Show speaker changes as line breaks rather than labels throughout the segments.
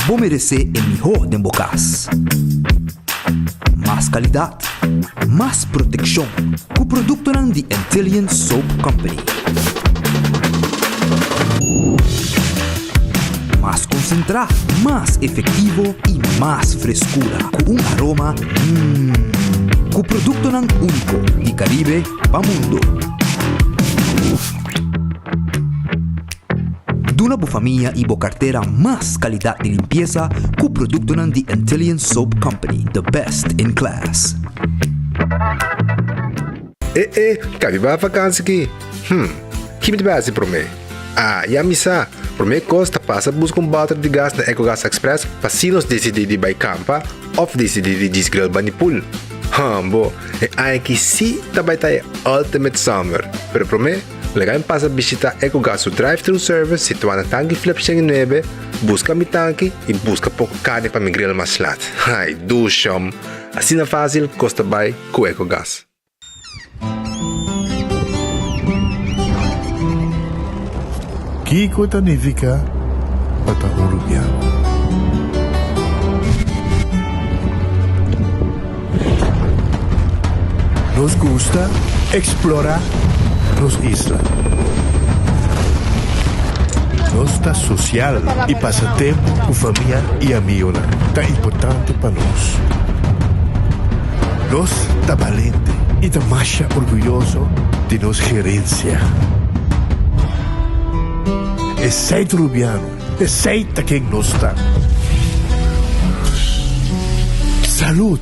Bo meresé e mihó den bo kas. Mas kalidat, mas protekshon ku produktonan di Antillian Soap Company. Mas konsentrá, mas efektivo i mas freskura ku un aroma mmm. Ku produktonan úniko di Karibe pa mundo. Duna bo famia i bo kartera mas kalidat di limpiesa ku produktonan di Antillian Soap Company, the best in class.
E e, ka mi bai vakansi ki? Hm, ki mi ta bai hasi promé? Ah, ya mi sa! Promé kos ta pasa buska un bòter di gas na Ecogas Express pa si nos disidí di bai kampa òf disidí di djis grill bani pool. Hambo, e aña aki sí ta bai ta e ultimate summer! Pero promé, Laga mi pasa bishita Ecogas su drive-thru service situá na Tanki Flip 109, buska mi tanki i buska poko karni pa mi grill mas lat. Ai, dushom! Asina fásil kos ta bai ku Ecogas.
Kiko ta nifiká pa ta un rubiano? Nos gusta explora nos isla. Nos ta social y pasa tempo cu famia y amigonan ta importante pa nos. Nos ta balente y ta masha orguyoso di nos gerencia. Esey ta Rubiano. Esey ta ken nos ta. Salud!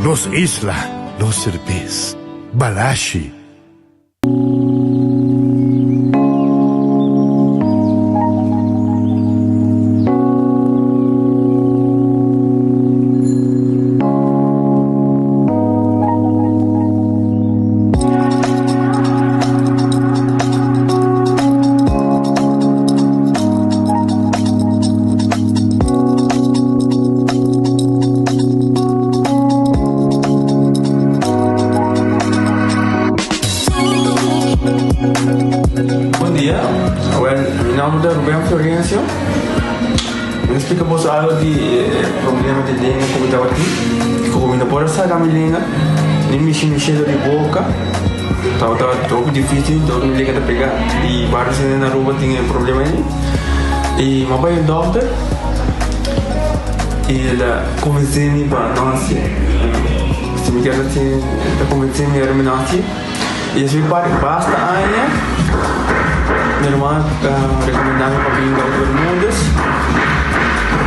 Nos isla, nos serbes. Balashi.
Bon dia, awel mi nomber ta Ruben Florencio. Mi a splika boso algo di e problema di lenga ku mi tabatin, ku mi no por a saka mi lenga ni mishi mi shelo di boka. Tabata hopi dificil dor mi lenga ta pega y varios hende na Aruba tin e problema ey. Y mi a bay un dokter y el a convence mi pa no haci. Si mi kier haci el a convence mi ora mi no haci. Y esey pa basta aña mi hermano a recomenda mi pa bin Dokter Bermudez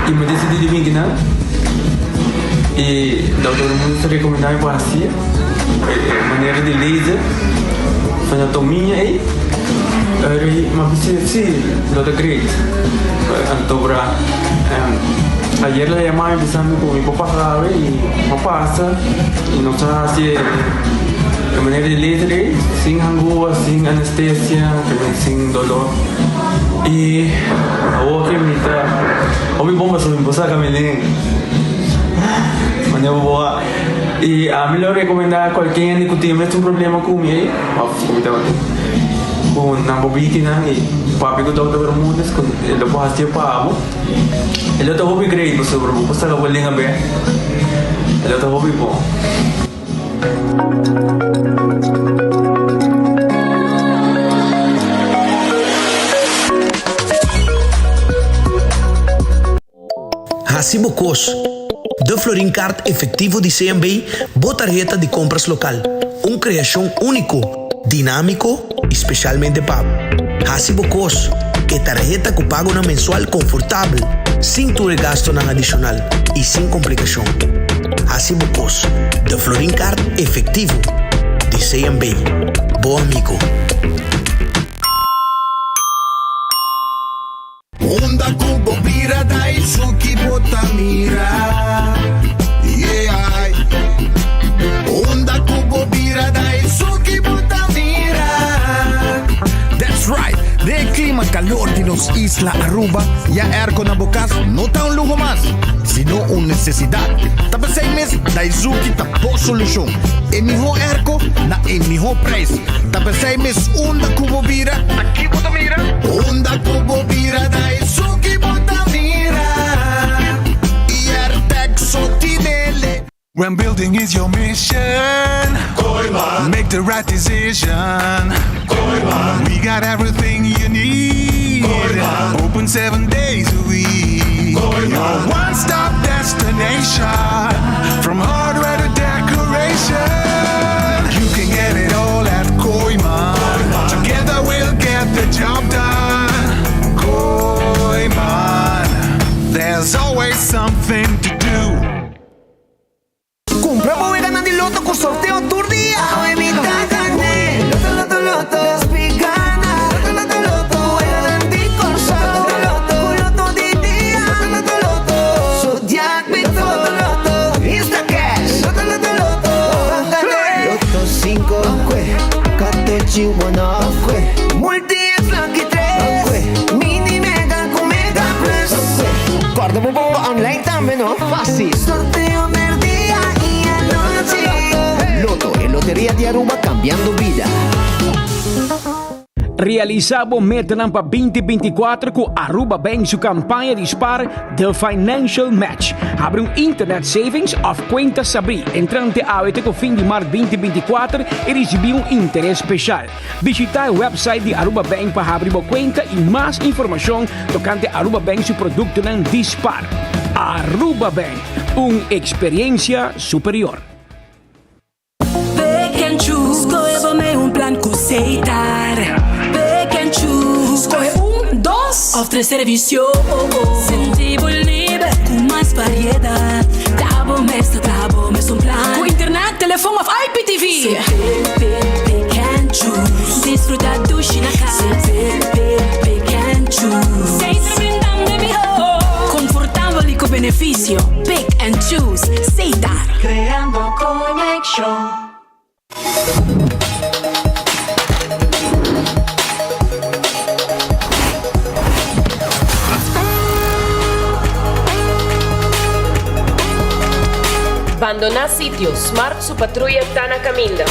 y mi a decidi di bin kinan y Dokter Bermudez a recomenda mi pa haci. E manera di laser anatomia ei eri m'a bisa si lo ta great. Anto bra ayer la yama mi bisa mi ku mi por pasa awe i m'a pasa i nos a hasi e manera di laser ei sin hangua sin anestesia sin dolor i awor ke mi ta hopi bon pasobra mi por saka mi lenga manera bo a. I ami lo rekomendá kualke hende ku tin mes un problema ku mi ei, òf ku mi tabatin, ku nan por bini kinan i papia ku Dòkter Bermudez ku e lo por hasié pa bo. E lo ta hopi great pasobra bo por saka bo lenga bèk. E lo ta hopi bon.
Hasi bo kos. De Florin Card Efectivo di CMB, bo tarheta di kompras lokal. Un kreashon úniko, dinámiko i spesialmente pa bo. Hasi bo kos. E tarheta ku pagonan mensual konfortabel, sin tur e gastonan adishonal i sin komplikashon. Hasi bo kos. De Florin Card Efectivo di CMB. Bo amigo.
Unda ku bo bira ta esun ki bo ta mira Yeah Unda ku bo bira ta esun ki bo ta mira
That's right! Den e klima kalor di nos isla Aruba, ya airco na bo kas no ta un luho mas, sino un nesesidat. Ta p'esei mes Daizuki ta bo solushon. E mihó airco na e mihó prijs. Ta p'esei mes unda ku bo bira, ta ki bo ta mira?
Unda ku bo bira ta esun ki bo ta mira. When building is your mission, Kooyman. Make the right decision. Kooyman. We got everything you need. Kooyman. Open 7 days a week. Kooyman. Your one-stop destination. From hardware to decoration. You can get it all at Kooyman. Kooyman. Together we'll get the job done. Kooyman. There's always something to do.
Kumpra bo weganan di loto ku sorteo tur dia! Awe mi ta gané! Loto, loto, loto, nos pi gana! Loto, loto, loto, weganan di Kòrsou! Loto, loto, ku loto di dia! Loto, loto, loto, Zodiac Bito! Loto, loto, Instacash! Loto, loto, loto, ban gané! Loto sinku, katochi one off, Multi X Lucky tres, Mini Mega ku Mega Plus. Kòrda bo por online tambe no, fásil. Sorteo merdia i anochi. Lotto, e loteria di Aruba cambiando bida.
Realisa bo metanan pa 2024 cu Aruba Bank su campaña di spar The Financial Match. Habri un internet savings of cuenta sabri entrante awe te cu fin di maart 2024 y ricibi un interes special. Bishita e website di Aruba Bank pa habri bo cuenta y mas informacion tocante Aruba Bank su productonan di spar. Aruba Bank, un experiencia superior.
Pick and choose, scohe bo mei un plan cu Setar. Pick and choose, scohe un, dos of tres servicio. Sinti bo liber cu mas variedad. Ta bo mes ta traha bo mes un plan. Cu internet, telefon of IPTV. Pick, pick, pick and choose. Disfruta dushi na cas. Pick, pick, pick and choose. Setar brindando e miho. Confortabel y cu beneficio. Pick and choose. Setar.
Creando conexion.
Bandoná sitio, Smart su patruya ta na kaminda.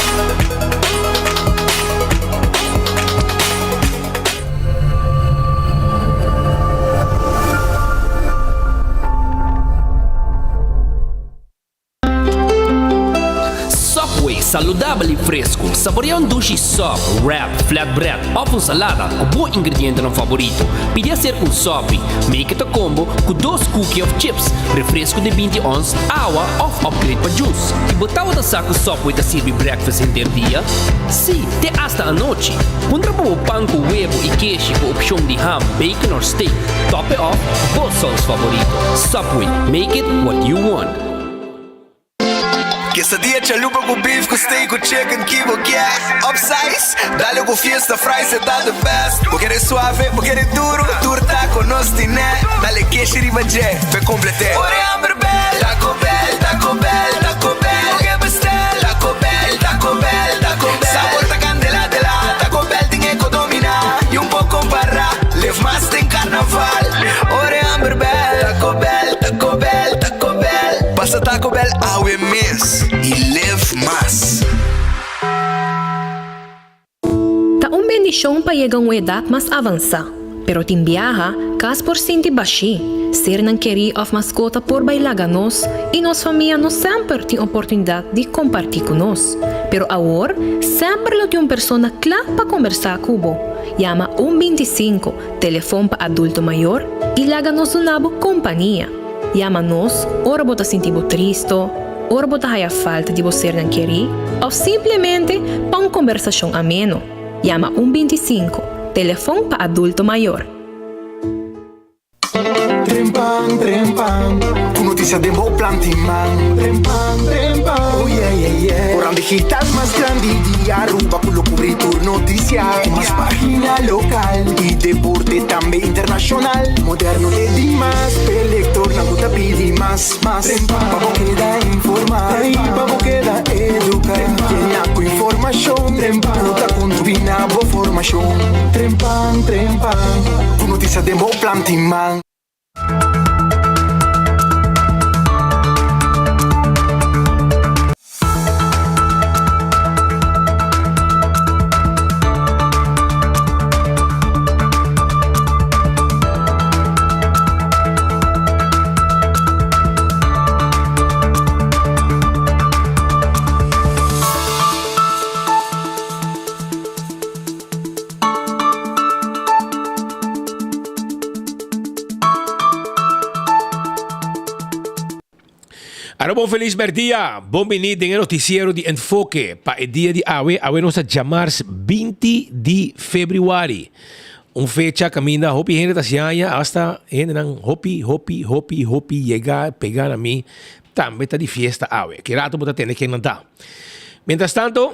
Subway, saludabel y fresco. Saborea un dushi sub, wrap, flatbread of un salada cu bo ingredientenan favorito. Pidi hacer un sopi. Make it a combo cu dos cookie of chips, refresco di binti ons, awa of upgrade pa juice. Y bo tabata sa cu Subway ta sirbi breakfast henter dia? Si, te hasta anochi. Puntra pa bo pan cu webo y keshi cu opcion di ham, bacon or steak. Top it off bo saus favorito. Subway, make it what you want.
Quesadilla chalupa cu beef cu steak cu chicken ki bo kier Upsize, dale cu fiesta fries e ta the best Bo kere suave, bo kere duro, tur taco nos tine Dale keshi riba dje, p'e complete Ora e hamber bel, Taco Bell, Taco Bell, Taco Bell Bo ke bestel, Taco Bell, Taco Bell, Taco Bell Sabor ta candela de la, Taco Bell tin e co domina Y un por compara, live mas den carnaval Ora e hamber bel, Taco Bell, Taco Bell, Taco Bell Pasa Taco Bell awe mes y live mas.
Ta un bendishon pa yega un edat mas avansá, pero tin biaha, kas por sinti bashí, sernan kerí òf maskota por bai laga nos i nos famia no semper tin oportunidat di kompartí ku nos. Pero awor, semper lo tin un persona kla pa kombersá ku bo. Yama un 25, telefon pa adulto mayor, i laga nos duna bo kompania. Yama nos ora bo ta sinti bo tristo, ora bo ta haya falta di bo sernan kerí òf simplemente pa un kombersashon ameno. Yama un 25, telefon pa adulto mayor.
Trempan, trempan, ku notisia den bo planti man. Trempan, trempan, oh yeah, yeah, yeah. Koran digital mas grandi di Aruba ku lo kubri tur notisia. Ku mas pagina lokal i deporte tambe internashonal. Moderno te dimas, p'e lektornan ku ta pidi mas, mas. Pa bo keda informá i pa bo keda eduká. Yena ku informashon ku ta kontribuí na bo formashon. Trempan, trempan, ku notisia den bo planti man.
Kora bon felis mèrdia, bon bini den e notisiero di Enfoke pa e dia di awe. Awe nos ta djamars 20 di febrüari. Un fecha kaminda hopi hende ta siaña, asta hendenan hopi, hopi, hopi, hopi yega pega na mi tambe ta di fiesta awe. Ki rato bo ta tende ken nan ta. Mientras tanto,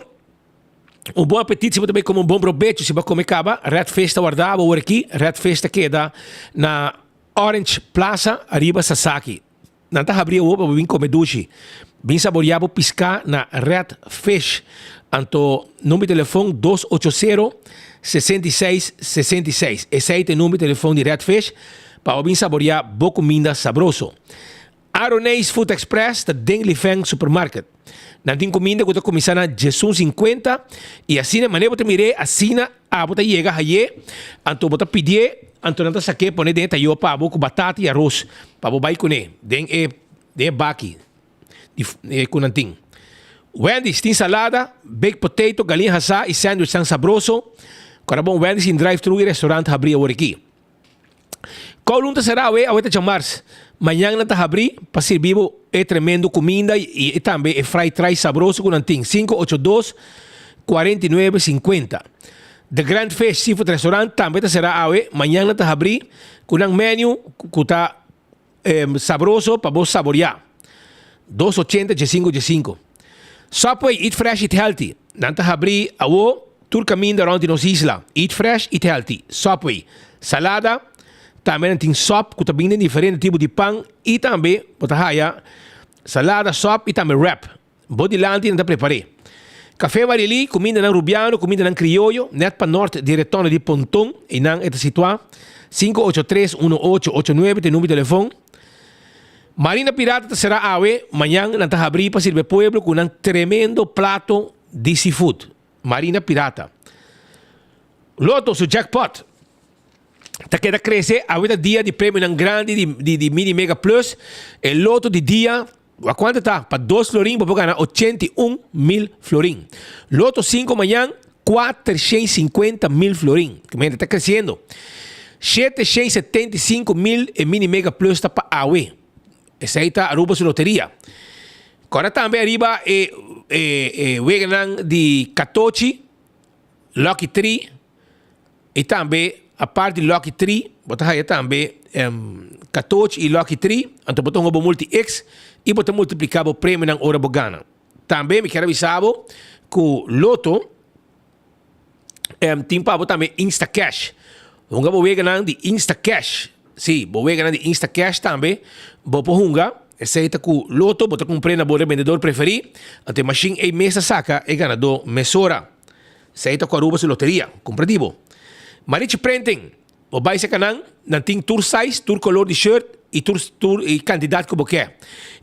un bon apetit si bo ta bay come un bon probecho si bo a come caba. Red Fish ta warda bo awor aki. Red Fish ta keda na Orange Plaza ariba Sasaki. Nan ta habri awor pa bo bin come dushi. Bin saboria bo pisca na Red Fish. Anto number di telefon dos ocho sero, 66, 66. Esey ta e number di telefon di Red Fish pa bo bin saboria bo cuminda sabroso. Aroneis Food Express ta den Lifeng Supermarket. Nan tin kuminda ku ta kuminsá na diesun sinkuenta i asina manera bo ta mir'é asina abo ta yega hay'é, anto bo ta pidié, anto nan ta sak'é pone den e tayó pa bo ku batata i aros pa bo bai kuné den e den e baki di ku nan tin. Wendy's tin salada, baked potato, galiña hasá i sandwichnan sabroso. Kòrda bon Wendy's tin drive-thru i restaurant habrí awor aki. Kowloon ta será awe, awe ta djamars. Mañan nan ta habrí pa sirbi bo e tremendo kuminda i e tambe e fried rice sabroso ku nan tin. 582 49 50. The Grand Fish Seafood Restaurant tambe ta será awe, mañan nan ta habrí ku nan menu ku ta Sabroso pa bo saboriá. Dos ochenta djesinku djesinku. Subway Eat Fresh Eat Healthy. Nan ta habrí awo tur kaminda rònt di nos isla. Eat Fresh Eat Healthy. Subway. Salada. Tambe nan tin sòp ku ta bini den diferente tipo di pan i tambe bo ta haya salada, sòp i tambe wrap. Bo dilanti nan ta prepar'é. Café Marilí, kumindanan rubiano, kumindanan krioyo, nèt pa nòrt di Retònde di Ponton, einan e ta situá. 583 1889 ta e number di telefòn. Marina Pirata ta será awe, mañan nan ta habrí pa sirbi e pueblo ku nan tremendo plato di seafood. Marina Pirata. Lotto su jackpot ta keda krese, awe ta dia di premionan grandi di di Mini Mega Plus. E loto di dia Wak kuantu ta? Pa dos florin bo por gana 81 mil florin. Loto 5 mañan, 450 mil florin. Mente ta kresiendo. 775 mil e Mini Mega Plus ta pa awe. Esei ta Aruba su loteria. Kora tambe ariba e, e, e weganan di Katochi, Lucky 3, I tambe apart di Lucky Tree bo ta haya tambe Katochi i Lucky Tree, anto bo ta hunga bo Multi X i bo ta multipliká bo premionan ora bo gana. Tambe mi kier a bisa bo ku Lotto tin pa bo tambe Instacash. Hunga bo weganan di Instacash. Sí, bo weganan di Instacash tambe bo por hunga. Esei ta ku Lotto bo ta kumpr'é na bo rebendedor preferí, anto e mashin ei mes ta saka e ganadó mesora. Esei ta ku Aruba su loteria. Kumpra di bo. Marichi Printing, Bo bai seka nan, nan tin tur size, tur kolor di shirt i tur tur i kantidat ku bo ke.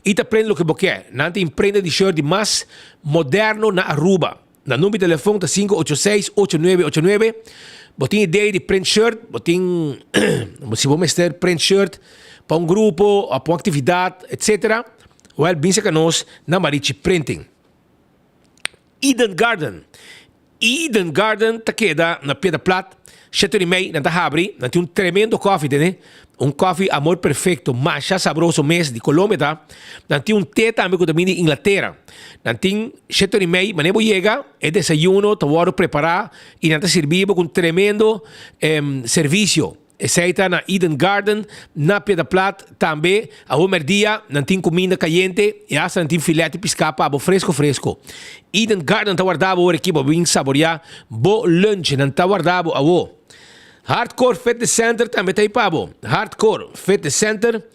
I ta prende loke bo ke. Nan ta imprenta di shirt di mas moderno na Aruba. Nan number di telefon ta 586 8989. Bo tin idea di print shirt, bo tin si bo mester print shirt pa un grupo of pa un aktividat etcetera, wèl bin seka nos na Marichi Printing. Eden Garden. Eden Garden ta keda na Piedra Plat, shete di mei nan ta habri, nan tin un tremendo koffie tene, un koffie Amor Perfecto, masha sabroso mes, di Colombia ta, nan tin un te tambe ku ta bini di Inglatera, nan tin shete di mei, manera bo yega e desayuno ta wòrdu prepara i nan ta sirbi bo ku un tremendo servisio. Esei ta na Eden Garden na Piedra Plat. Tambe awor merdia nan tin kuminda kayente i asta nan tin filet di piská pa bo fresko fresko. Eden Garden ta warda bo ora ki bo bin saboriá bo lunch. Nan ta warda bo awor. Hardcore Fitness Center tambe ta ei pa bo. Hardcore Fitness Center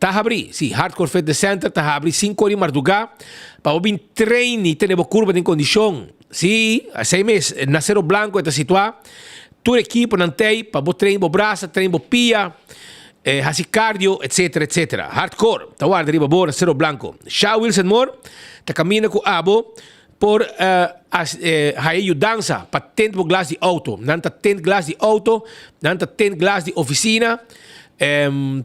ta habrí. Sí, Hardcore Fitness Center ta habrí sinku ora di mardugá pa bo bin train i tene bo kurpa den kondishon. Sí, esei mes. Na Cerro Blanco e ta situá. Tur ekiponan t'ei pa bo train bo brasa, train bo pia, hasi cardio, etcetera, etcetera. Hardcore ta warda riba bo na Cerro Blanco. Sha Wilson Moore ta caminda cu abo por haya yudansa pa tint bo glas di auto. Nan ta tint glas di auto, nan ta tint glas di oficina.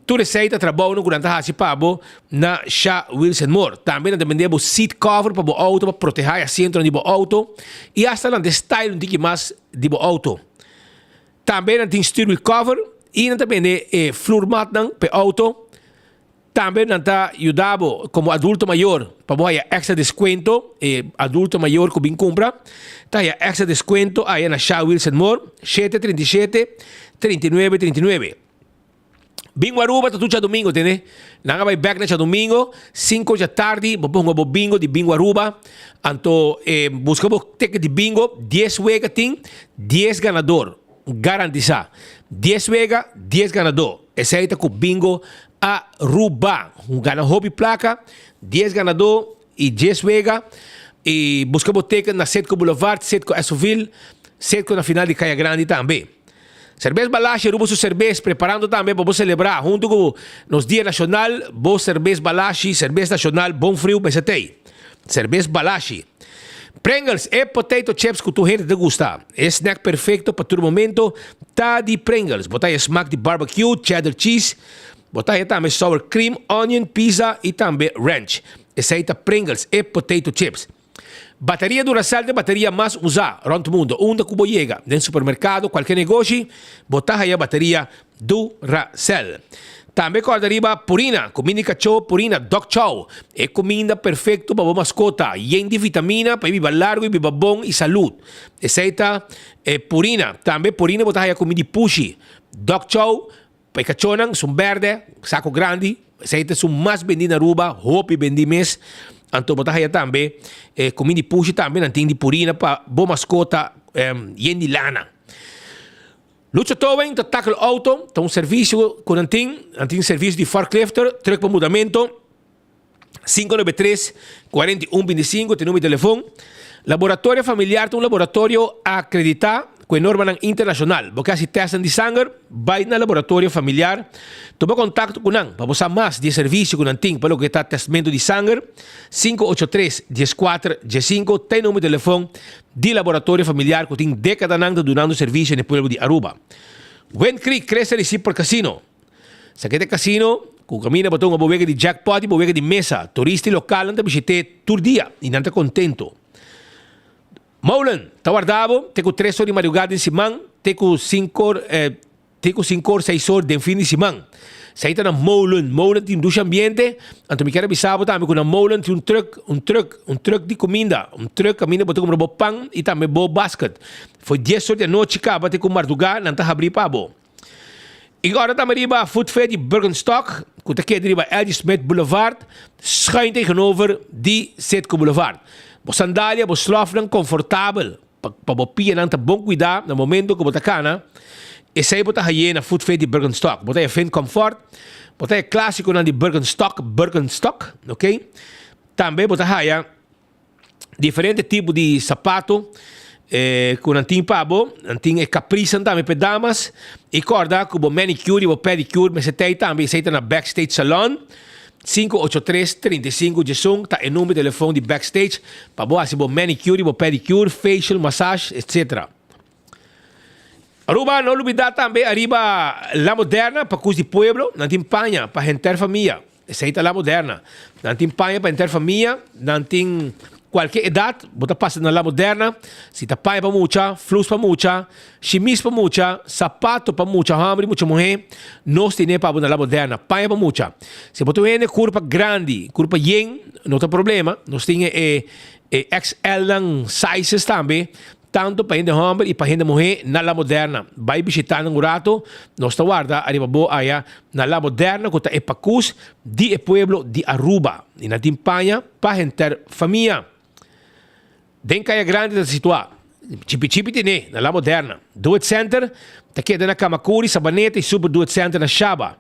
Tur esei ta trabounan cu nan ta hasi pa bo na Sha Wilson Moore. Tambe nan ta bende bo seat cover pa bo auto pa proteha e asientonan di bo auto y hasta nan ta style un tiki mas di bo auto. Tambe nan tin stuurwiel cover y nan ta bende e vloermatnan pa e auto.
Tambe nan ta yuda bo como adulto mayor pa bo haya extra descuento. E adulto mayor cu bin cumpra ta haya extra descuento aya na Sha Wilson Moore, shete 37, 39, 39. Bingo Aruba ta tur djadomingo tene. Nan a bai bek na djadomingo, cinco djatardi bo por hunga bo bingo di Bingo Aruba. Anto e busca bo ticket di bingo, dies wega tin, dies ganador. Garantisa. Dies wega, dies ganadó. Esei ta ku Bingo Aruba. Gana hopi plaka, dies ganadó i dies wega. I buska bo teken na Setco Boulevard, Setco Esoville, Setco na final di Kaya Grandi tambe. Serbes Balashi, Aruba su serbes, preparando tambe pa bo selebrá huntu ku nos Dia Nashonal, bo serbes Balashi, serbes nashonal, bon friu mester t'ei. Serbes Balashi. Pringles, e potato chips ku tur hende ta gusta. E snack perfecto pa tur momento ta di Pringles. Bo ta haya smak di barbecue, cheddar cheese, bo ta haya tambe sour cream, onion, pizza y tambe ranch. Esey ta Pringles, e potato chips. Bateria Duracell ta e bateria mas usa rond mundo. Unda cu bo yega, den supermercado, cualkier negoshi, bo ta haya bateria Duracell. Tambe corda riba Purina, cuminda di cachó Purina Dog Chow, e cuminda perfecto pa bo mascota, yen di vitamina pa e biba largo y biba bon y salud. Esey ta e Purina. Tambe Purina bo ta haya cuminda di pushi. Dog Chow pa e cachónan, esun berde, saco grandi, esey ta esun mas bendi na Aruba, hopi bendi mes. Anto bo ta haya tambe e cuminda di pushi tambe nan tin di Purina pa bo mascota yen di lana. Lucha Towing ta tackle auto, ta un servicio cu nan tin, nan tin servicio di forklifter, truck pa mudamento, 593 41 25 ta e numero di telefon. Laboratorio Familiar ta un laboratorio acredita cu e normanan internacional. Bo ke haci testnan di sanger, bay na Laboratorio Familiar, tuma contacto cu nan pa bo sa mas di e servicio cu nan tin pa loke ta testmento di sanger, 583 14 15 ta e numero di telefon Di laboratorio familiar cu tin decadanan ta dunando servicio na e pueblo di Aruba. Wind Creek crece di Sipor Casino. Esaki ta e casino cu caminda bo ta hunga bo wega di jackpot y bo wega di mesa. Turista y localnan ta bishit'e tur dia y nan ta contento. Molen ta warda bo te cu tres or di madrugada den siman te cu cinco or. Te ku sinku or seis or den fin di siman. Esei ta na Molen. Molen tin dushi ambiente. Anto mi kier a bisa bo tambe ku na Molen tin un trùk, un trùk, un trùk di kuminda. Un trùk kaminda bo ta kumpra bo pan i tambe bo basket. For dies or di anochi kaba te ku mardugá nan ta habrí pa bo. I ora tambe riba Food Fair di Birkenstock ku ta keda riba LG Smith Boulevard schuin tegenover di Citgo Boulevard. Bo sandalia, bo slòfnan konfortabel. Pa bo pianan ta bon kuidá na momento ku bo ta kana, esei bo ta haye na Food Fair di Birkenstock. Bo ta haye Finn Comfort, bo ta haye klásikonan di Birkenstock, Birkenstock, ok. Tambe bo ta haya diferente tipo di sapato ku nan tin pa bo. Nan tin e Caprisan tambe pa e damas. I kòrda ku bo manicure i bo pedicure mester ta ei tambe, esei ta na Backstage Salon. Sinku ocho tres, 35 diesun ta e number di telefon di Backstage pa bo hasi bo manicure y bo pedicure, facial, massage, etc. Aruba, no lubida tambe ariba La Moderna pa cus di pueblo, nan tin paña pa henter famia. Esey ta La Moderna. Nan tin paña pa henter famia, nan tin cualkier edad, bo ta pasa na La Moderna, si ta paña pa mucha, flus pa mucha, Shimis pa mucha, sapato pa mucha homber y mucha muher, nos tene pa bo na La Moderna, paña pa mucha. Si bo ta un hende curpa grandi, curpa yen, no ta problema, nos tin e e XL nan sizes tambe, tanto pa hende homber y pa hende muher na La Moderna. Bay bishita nan un rato, nos ta warda ariba bo aya na La Moderna cu ta e pacus di e pueblo di Aruba. Y nan tin paña pa henter famia. Den Kaya Grandi ta situá. Chipi Chipi tene na La Moderna. Do It Center ta keda na Kamakuri, Sabaneta y Super Do It Center na Shaba.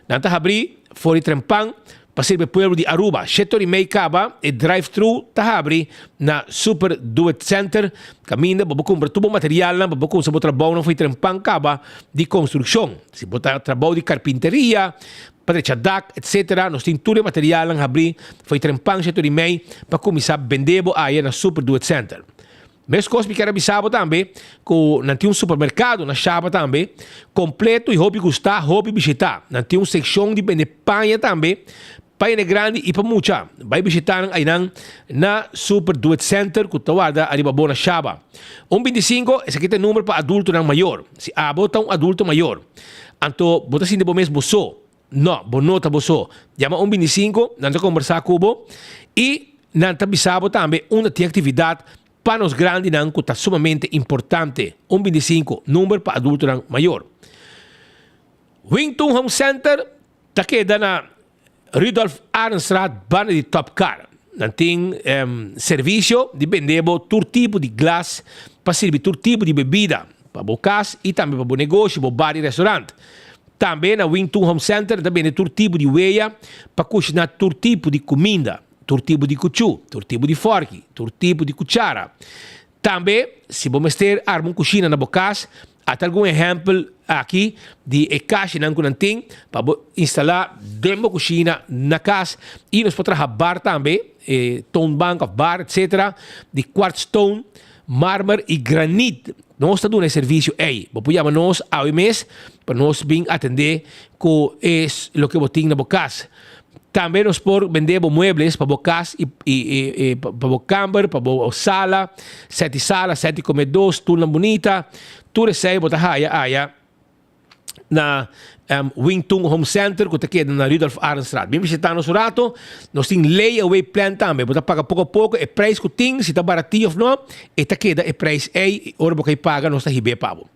Nan ta habrí for di trempan pa sirbi e pueblo di Aruba. Shete ora y mei kaba e drive-thru ta habri na Super Do It Center kaminda bo por kumpra tur bo materialnan pa bo kumsa bo trabounan for di trempan kaba di konstrukshon. Si bo ta trabou di karpinteria, Pa drecha dak, etc. Nos tin tur e materialnan habrí for e trempan shetu di mei pa kuminsá bende bo aya na Super Do It Center. Meskos mi kier a bisa bo tambe ku nan tin un supermerkado na Shaba tambe, kompleto i hopi gustá, hopi bishitá. Nan tin un sekshon di bende paña tambe pa hende grandi i pa mucha. Bai bishitá nan ayanan na Super Do It Center ku ta warda ariba bo na Shaba. Un 25, esaki ta e number pa adultonan mayor. Si abo ta un adulto mayor, anto bo ta sinti bo mes bo so. No, bo no ta bo so. Yama un bintisinko, nan ta kombersá ku bo i nan ta bisa bo tambe unda tin aktividat pa nos grandinan ku ta sumamente importante. Un bintisinko, number pa adultonan mayor. Wington Home Center ta keda na Rudolf Arendstraat banda di Top Car. Nan tin servisio di bende bo tur tipo di glas pa sirbi tur tipo di bebida pa bo kas i tambe pa bo negoshi, bo bar i restaurant. Tambe na Wing Tun Home Center nan ta bende tur tipo di weya pa kushiná tur tipo di kuminda, tur tipo di kuchú, tur tipo di fòrki, tur tipo di kuchara. Tambe, si bo mester arma un kushina na bo kas, ata algun ehèmpel aki di e kashinan ku nan tin pa bo instalá den bo kushina na kas. I nos por traha bar tambe, e toonbank òf bar etsetera, di kwartstone, marmer i granit. Nos ta duna e servisio ei. Bo por yama nos awe mes pa nos bin atendé ku e loke bo tin na bo kas. Tambe nos por bende bo muebles pa bo kas i i pa bo kamber, pa bo sala, seti sala, seti komedó, stulnan bunita. Tur esei bo ta haya aya na Wing Tun Home Center ku ta keda na Rudolf Arendstraat. Bin bishita nos un rato. Nos tin layaway plan tambe. Bo ta paga poko a poko e preis ku tin, si ta baratí òf no, e ta keda e preis ei. Ora bo kai paga nos ta hib'é pa bo.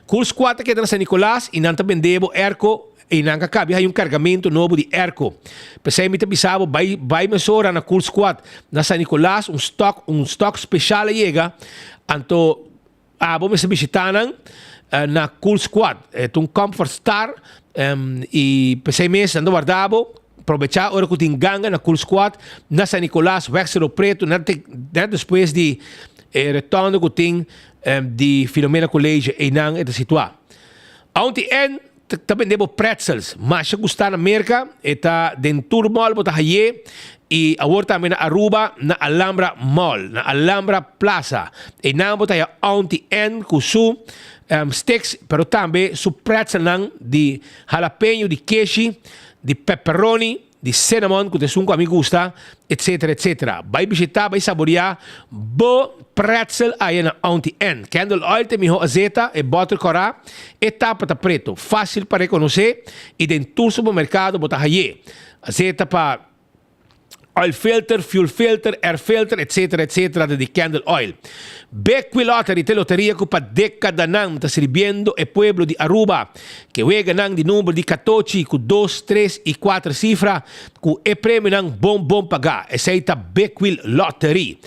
Cool Squad ta keda na San Nicolas i nan ta bende bo airco. I nan ka kabia hay un kargamentu nobo di airco. P'esei mi ta bisa bo bai bai mesora na Cool Squad na San Nicolas, un stock un stock special a yega, anto abo mester bishita nan na Cool Squad. E ta un Comfort Star i p'esei mes nan ta warda bo. Probecha ora ku tin ganga na Cool Squad na San Nicolas, weg Cerro Preto, net net despues di e rotonde ku tin di Filomena College, einan e ta situa. Auntie Ann ta bende bo pretzels masha gusta na Merca, e ta den tur mall bo ta haye y awor tambe na Aruba na Alhambra Mall, na Alhambra Plaza. Eynan bo ta haya Auntie Ann cu su sticks pero tambe su pretzelnan di jalapeño, di keshi, di pepperoni. di cinnamon cu ta esun cu ami gusta, etcetera, etcetera. Bay bishita, bay saborea bo pretzel aya na Auntie Ann. Candle oil ta e miho azeta, e boter cora, e tapa ta preto, facil pa reconoce y den tur supermercado bo ta haye. Azeta pa oil filter, fuel filter, air filter, etcetera, etcetera ta di candle oil. Bequi Lottery ta e loteria cu pa decadanan ta sirbiendo e pueblo di Aruba. Ke weganan di number di katochi ku dos, tres i kuater sifra ku e premionan bon bon pagá. Esei ta Big Wheel Lottery.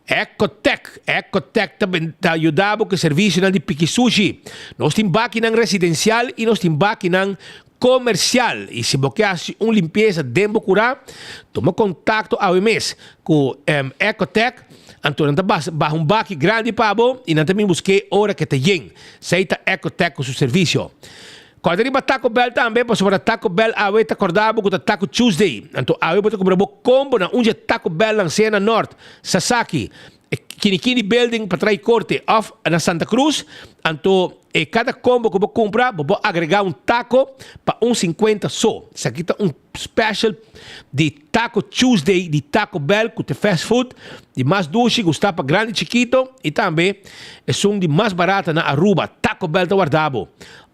Ecotec, Ecotec ta ta yuda bo ku e servisionan di piki sushi. Nos tin bakinan residensial i nos tin bakinan komersial. I si bo ke hasi un limpiesa den bo kurá, tuma kontakto awe mes ku Ecotec. Anto nan ta baha un baki grandi pa bo i nan ta bin busk'é ora ke ta yen. Sei ta Ecotec ku su servisio. Kòrda riba Taco Bell tambe, pasobra Taco Bell awe ta kòrda bo ku ta Taco Tuesday. Anto awe bo ta kumpra bo kombo na un dje Taco Bellnan sea na Nort, Sasaki, e Kinikini Building pa trai korte òf na Santa Cruz. Anto e kada kombo ku bo kumpra bo por agregá un taco pa un sinkuenta so. Esaki ta un special di Taco Tuesday di Taco Bell ku ta fast food di mas dushi gusta pa grandi chikito i tambe esun di mas barata na Aruba. Taco Bell ta warda bo.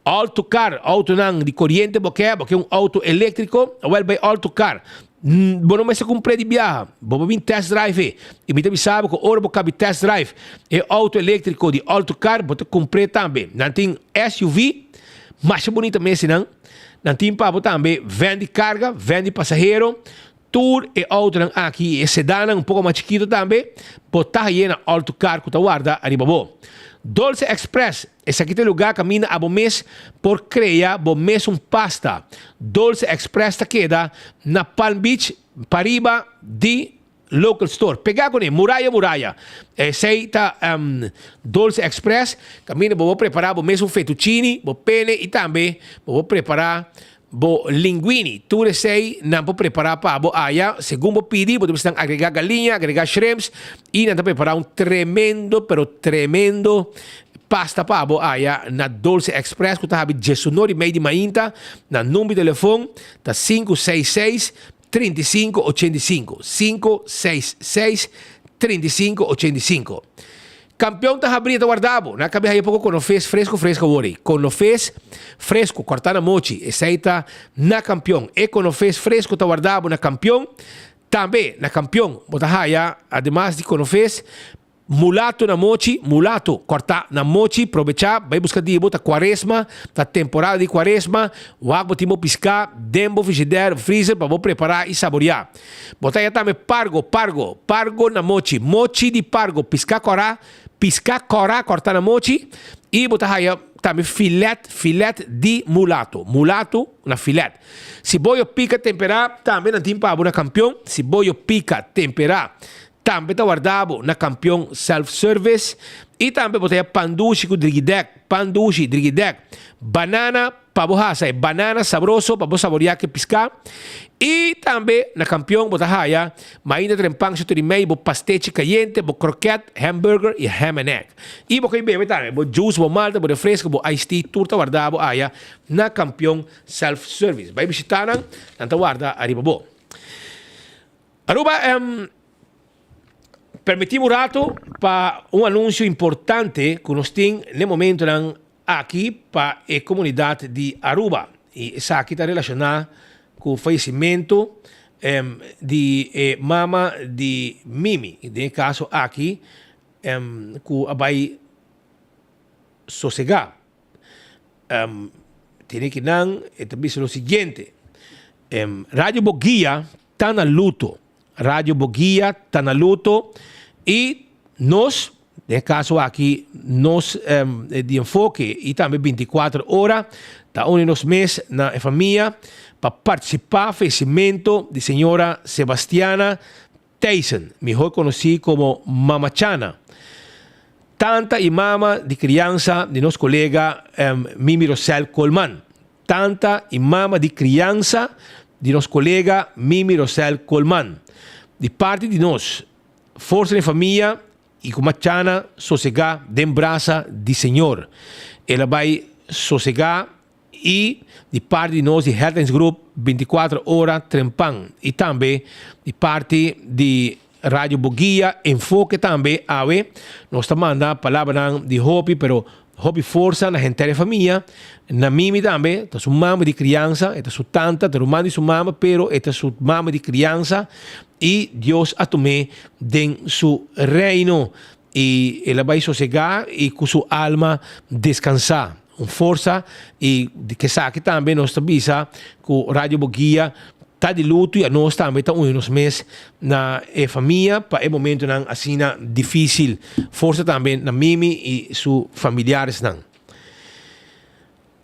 All to car, autonan di koriente bo ke, bo ke un auto eléktriko, awel bai all to car. Bo no mester kumpr'é di biaha, bo por bin test drive e. I mi ta bisa bo ku ora bo kabi test drive e auto eléktriko di all to car bo ta kumpr'é tambe. Nan tin SUV masha bunita mes nan. Nan tin pa bo tambe van di karga, van di pasahero. Tur e autonan aki i e sedannan un poko mas chikito tambe bo ta haye na Alto Car ku ta warda ariba bo. Dolce Express, esaki ta e lugar kaminda abo mes por krea bo mesun pasta. Dolce Express ta keda na Palm Beach pariba di Local store. Pegá kuné, muraya muraya. Esei ta Dolce Express, kaminda bo por prepará bo mesun fettuccini, bo pene i tambe bo por prepará bo linguini. Tur esei nan por prepará pa bo aya. Segun bo pidi, bo ta bisa nan agregá galiña, agregá shrimps i nan ta prepará un tremendo pero tremendo pasta pa bo aya na Dolce Express ku ta habi diesunor i mei di mainta. Nan number di telefon ta 566 35 85, 5 6 6 35 85. Kampion ta habri e ta warda bo. Nan a kabia haya poko konofes fresco fresco awor ei. Konofes fresco kòrtá na mochi. Esei ta na Kampion. E konofes fresco ta warda bo na Kampion. Tambe na Kampion bo ta haya ademas di konofes mulato na mochi, mulato kòrtá na mochi. Probechá bai buska di bo ta kuaresma, ta temporada di kuaresma. Wak bo tin bo piská den bo frishider, freezer pa bo prepará i saboriá. Bo ta haya tambe pargo, pargo, pargo na mochi, mochi di pargo, piská kòrá, piská kòrá kòrtá na mochi, i bo ta haya tambe filet, filet di mulato, mulato na filet. Siboyo pika temperá tambe nan tin pa bo na Kampion, siboyo pika temperá tambe ta warda bo na Kampion Self Service, i tambe bo ta haya pandushi ku drigidèk, pan dushi, drigidèk, banana, Pa bo hasa e banana sabroso pa bo saboria ke piská. I tambe na Kampion bo ta haya mainda trempan shuter di mei bo pastechi kayente, bo kroket, hamburger i ham and egg. I bo ka bebe tambe bo juice, bo malta, bo refresco, bo iced tea tur ta warda bo aya na Kampion Self Service. Bai bishita nan, nan ta warda ariba bo. Aruba permiti mi un rato pa un anuncio importante cu nos tin n'e momentonan aki pa e comunidad di Aruba y esaki ta relaciona cu fallecimento di e mama di Mimi, den e caso aki cu a bay sosega. Tene ki nan e ta bisa lo siguiente, Radio Boguia ta na luto, Radio Boguia ta na luto y nos, den e caso aki nos di Enfoke y tambe 24 Ora ta uni nos mes na e famia pa participa fecimento di señora Sebastiana Thijssen, mihor conoci como Mama Chana, tanta y mama di crianza di nos colega Mimi Rosel Colman. Tanta y mama di crianza di nos colega Mimi Rosel Colman. Di parti di nos, forsa den famia y cu Machana sosega den brasa di Señor. El a bay sosega y di parti di nos di Headlines Group 24 ora trempan y tambe di parti di Radio Boguia Enfoke tambe awe nos ta manda palabranan di hopi pero hopi forsa na henter e famia, na Mimi tambe ta su mama di criansa e ta su tanta ta ruman di su mama pero e ta su mama di criansa y Dios a tum'é den su reino y el a bay sosega y cu su alma descansa. Un forsa y di kesaki tambe nos ta bisa cu Radio Boguia ta di luto y anos tambe ta uni nos mes na e famia pa e momentonan asina dificil. Forsa tambe na Mimi y su familiaresnan.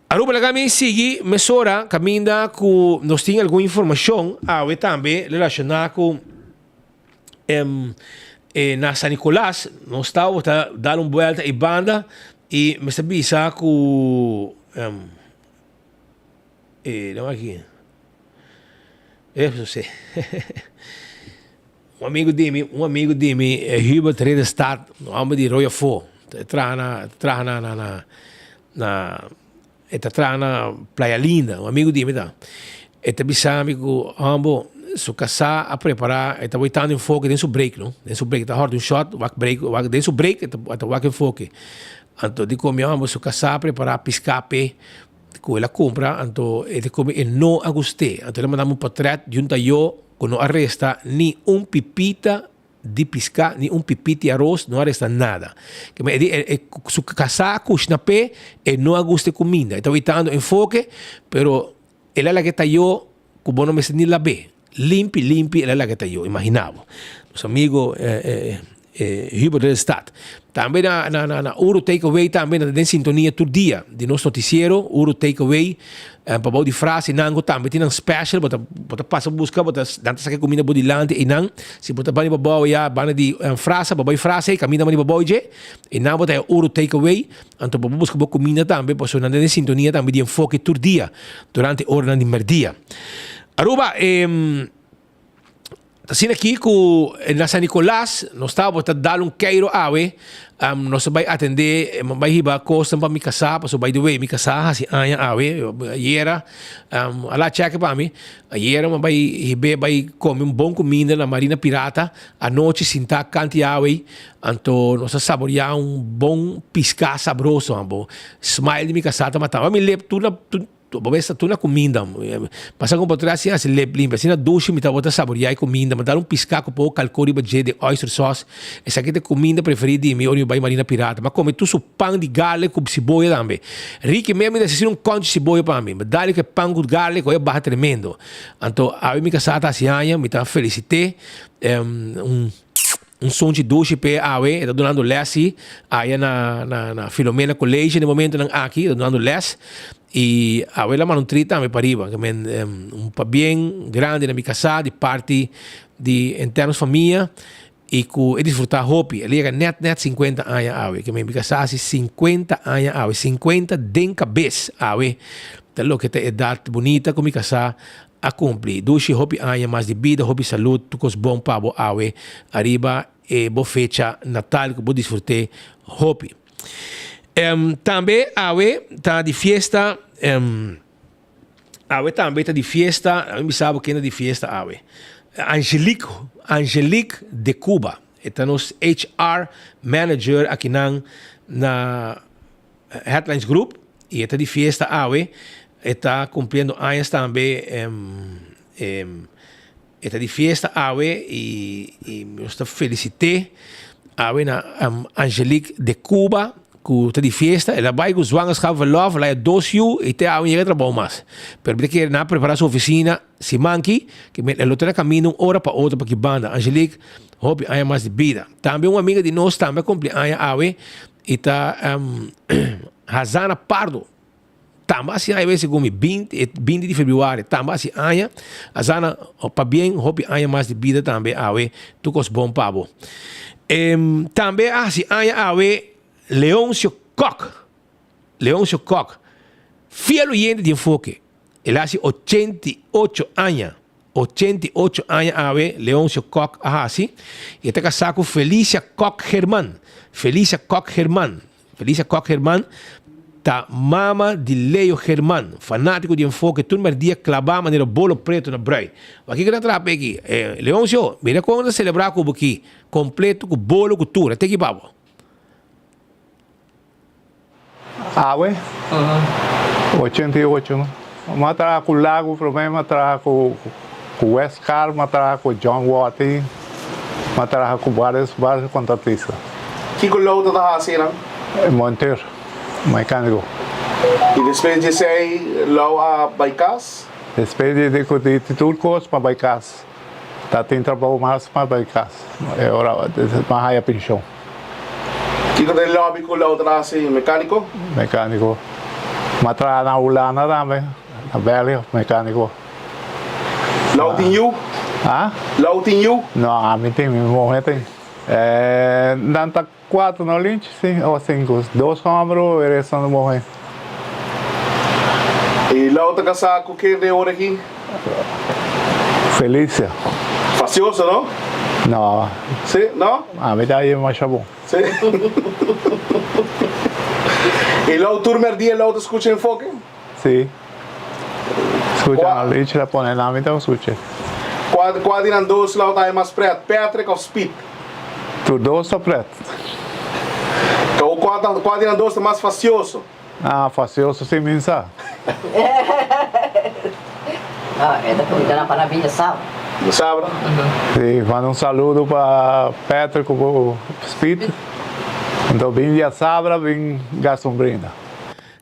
Aruba laga mi sigui mesora caminda cu nos tin algun informacion awe tambe relaciona cu E na San Nicolas nos tabata dal un buelta e banda y mester bisa cu e dame aki e si un amigo di mi un amigo di mi Hubert Ridderstaat un homber di Rooi Afo ta traha na traha na na na E ta traha na Playa Linda, un amigu di mi ta. E ta bisa mi ku hombo su kasá a prepará, e ta wetando enfoke den su break no, den su break, e ta hòrta un shòt, wak break, wak den su break e ta wak enfoke. Anto di komi hombo su kasá a prepará piská p'e ku el a kumpra, anto e di komi e no a gust'é. Anto el a manda mi un potrèt di un tayó ku no a resta ni un pipita di piská, ni un pipit di aros, no a resta nada. Ke men e di e e su kasá a kushna p'e, e no a gusta e kuminda. E ta witando enfoke, pero el a laga e tayó ku bo no mester ni lab'é. Limpi, limpi el a laga e tayó, imaginá bo. Nos amigo Hubert Ridderstaat. Tambe na na na na Uru Take Away tambe nan ta den sintonia tur dia di nos noticiero Uru Take Away pa bou di frase nan ku tambe tin nan special bo ta bo ta pasa buska bo ta nan ta saka e kuminda bo dilanti einan si bo ta bani babou ya banda di frasa bo bai frasa ei kaminda bani babou dje einan bo ta haña Uru Take Away anto bo por buska bo kuminda tambe pasobra nan ta den sintonia tambe di enfoke tur dia durante oranan di merdia. Aruba. Ta asina aki ku na San Nicolas nos tabata dal un keiro awe, nos a bai atendé, mi a bai hiba kosnan pa mi kasá, pasobra by the way mi kasá a hasi aña awe, ayera a la chèke pa mi, ayera mi a bai hib'é bai kome un bon kuminda na Marina Pirata, anochi sintá kanti awe, anto nos a saboriá un bon piská sabroso, smile di mi kasá ta matá mi lep tur na. Bo mester ta tur na kuminda. Pasa ku bo trae asina hasi lep limpi. Asina dushi mi tabata saboriá e kuminda. Mi a dal un piská ku poko kalkó riba dje den oyster sauce. Esaki ta e kuminda preferí di mi ora mi bai Marina Pirata. Mi a kome tur su pan di garlic ku siboya tambe. Ricky mei a mi ta hasi un kònchi siboya pa mi. Mi a dal ku e pan ku garlic oye a baha tremendo. Anto awe mi kasá ta hasi aña mi ta felisit'é. Un. Un sunchi dushi p'e awe, e ta dunando les si aya na na na Filomena College na e momentonan aki, e ta dunando les y awe el a manda un tri tambe pariba, ke men un pabien grandi na mi kasá di parti di henter nos famia y ku e disfruta hopi, el a yega nèt nèt sinkuenta aña awe, ke men mi kasá hasi sinkuenta aña awe, sinkuenta den kabes awe ta loke ta edat bunita ku mi kasá A cumpli. Dushi hopi aña mas di bida, hopi salud, tur cos bon pa bo awe ariba e bo fecha natal cu bo disfrute hopi. Tambe awe ta di fiesta, awe tambe ta di fiesta, ami bisa bo ken ta di fiesta awe. Angelique, Angelique de Cuba, e ta nos HR manager akinan na. Headlines Group y e ta di fiesta awe, e ta cumpliendo añas tambe, e ta di fiesta awe y y nos ta felicite awe na Angelique de Cuba cu ta di fiesta, el a bay cu zwangerschap verlof, el a haya dos yu y te awe no yega trabao mas, pero mi ta kere nan a prepara su oficina siman aki, el lo ta na camino un ora pa otro pa ki banda, Angelique hopi aña mas di bida. Tambe un amiga di nos tambe a cumpli aña awe. I ta Hazana Pardo tamba hasi aña bes segun mi binti e binti di februari tamba hasi aña Hazana pabien hopi aña mas di bida tambe awe tur kos bon pa bo tambe a hasi aña awe Leoncio Kok Leoncio Kok fiel oyente di Enfoke el a hasi 88 aña. 88 aña awe Leoncio Kok a hasi y e ta casá cu Felicia Kok German. Felicia Kok German. Felicia Kok German ta mama di Leo German, fanatico di Enfoke tur merdia clabá manera bolo preto na brui. Wak kiko ta traha p'e aki? Leoncio, mira con ta celebra cu bo aki, completo cu bolo cu tur. A teki pa bo.
Awe, 88 no. Mi a traha ku Lago promé, mi a traha ku Westcar, mi a traha ku John Watty, mi a traha ku varios varios kontratista.
Kiko Lou ta ta hasi nan?
Monteur, mekániko.
I despues di esei Lou a bai kas?
Despues di di tur kos mi a bai kas. Ta tin trabou mas pa bai kas. E ora mi a haya penshon.
Kiko ta e lobby ku Lou ta hasi? Mekaniko?
Mekaniko. Mi a traha na Hulanda tambe, na België, mekaniko.
Lou tin yu?
Ha?
Lou tin yu?
No, ami tin, mi muhe tin. Nan ta Cuatro no Lynch? Si, o cinco. Dos homber o e resto no muhe.
Y Lau ta casá cu kende ora aki?
Felicia.
Fastioso, no?
No.
Si, no?
Ami ta haye masha bon.
Si. Y Lau tur merdia Lau ta scucha Enfoke?
Si. Scucha no Lynch ta pone na mi ta scucha.
Cua cua di nan dos Lau ta haye mas pret, Patrick of Speed?
Tur dos ta pret.
Cua cua ta cua di nan dos ta mas fastioso?
Ah, fastioso si mi sa.
Ah, e ta punta nan pa nan bin sabra.
Sabra?
Si, manda un saludo pa Patrick cu Speed. Anto bin dia sabra bin gasta un brinda.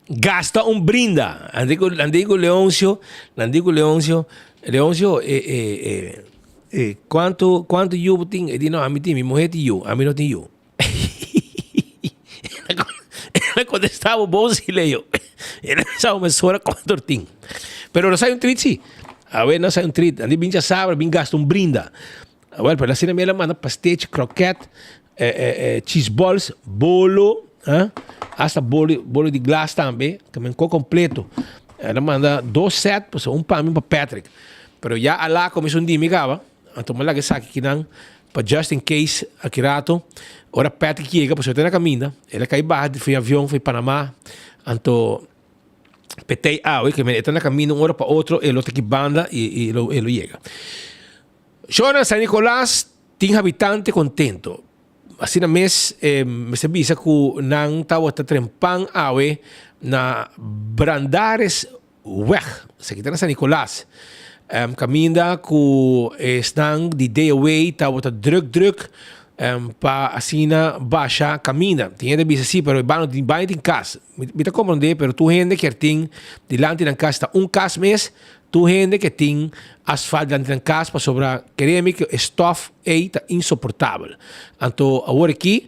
Gasta un brinda. Nan di cu, nan di cu Leoncio, nan di cu Leoncio, Leoncio, e, e, e, e, cuanto, cuanto yu bo tin? E di, no, ami tin, mi muher tin yu, ami no tin yu. El a contesta bo bon si, Leo. El a bisa bo mesora cuanto er tin. Pero nos hay un treat si. Awe nos hay un treat. Nan di bin djasabra, bin gasta un brinda. Awel, pero asina mi el a manda pastechi, kroket, cheese balls, bolo, hasta bolo, bolo di glas tambe, ta men ko kompleto. El a manda dos set, pasobra un pa mi, un pa Patrick. Pero ya a la kuminsá un di mi kaba. Anto mi a laga esaki kinan pa just in case aki rato ora Patrick yega pasobra e ta na caminda, el a cay baha di for avion for Panama, anto petey awe ke e ta na caminda un ora pa otro e lo ta ki banda y e lo yega. Shona, San Nicolas tin habitante contento. Asina mes mester bisa cu nan tawata trempan awe na Brandaris Weg, esaki ta na San Nicolas, caminda cu esnan di DOA tawata druk druk pa asina basha caminda. Tin hende bisa si, pero e bano tin baño tin cas. Mi ta comprende, pero tur hende kier tin dilanti nan cas, ta un cas mes, Tur hende ke tin asfalt dilanti nan kas pasobra kere mi ku e stof ei ta insoportabel. Anto awor aki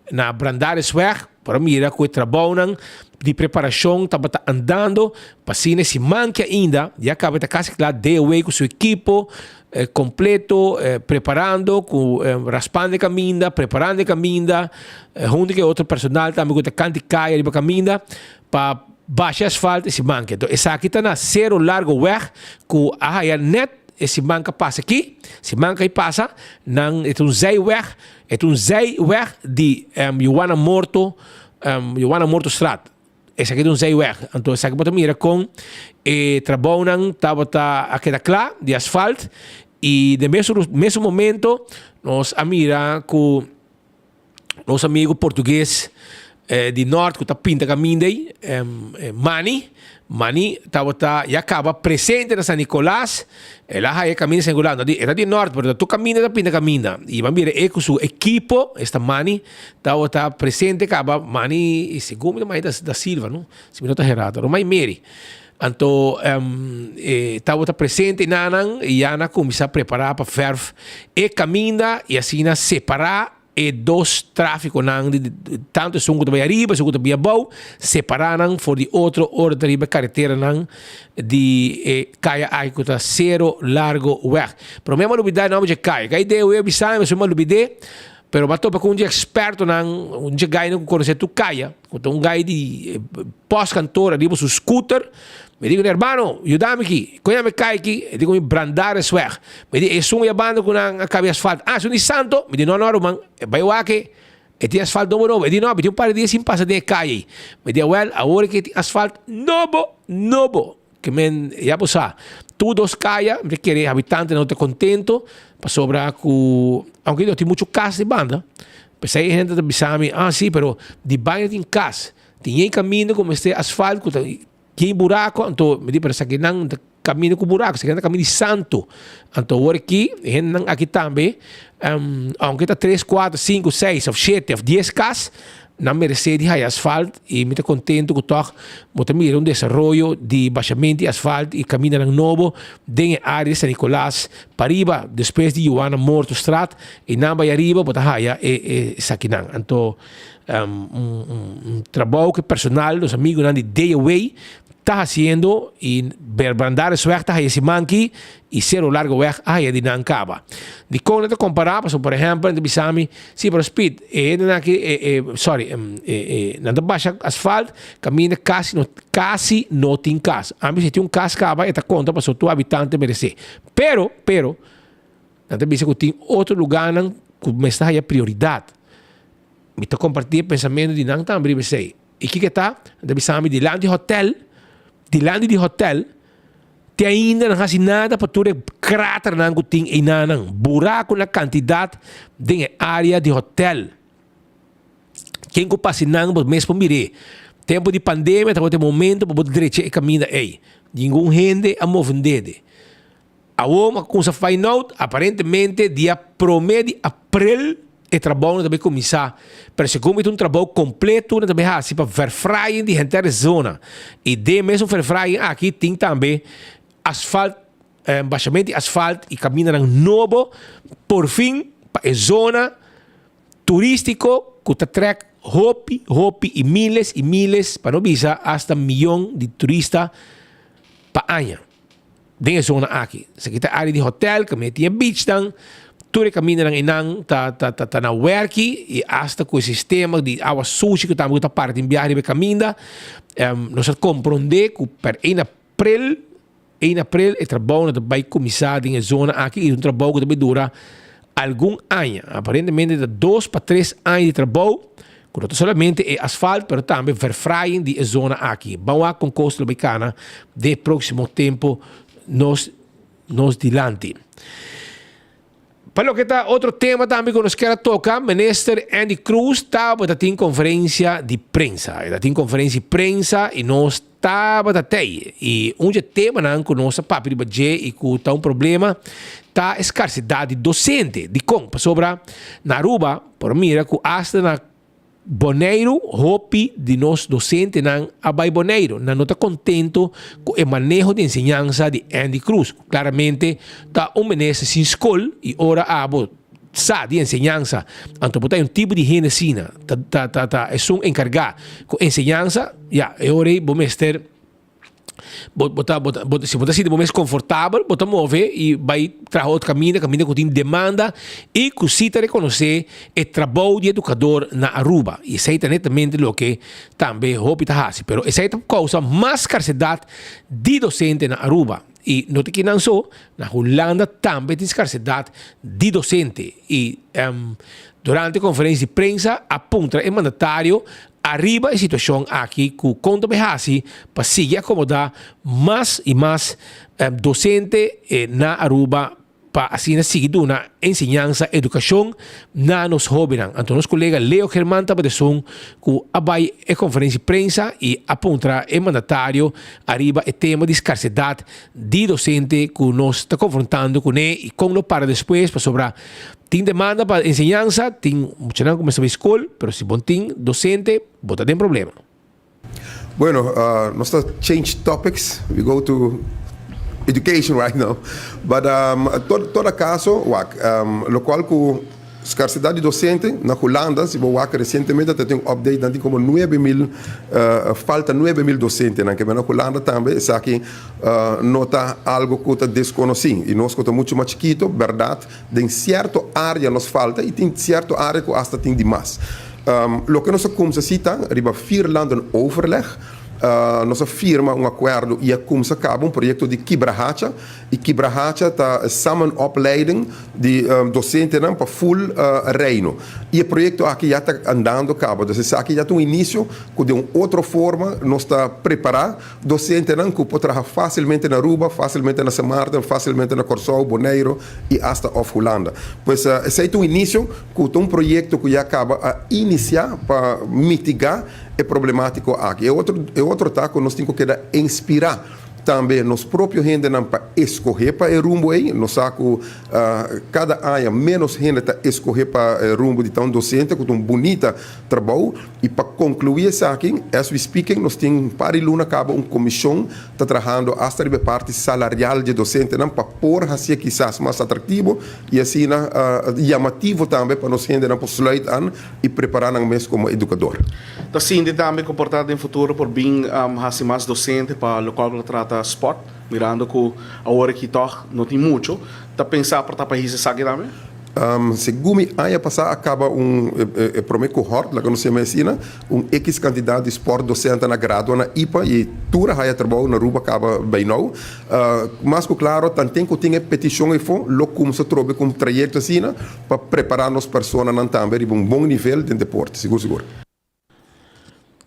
na Brandarisweg por a mira ku e trabounan di preparashon tabata andando pa asina e siman ki ainda ya kaba ta kasi kla DOW ku su ekipo kompleto preparando ku raspando e kaminda, preparando e kaminda huntu ku e otro personal tambe ku ta kanti kaya riba kaminda pa basha asfalt e siman ki. Enton esaki ta na Cerro Largo weg ku a haya net e siman ka pasa aki, siman ka i pasa, nan e ta un zijweg, e ta un zijweg di Juana Morto, Juana Morto straat. Esaki ta un zijweg. Anto esaki bo ta mira kon e trabounan tabata a keda kla di asfalt i den mesun mesun momento nos a mira ku Nos amigo portugues di nort ku ta pinta kaminda ei, Manny, Manny tabata ya kaba presente na San Nicolas, el a haya kaminda San Nicolas, no di e ta di nort pero ta tur kaminda ta pinta kaminda i bo a mira e ku su ekipo, esta Manny tabata presente kaba, Manny segun mi ta Manny da Silva no, si mi no ta herado, Romay Mary, anto e tabata presente nanan i ya nan a kuminsá prepará pa verf e kaminda i asina separá E dos trafikonan di tantu esun ku ta bai ariba esun ku ta bai abou separá nan for di otro ora ta riba e kareteranan di e kaya aki ku ta Sero Largo Weg. Promé mi a lubidá e nòmber dje kaya. Kaya idea wea bisa mi esun mi a lubid'é pero mi a topa ku un dje ekspertonan un dje gainan ku konosé tur kaya ku ta un gai di pòstkantor ariba su scooter. Mi di ku nan, Hermano, yuda mi aki. Kon ya mi kai aki? E di ku mi, Brandarisweg. Mi di, Esun ya banda ku nan a kabia asfalt. Ah, esun di Santo? Mi di, No, no, ruman. E bai wak e. E tin asfalt nobo nobo. E di, No, mi tin un par di dia sin pasa den e kaya ei. Mi di, Awel, awor ke tin asfalt nobo nobo. Ke men, ya bo sa, tur dos kaya, mi ta kere habitantenan no ta kontento pasobra ku, aunke no tin muchu kas di banda, p'esei e hende ta bisa mi, Ah, si, pero di baño tin kas. Tin yen kaminda ku mester asfalt ku ta yen buraco, anto mi di pero esaki nan ta kaminda ku buraco, esaki nan ta kaminda di santo. Anto awor aki e hendenan aki tambe, aunke ta tres, kuater, sinku, seis of shete of dies kas, nan meresé di haya asfalt i mi ta kontento ku tòg bo ta mira un desaroyo di bashamento di asfalt i kamindanan nobo den e área di San Nicolas pariba despues di Juana Mortostraat i nan bai ariba bo ta haya e esakinan. Anto un trabou ku e personal, nos amigunan di Day Away ta hasiendo i Brandarisweg ta haya siman aki i Sero Largoweg a haya di nan kaba. Dikon nan ta kompará? Pasobra por ehèmpel nan ta bisa mi, si pero Speed e hendenan aki e e sorry e e nan ta basha asfalt kaminda kasi no kasi no tin kas. Ami si tin un kas kaba e ta konta pasobra tur habitante meresé. Pero pero nan ta bisa ku tin otro lugánan ku mester haya prioridat. Mi ta kompartí e pensamentu di nan tambe riba esei. I kiko e ta? Nan ta bisa mi dilanti hotèl, dilanti di hotèl, te ainda nan hasi nada pa tur e kraternan ku tin einanan. Buraku na kantidat den e área di hotèl. Ken ku pasa einan bo mes por mir'é. Tempu di pandemia tabata e momento pa bo drecha e kaminda ei. Ningun hende a move un dede. Awor a kumsa find out, aparentemente dia prome di april e trabounan ta bay kuminsá. Pero segun mi ta un trabou kompleto nan ta bay hasi pa verfraaien di henter e zona. I den mesun verfraaien aki tin tambe asfalt, bashament di asfalt i kamindanan nobo porfin pa e zona turistiko ku ta trek hopi, hopi i miles i miles, pa no bisa asta miyon di turista pa aña. Den e zona aki. Esaki ta área di hotel, kaminda tin e beachnan, tur e kamindanan einan ta ta ta ta na wèrki i asta ku e sistema di awa sushi ku tambe ku ta para tin biaha riba e kaminda. Nos a komprondé ku per ein aprel. 1 april e trabounan ta bai kuminsá den e zona aki i ta un trabou ku ta bai dura algun aña. Aparentemente ta dos pa tres aña di trabou ku no ta solamente e asfalt pero tambe verfraaiing di e zona aki. Ban wak kon kos lo bai kana den e próksimo tempu nos nos dilanti. Pa loke ta otro tema tambe ku nos kier a toka, Minister Endy Croes tabata tin konferensia di prensa. E ta tin konferensia di prensa i nos tabata tei. I un dje temanan ku nos a papia riba dje i ku ta un problema ta e skarsidat di dosente. Dikon? Pasobra na Aruba por mira ku asta na Boneiru, Hopi di nos dosentenan a bai Boneiru. Nan no ta kontento ku e maneho di enseñansa di Endy Croes, ku klaramente ta un minister sin skol i ora abo sa di enseñansa, anto bo ta un tipo di hende asina ta ta ta ta esun enkargá ku enseñansa, ya, e ora ei bo mester. Bo, bo ta, bo ta, bo, si bo ta sinti bo mes konfortabel, bo ta move i bai traha otro kaminda, kaminda ku tin demanda i ku si ta rekonosé e trabou di edukador na Aruba. I esei ta netamente loke tambe hopi ta hasi. Pero esei ta kousa mas skarsedat di dosente na Aruba. I no ta kinan so, na Hulanda tambe tin skarsedat di dosente. I durante konferensia di prensa a puntra e mandatario Ariba e situacion aki cu con ta bay haci pa sigui acomoda mas y mas docente na Aruba pa asina sigui duna enseñansa, educacion na nos hobennan. Anto nos colega Leo German tabata esun cu a bay e conferencia di prensa y a puntra e mandatario ariba e tema di scarsedad di docente cu nos ta confrontando cune y con lo para despues pasobra Tin demanda pa enseñansa, tin muchanan ku mester bai skol, pero si bon tin dosente, bo ta den problema.
Bueno, nos ta change topics, we go to education right now, but toda caso, wak, locual cu scarcedad di docente na Hulanda, si bo wak recientemente ta tin un update, nan tin como 9000, falta 9000 docentenan, ke men na Hulanda tambe esaki no ta algo cu ta desconoci, y nos cu ta mucho mas chikito, berdad, Den sierto área nos falta i tin sierto área ku asta tin di mas. Loke nos a kumsa si ta riba Vierlanden Overleg. Nos a firma un akuerdo i a kumsa kaba un proyekto di Kibrahacha. I Kibrahacha ta samenopleiding di dosentenan pa ful Reino. I e proyekto aki ya ta andando kaba. Dus esaki ya ta un inisio ku den un otro forma nos ta prepará Dosentenan ku por traha fásilmente na Aruba, fásilmente na Sint Maarten, fásilmente na Kòrsou, Boneiru i asta òf Hulanda. Pues esei ta un inisio ku ta un proyekto ku ya kaba a inisiá pa mitigá e problemátiko aki. E otro e otro ta ku nos tin ku keda inspirá tambe nos propio hendenan pa eskohé pa e rumbo ei. Nos sa ku kada aña ménos hende ta eskohé pa e rumbo di ta un dosente ku ta un bunita trabou. I pa konkluí esaki, as we speaking, nos tin un par di luna kaba un komishon ta trahando asta riba e parti salarial dje dosentenan pa por hasié kisas mas atraktivo i asina yamativo tambe pa nos hendenan por sluit an i prepará nan mes komo edukador.
Ta sinti tambe ku por ta den futuro por bin hasi mas dosente pa lokual ku ta trata spòrt, mirando ku awor aki tòg no tin muchu. Ta pensa por ta pa hisa esaki tambe?
Segun mi aña pasá a kaba un e promé kohòrt, laga nos yama asina, un ekis kantidat di spòrt dosentenan a gradua na ipa i tur a haya trabou na Aruba kaba bai nou. Mas ku klaro tanten ku tin e petishon efo lo kumsa trobe ku un trayekto asina pa prepará nos personanan tambe riba un bon nivel den deporte, sigur sigur.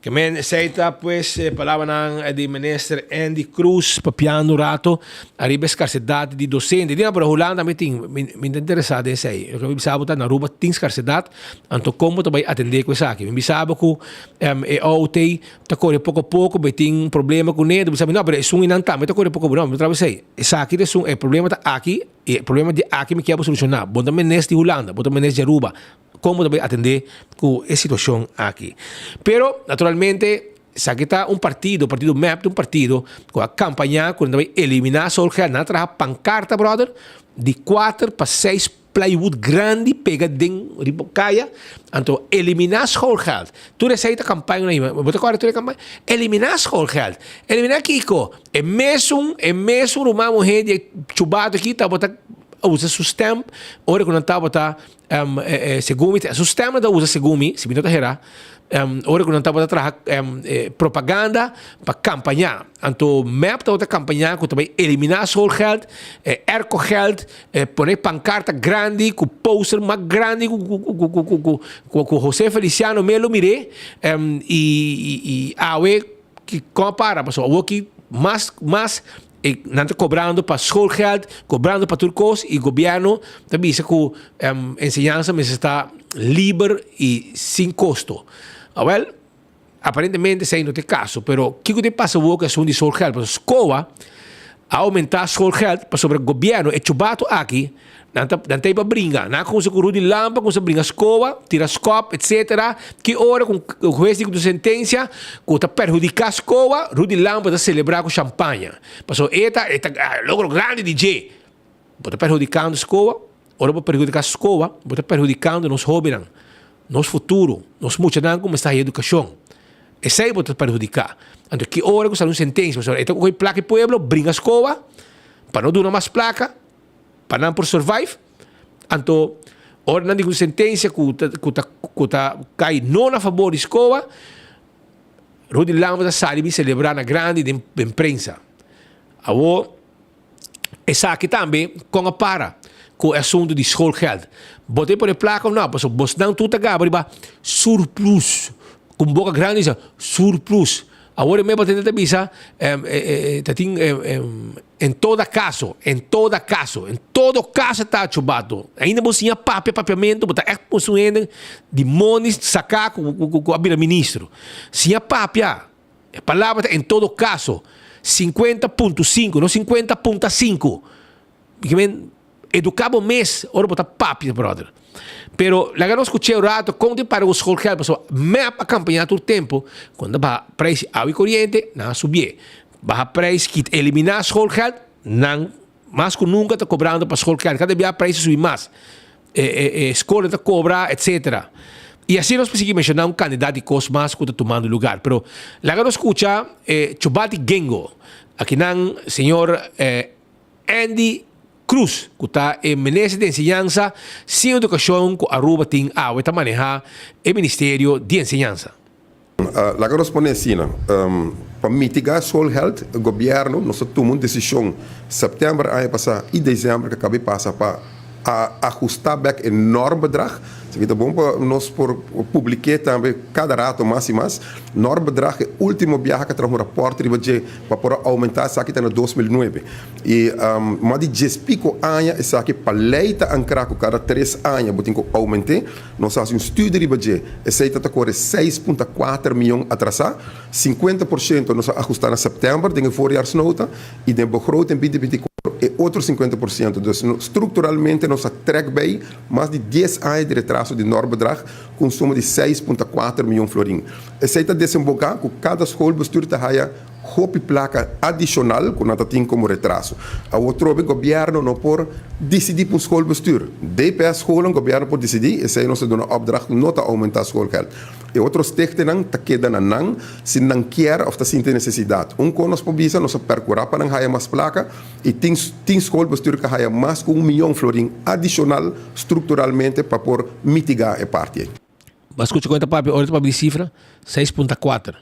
Ke men esei ta pues e palabranan di Minister Endy Croes papiando un rato ariba e scarsedad di docente. Di pero Hulanda mi tin, mi ta interesa den esei. Loke mi bisa bo ta na Aruba tin scarsedad, anto con bo ta bay atende cu esaki? Mi bisa bo cu e OT ta core poco poco, bay tin problema cune, mi bisa bo no, pero esun einan tambe ta core poco poco. No, mi ta traha esei. Esaki ta esun, e problema ta aki, y e problema di aki mi kier bo soluciona. Bo ta minister di Hulanda, bo ta minister di Aruba. Kon bo ta bai atendé ku e situashon aki? Pero, naturalmente, esaki ta un partido, partido mep ta un partido ku a kampañá ku nan ta bai eliminá Solgel. Nan a traha pankarta, bròder, di kuater pa seis plywood grandi pega den riba kaya. Anto, eliminá schoolgeld. Tur esei ta kampaña ku nan hima. Bo ta kòrda tur e kampaña? Eliminá schoolgeld. Eliminá kiko? E mesun, e mesun ruman muhé di e chubato aki tabata usa su stamp ora ku nan tabata Segun mi, su stem nan ta usa segun mi, si mi no ta hera. Ora ku nan tabata traha propaganda pa kampañá. Anto mep tabata kampañá ku ta bai eliminá schoolgeld, aircogeld, pone pankarta grandi ku poster mas grandi ku José Feliciano mes lo mir'é. I awe kon a para pasobra awoki mas mas E nan ta cobrando pa schoolgeld, cobrando pa tur cos y gobierno ta bisa cu enseñansa mester ta liber y sin costo. Awel, aparentemente esey no ta e caso, pero kico ta e pasa awor cu e asunto di schoolgeld? Pasobra SCOA a aumenta schoolgeld pasobra gobierno, e chubato aki, Nan ta nan ta ei pa bringa. Nan a kumsa ku Rudy Lampe, a kumsa bringa skoba, tira skòp, etsetera. Ki ora ku un hues di ku sentensia ku ta perhudiká skoba, Rudy Lampe ta selebrá ku shampaña. Pasobra e ta e ta logro grandi di dje. Bo ta perhudikando skoba, ora bo perhudiká skoba, bo ta perhudikando nos hóbennan, nos futuro, nos muchanan ku mester haña edukashon. Esei bo ta perhudiká. Anto ki ora ku sali un sentensia, pasobra e ta kohe plaka di pueblo, bringa skoba pa no duna mas plaka. Pa nan por survive, anto ora nan di un sentencia cu ta cu ta cu ta cay no na fabor di SCOA, Rudy Lampe ta sali bin celebra na grandi den den prensa. Awor esaki tambe con a para cu e asunto di schoolgeld. Bo ta pone placa of no? Pasobra bosnan tur ta gaba riba surplus. Cu un boca grandi bisa surplus. Awor e mes bo ta ta bisa ta tin En toda caso, en toda caso, en todo caso ta chubato. Ainda bo siña papia papiamento, bo ta echt un hende di moni saca cu cu cu a bira ministro. Siña papia, e palabra ta en todo caso, 50.5, no 50.5. Educa bo mes ora bo ta papia brother. Pero laga nos scucha un rato con tin para cu schoolgeld pasobra mep a campaña tur tempo cuando baha prijs di awa y coriente nan a subie. Baha prijs kita elimina schoolgeld nan mas cu nunca ta cobrando pa schoolgeld cada bia prijs ta subi mas. E scolnan ta cobra etc. Y asina nos por sigui menciona un cantidad di cos mas cu ta tumando lugar. Pero laga nos scucha e Chubati Gengo akinan señor Andy Cruz, cu ta e Minister di Enseñansa sin Educacion cu Aruba tin awe ta maneha e Ministerio di Enseñansa.
Laga nos pone asina, pa mitiga schoolgeld, gobierno nos a tuma un decision september aña pasa y december cu acaba di pasa pa a ahusta bek e normbedrag. Esaki ta bon pa nos por publike tambe kada rato mas i mas. Normbedrag e ultimo biaha ku a traha un rapòrt riba dje pa por a oumentá esaki ta na 2009. I mas di dies piko aña esaki pa lei ta ankrá ku kada tres aña bo tin ku oument'é. Nos a hasi un studio riba dje, esei ta ta kore 6,4 mion atrasá. 50% nos a ahustá na sèptèmber den e voorjaarsnota i den begroting 2024 e otro 50%. Dus strukturalmente nos a trèk bei Mas di dies aña di retraso di normbedrag ku un suma di 6,4 mion florin. Esei ta desemboká ku kada schoolbestuur ta haya hopi plaka adishonal ku nan ta tin komo retraso. Awor trobe gobièrnu no por disidí pa un schoolbestuur. DPS scholen gobièrnu por disidí, esei nos ta duna opdracht no ta oumentá schoolgeld. E otro stichtenan ta keda na nan si nan kier of ta sinti nesesidat. Un kon nos por bisa nos a perkurá pa nan haya mas plaka. I tin tin schoolbestuur ka haya mas ku un miyon florin adishonal strukturalmente pa por mitigá e parti ei.
Bo a skucha kon e ta papia ora e ta papia di sifra? Seis punta kuater.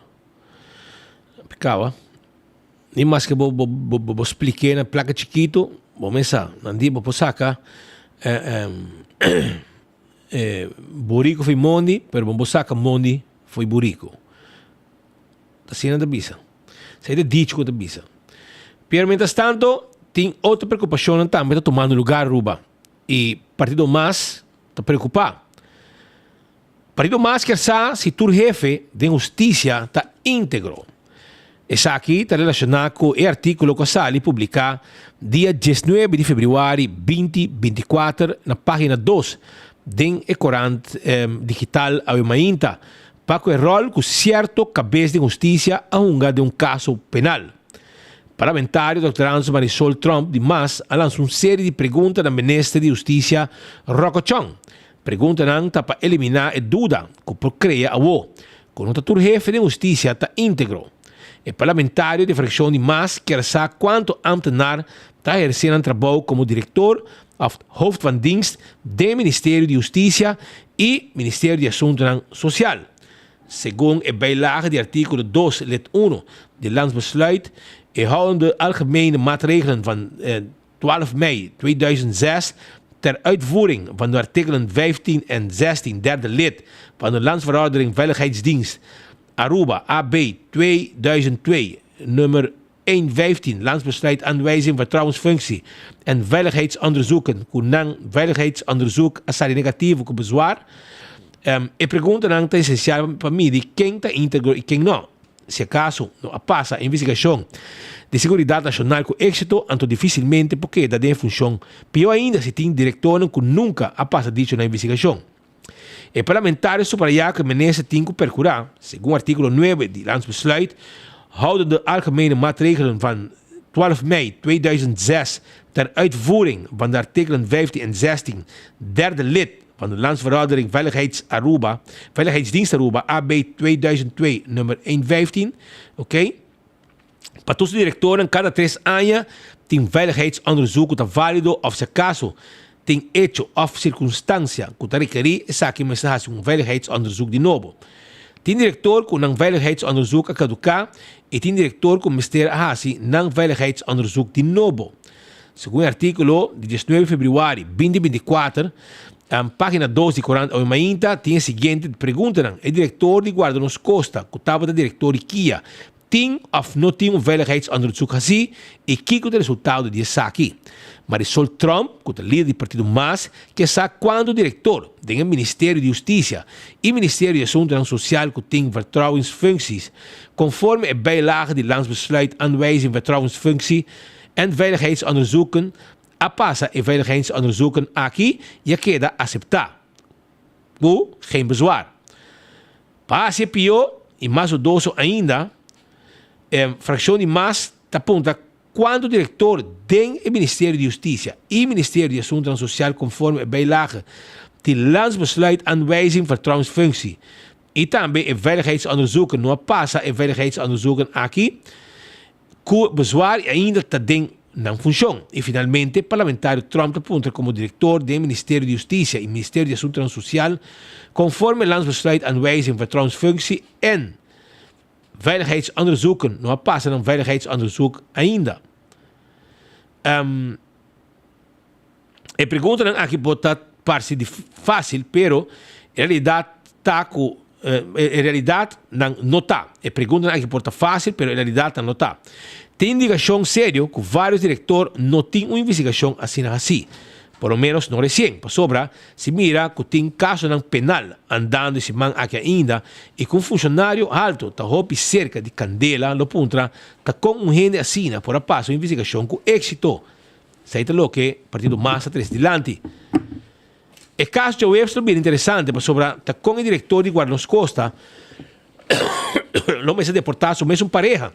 Pikawa. Ni maske bo bo bo bo splik'é na plaka chikitu, bo mes sa. Nan di bo por saka buriku fo'i mondi, pero bo no por saka mondi fo'i buriku. Ta asina nan ta bisa. Esei ta e dicho ku ta bisa. Pero mientras tanto tin otro preokupashonnan tambe ta tumando lugar Aruba i Partido Mas ta preokupá. Partido Mas kier sa si tur hefe den hustisia ta íntegro. Esaki ta relashoná ku e artíkulo ku a sali publiká dia 19 di febrüari 2024 na página 2 den e korant digital Awe Mainta pa ku e ròl ku sierto kabes di hustisia a hunga den un kaso penal. Parlamentario Dòkter Anso Marisol Tromp di mas a lansa un seri di pregunta na Minister di Hustisia Rocco Chong. Preguntanan ta pa eliminá e duda ku por krea awo ku no ta tur hefe den hustisia ta íntegro. E parlamentario di frakshon di mas kier sa kuantu ámtenar ta ehersé nan trabou komo direktor òf hoofd van dienst den Ministerio di Hustisia i Ministerio di Asuntunan Sosial. Segun e bijlage di artíkulo dos lid uno di Landsbesluit e houdende algemene maatregelen van 12 mei 2006 ter uitvoering van de artikelen 15 en 16 derde lid van de Landsverordening Veiligheidsdienst Aruba AB 2002 nummer 115 Landsbesluit Aanwijzing Vertrouwensfunctie en Veiligheidsonderzoeken ku nan veiligheidsonderzoek a sali negativo ku bezwaar. E preguntanan ta esensial pa midi ken ta íntegro i ken no. Si akaso no a pasa e investigashon di seguridat nashonal ku éksito, anto difísilmente por keda den e funshon. Pió ainda si tin direktornan ku nunka a pasa dicho na investigashon. E parlamentario subrayá ku e minister tin ku perkurá, segun artíkulo nuebe di Landsbesluit houdende algemene maatregelen van 12 mei 2006 ter uitvoering van de artikelen 15 en 16, derde lid van de Landsverordening Veiligheids Aruba, Veiligheidsdienst Aruba, AB 2002, nummer 115, oké. Pa tur su direktornan kada tres aña tin veiligheidsonderzoek ku ta válido òf si akaso tin echo òf sirkunstansia ku ta rekerí esaki mester hasi un veiligheidsonderzoek di nobo. Tin direktor ku nan veiligheidsonderzoek a kaduká i tin direktor ku mester a hasi nan veiligheidsonderzoek di nobo. Segun e artíkulo di diesnuebe febrüari binti 24, página dos di korant Awe Mainta tin e siguiente preguntanan, E direktor di Guarda Nos Kosta ku tabata direktor di kia Tin of no tin un veiligheidsonderzoek hasí i kiko ta e resultado di esaki? Marisol Tromp, ku ta lider di partido mas, ke sa kuantu direktor den e Ministerio di Hustisia i Ministerio di Asuntunan Sosial ku tin vertrouwensfuncties konforme e bijlage di Landsbesluit Aanwijzing Vertrouwensfunctie en Veiligheidsonderzoeken a pasa e veiligheidsonderzoeken aki i a keda aseptá ku geen bezwaar. Pa hasi e pió i mas dudoso ainda, e frakshon di mas ta puntra kuantu direktor den e Ministerio di Hustisia i Ministerio di Asuntunan Sosial konforme e bijlage di Landsbesluit Aanwijzing Vertrouwensfunctie i tambe e veiligheidsonderzoeken no a pasa e veiligheidsonderzoeken aki Ku bezwaar i ainda ta den nan funshon. I finalmente, parlamentario Tromp ta puntra komo direktor den Ministerio di Hustisia i Ministerio di Asuntunan Sosial, konforme Landsbesluit Aanwijzing Vertrouwensfunctie en Veiligheidsonderzoeken no a pasa nan veiligheidsonderzoek ainda. E preguntanan aki por ta parse di fácil, pero e realidad ta cu e realidad nan no ta. E preguntanan aki por ta fácil, pero e realidad nan no ta. Tin indicacion serio cu varios director no tin un investigacion asina haci, por lo menos no recien, pasobra si mira cu tin casonan penal andando e siman aki ainda y cu un funcionario alto ta hopi cerca di candela lo puntra ta con un hende asina por a pasa un investigacion cu exito. Esei ta loke Partido Mas a trese dilanti. E kaso djaweps lo bira interesante pasobra ta kon e direktor di Guarda Nos Costa lo mester deportá su mesun pareha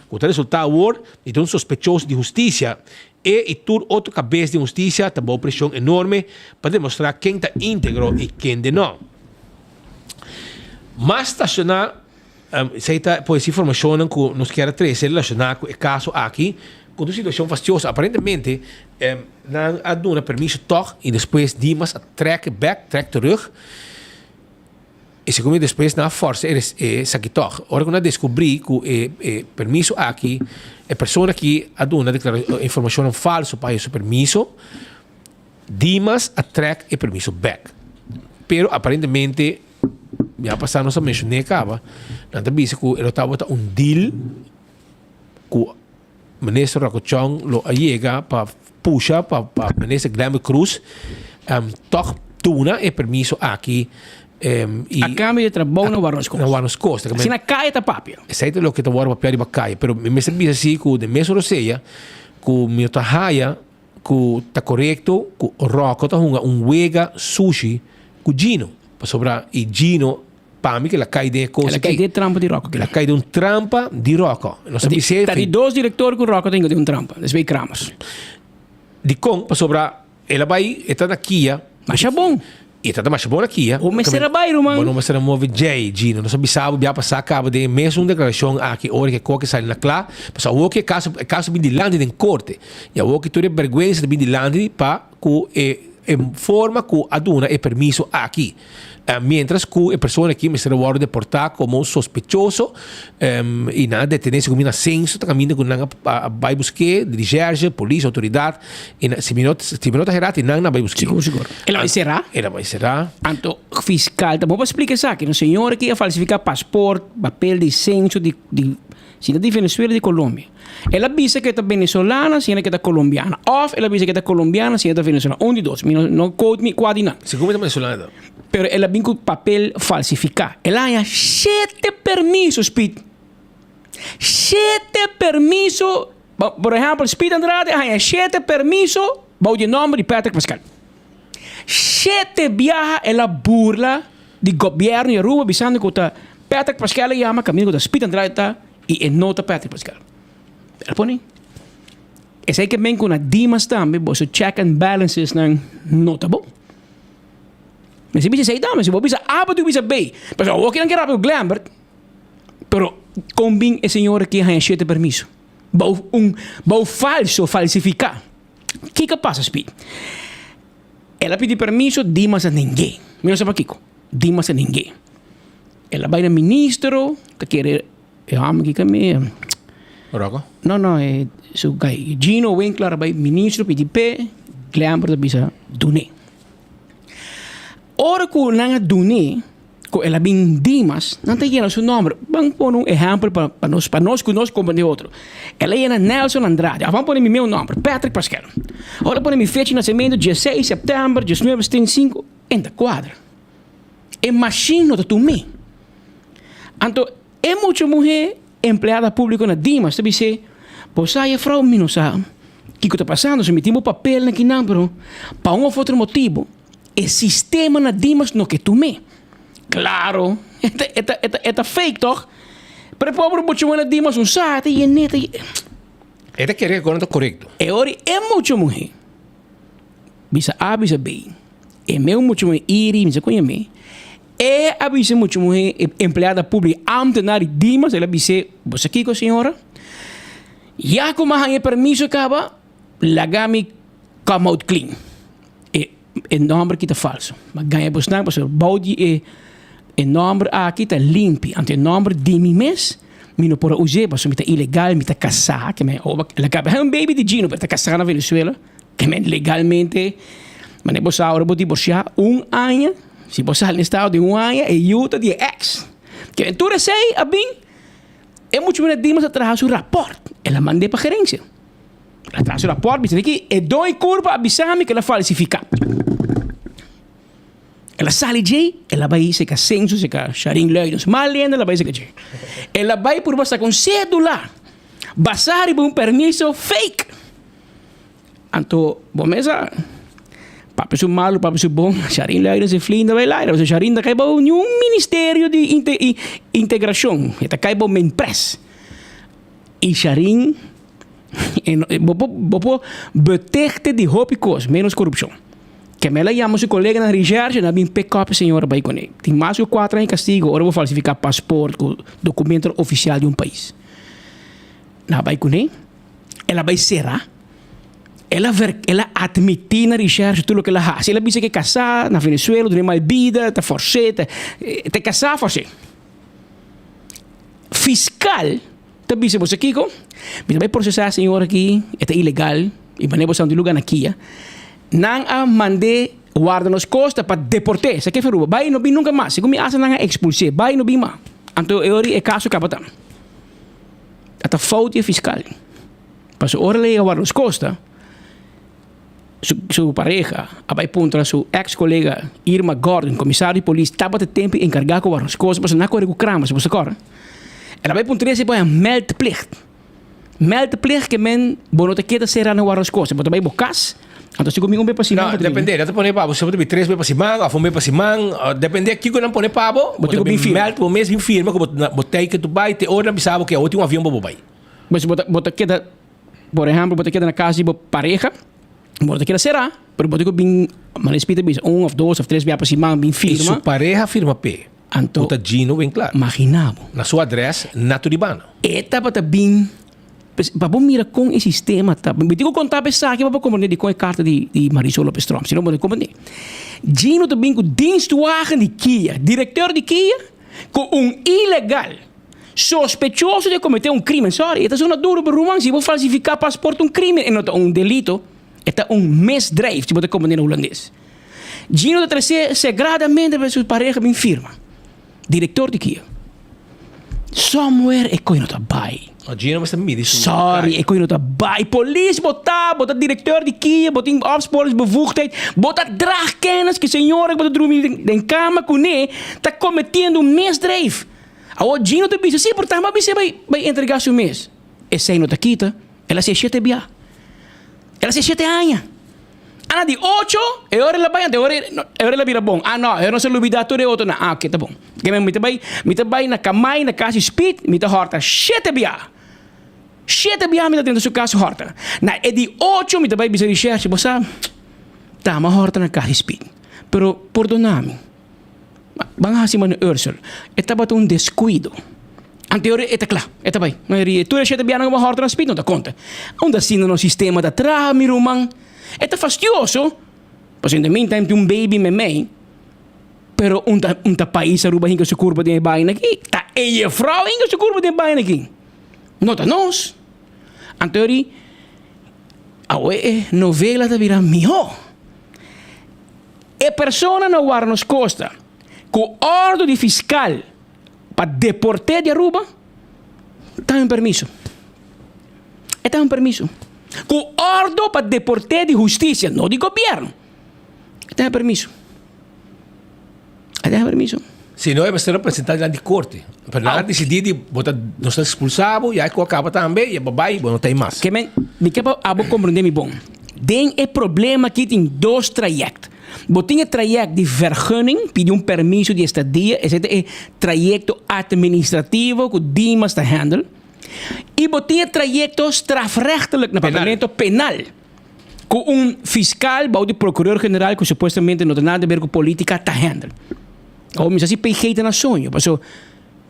ku ta resultá awor di ta un sospechoso di hustisia. E i tur otro kabes di hustisia ta bou preshon enorme pa demostrá ken ta íntegro i kende no. Mas stashoná. Esei ta pues informashonnan ku nos kier a trese relashoná ku e kaso aki, ku ta un situashon fastioso. Aparentemente nan a duna permiso tòg i despues Dimas a trèk e bèk, trèk terug, i segun mi despues nan a fòrsa esaki tòg. Ora ku nan a deskubrí ku e permiso aki, e persona aki a duna informashonnan falso pa haña su permiso, Dimas a trèk e permiso bèk. Pero aparentemente. Ya pasá nos a menshoné kaba, nan ta bisa ku e lo tabata un deal ku Minister Rocco Chong lo a yega pa pusha pa pa Minister Glenbert Croes tòg duna e permiso aki i
A kambio di trabou na Warnos Costa.
Na Warnos Costa.
Asina kaya ta papia.
Esei ta loke ta wòrdu papia riba kaya, pero mi mester bisa si ku den mesun rosea ku mi no ta haya ku ta korekto ku Rocco ta hunga un wega sushi ku Gino. Pasobra i Gino pa mi ke la kai den e kos
El a kai
aki.
den trampa di Rocco.
El a kai den un trampa di Rocco. Nos a bis'é
Ta di dos direktor ku Rocco tin den un trampa. Despues Kramers.
Dikon? Pasobra el a bai, e ta na Kia.
Masha bon.
E ta ta masha bon na Kia.
Bo mester a bai, ruman.
Bo no mester a move djei, Gino. Nos a bisa bo bia pasá kaba den e mesun deklarashon aki ora ku e koki sali na kla. Pasobra awor ku e kaso, e kaso bin dilanti den korte. I awor ku tur e bèrgwensa ta bin dilanti pa ku e. e forma ku a duna e permiso aki. Mientras ku e persona aki mester a wòrdu deportá komo sospechoso i nan a detené segun mi na senso ta kaminda ku nan a bai busk'é, dirigèrge, polis, outoridat i nan si mi no si mi no ta herá ti nan a bai busk'é.
Sigur sigur. El a bai será.
El a bai será.
Anto fiskal ta bon pa splika esaki no señor aki a falsifiká pasport, papel di senso di di si ta di Venezuela di Colombia. El a bisa ku e ta venezolana si e ta colombiana òf el a bisa ku e ta colombiana si e ta venezolana un di dos mi no no quote mi kua di nan.
Segun mi ta venezolana.
Pero el a bin ku papel falsifiká. El a haña shete permiso Speed. Shete permiso por ehèmpel Speed Andrade a haña shete permiso bou di e nòmber di Patrick Pascal. Shete biaha el a burla di gobièrnu di Aruba bisando ku ta Patrick Pascal a yama kaminda ku ta Speed Andrade ta i e no ta Patrick Pascal. El a pone. Esei ke men ku na Dimas tambe boso check and balances nan no ta bon. Mester bisa esei tambe. Si bo bisa A bo tin ku bisa B. Pasobra awor kinan ke rabia ku Glembert pero kon bin e señor aki a haña shete permiso bou un bou falso falsifiká. Kiko a pasa Speed? El a pidi permiso Dimas a neng'é. Mi no sa pakiko. Dimas a neng'é. El a bai na ministro ta kere e hòmber ki kami
Rocco?
No no e su guy Gino Winkler a bai ministro pidi p'e Glembert a bisa dun'é. Ora ku nan a dun'é ku el a bin Dimas, nan ta yena su nòmber. Ban pone un ehèmpel pa pa nos pa nos ku nos komprendé otro. El a yena Nelson Andrade. Òf ban pone mi meu nòmber, Patrick Pascal. Ora a pone mi fecha di nasementu, dieseis sèptèmber diesnuebe setenta i sinku, e ta kuadra. E mashin no ta tum'é. Anto e mucha muhé empleada públiko na Dimas ta bis'é, Bo sa jefrou, mi no sa kiko ta pasando, si mi tin bo papelnan kinan, pero pa un òf otro motibu e sistema na Dimas no ke tum'é. Klaro, e ta, e ta, e ta, e ta fake tòg? Pero e pober mucha muhé na Dimas no sa, e ta yen'é, ta.
E ta kere ku no ta korekto.
E ora e mucha muhé bisa A bisa B, e meu mucha muhé iri, mi sa kon yam'é. E a bisa mucha muhé, e empleada públiko, ámtenar di Dimas, el a bis'é, Bo sa kiko, señora? Ya ku mi a haña e permiso kaba, laga mi come out clean. E e nòmber aki ta falso. Mi a gaña bosnan pasobra bou di e e nòmber aki ta limpi. Anto e nòmber di mi mes mi no por a us'é pasobra mi ta ilegal, mi ta kasá. Ke men el a kaba haña un baby di Gino, pero e ta kasá na Venezuela. Ke men legalmente, manera bo sa ora bo divorsiá un aña. Si bo sali estado di un aña, e yu ta di e ex. Ke tur esei a bin, e mucha mira Dimas a traha su raport. El a mand'é pa gerencia. El a traha su raport, bisa aki, e doño kurpa a bisa mi ku el a falsifiká. El a sali djei, el a bai seka Censo, seka Sharin Luidens. Mal hende el a bai seka djei. El a bai purba saka un cédula basá riba un permiso fake. Anto bo mes a papia su malu, papia su bon, Sharin lo aire flinda bai laira, pasobra Sharin ta kai bou niun ministerio di integrashon, e ta kai bou Minpres. I Sharin, bo por bo por betechte di hopi kos, menos korupshon. Kemel a yama su koleganan recherche, nan a bin pick up e señora bai kuné. Tin mas ku kuater aña kastigo ora bo falsifiká pasport ku dokumentonan ofisial di un pais. Nan a bai kuné. El a bai sera. El a ver, el a admití na recherche tur loke el a hasi. El a bisa ke kasá na Venezuela, dun'é mal bida, ta fors'é, ta, ta kasá fors'é. Fiskal ta bisa bo sa kiko? Mi ta bai prosesá e señor aki, e ta ilegal, i manera bo sa un luga na kia. Nan a mand'é warda nos kosta pa deport'é. Sa ke Aruba? Bai no bin nunka mas. Segun mi asa nan a ekspuls'é. Bai no bin mas. Anto e ora e kaso kaba ta. A ta fout di e fiskal. Pasobra ora el a yega Guarda Costa, su su pareha a bai puntra su ex kolega Irma Gordon, komisario di polis tabata tempu enkargá ku Guarda Costa, pasobra nan a kore ku Kramer, si bo sa kòrda. El a bai puntra si por haña meldplicht. Meldplicht ke men bo no ta keda será na Guarda Costa, bo ta bai bo kas. Anto si ku mi un be pa siman
No, depende, nan ta pone pa bo si bo ta bin tres be pa siman of un be pa siman, depende kiko nan pone pa bo, bo ta bin meld bo mes bin firma ku bo bo tei ke tu bai te ora nan bisa bo ke awo tin un avion pa bo bai.
Pues bo ta bo ta keda por ehempel bo ta keda na kas di bo pareha, bo no ta keda será, pero bo tin ku bin manera Speed ta bisa un of dos of tres bia pa siman bin
I
firma.
su pareha firma p'e,
Anto
ku ta Gino Winklar.
Magina bo.
Na su adres na Turibana.
E tabata bin. Pa bo mira kon e sistema ta. Mi tin ku konta bo esaki pa bo komprende dikon e karta di di Marisol Lopez Tromp, si no bo no komprende. Gino ta bin ku dienstwagen di Kia, direkteur di Kia, ku un ilegal, sospechoso di a kometé un krimen. Sorry, e ta zona duro, pero ruman, si bo falsifiká pasport un krimen, e no ta un delito, e ta un misdrijf, si bo ta komprende na hulandes. Gino ta tresé segradamente pa su pareha bin firma. Director di kia? Somewhere e koe no ta bai.
Oh, Gino mester midi su
Sorry, e koe no ta bai. Polis bo ta, bo ta directeur di kia, bo tin opsporingsbevoegdheid, bo ta draagkennis ku señora ku bo ta drumi den kama kuné ta kometiendo un misdrijf. Awor Gino ta bisa, si, por ta bo a bis'é bai bai entrega su mes. Esei no ta kita. El a hasi e shete bia. El a hasi e shete aña. Ana di ocho, e ora el a bai, anto e ora e ora el a bira bon. Ah no, e ora nos a lubida tur e otronan. Ah oke, ta bon. Ke men mi ta bai, mi ta bai na Kamai, na kas di Speed, mi ta hòrta shete bia. Shete bia mi ta drenta su kas hòrta. Na e di ocho mi ta bai bisa Rishershi, bo sa, ta mi a hòrta na kas di Speed, pero pordona mi. Ban hasi mane Ursel. E tabata un descuido. Anteor e ta cla, e ta bay. Mayoria tur e shete bianan cu bo horta na speed no ta conta. Unda asina nos sistema ta traha mi ruman. E ta fastioso, pasobra in the meantime tin un baby memey, pero un ta un ta pais Aruba hinca su curpa den e baina aki. Ta e jefrouw hinca su curpa den e baina aki. No ta nos. Anteor awe e novela ta bira miho. E persona na wara nos kosta ku òrdu di fiskal pa deport'é di Aruba ta un permiso. E ta un permiso. Ku òrdu pa deport'é di hustisia, no di gobièrnu. E ta un permiso. E ta un permiso.
Si no e mester a presentá dilanti di korte. Pero nan a disidí di bo ta nos ta ekspulsá bo, ya ku a kaba tambe, ya bo bai, bo no ta ei mas.
Ke men, mi ke pa abo komprendé mi bon. Den e problema aki tin dos trayèkt. Bo tin e trayèkt di vergunning, pidi un permiso di estadia, esei ta e trayekto atministrativo ku Dimas ta handle. I bo tin e trayekto strafrechtelijk na papamento penal. Ku un fiskal bou di prokuror general ku supuestamente no ta nada ber ku politika ta handle. Awor mi sa si PG ta na soño paso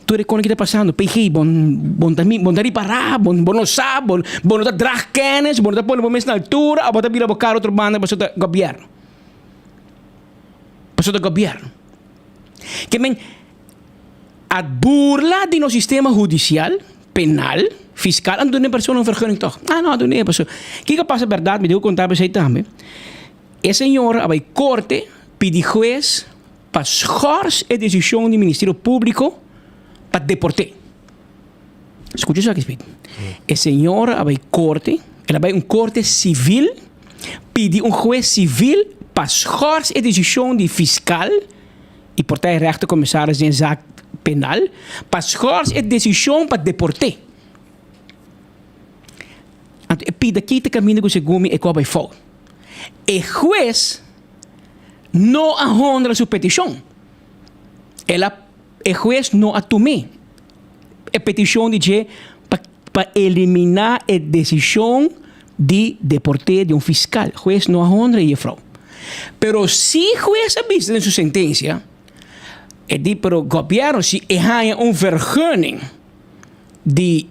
tur e kos ki ta pasando PG bon bon ta bon ta ripará bon bo no sa bon bo no ta drag kennis bo no ta pone bo mes na altura òf bo ta bira bo kara otro banda paso ta gobièrnu paso ta gobièrnu ke men A burla di nos sistema hudisial, penal, fiskal a duna e persona un vergunning tòg. Ah no a dun'é paso kiko a pasa bèrdat mi debe konta bo esei tambe. E señora a bai korte pidi hues pa schors e desishon di Ministerio Públiko pa deport'é. Skucha esaki Speed. E señora a bai korte, el a bai un korte sivil pidi un hues sivil pa schors e desishon di fiskal. i por ta e rechtercommissaris den zaak penal pa schors e desishon pa deport'é. Anto e pida kita kaminda ku segun mi e kò bai fout. E hues no a honra su petishon. El a e hues no a tum'é e petishon di dje pa pa eliminá e desishon di deport'é di un fiskal. Hues no a honra e jefrou. Pero si hues a bisa den su sentensia, e di pero gobièrnu si e haña un vergunning di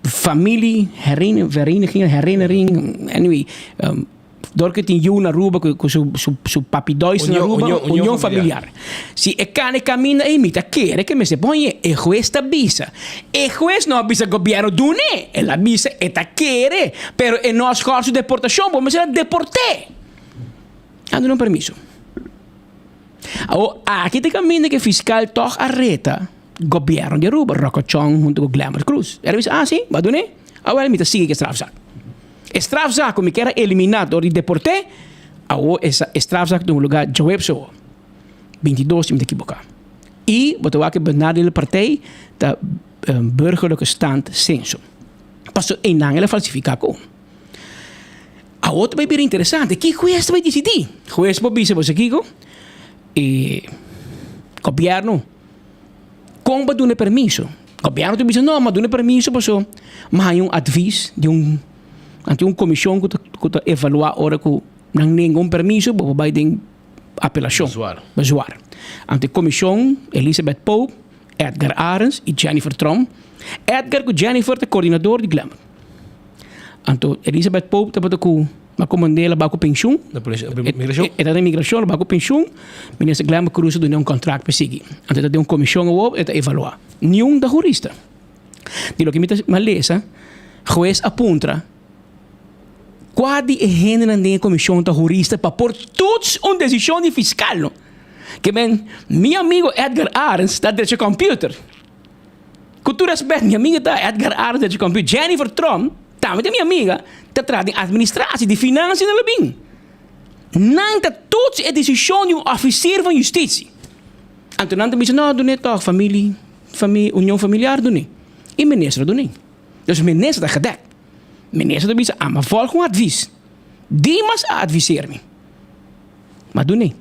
familie hereniging, herinnering, anyway, dor ku e tin yu na Aruba ku su su papi Duits na Aruba, union familiar. Si e kana e kaminda ei mi ta kere ke mester pon e hues ta bisa. E hues no a bisa gobièrnu dun'é, el a bisa e ta kere, pero e no a skòr su deportashon, bo mester a deport'é. A duna un permiso. Awor aki ta e kaminda ku e fiskal tòg a reta gobièrnu di Aruba, Rocco Chong huntu ku Glenbert Croes. El a bisa, ah si, bo a dun'é? Awèl mi ta sigui ku e strafzak. E strafzak ku mi kier a eliminá dor di deport'é, awor e strafzak ta un lugá djaweps awor. 22 si mi ta ekiboká. I bo ta wak e benadeelde partij ta burgerlijke stand censo. Paso einan el a falsifiká kon. Awor ta bai bira interesante. Ki hues ta bai disidí? Hues por bisa bo sa kiko? E gobièrnu kon bo a duna e permiso? Gobièrnu ta bisa no, mi a duna e permiso paso mi a haña un advis di un anto un komishon ku ta ku ta evaluá ora ku nan nenga un permiso bo por bai den apelashon, bezwaar. Anto e komishon Elizabeth Pope, Edgar Arends i Jennifer Tromp. Edgar ku Jennifer ta koordinador di Glamour. Anto Elizabeth Pope tabata ku Marco Mandela ba ku penshun. E ta den migrashon, ba ku penshun. Minister Glamour Cruz a duna un kontrakt pa sigui. Anto e ta den un komishon awor, e ta evaluá. Niun ta hurista. Di loke mi ta lesa, hues a puntra kua di e hendenan den e komishon ta hurista pa por toets un desishon di fiskal no. Ke men, mi amigo Edgar Arends ta drecha computer. Ku tur respet, mi amiga ta Edgar Arends drecha computer. Jennifer Tromp, tambe ta mi amiga, ta traha den administratie di financiën na Labin. Nan ta toets e desishon di un officier van justitie. Anto nan ta bisa, no, dun'é tòg, family. Fami, union familiar dun'é i minister dun'é. Dus minister ta gedek. Minister ta bisa, ama volg un advies. Dimas a adviseer mi. Ma dun'é.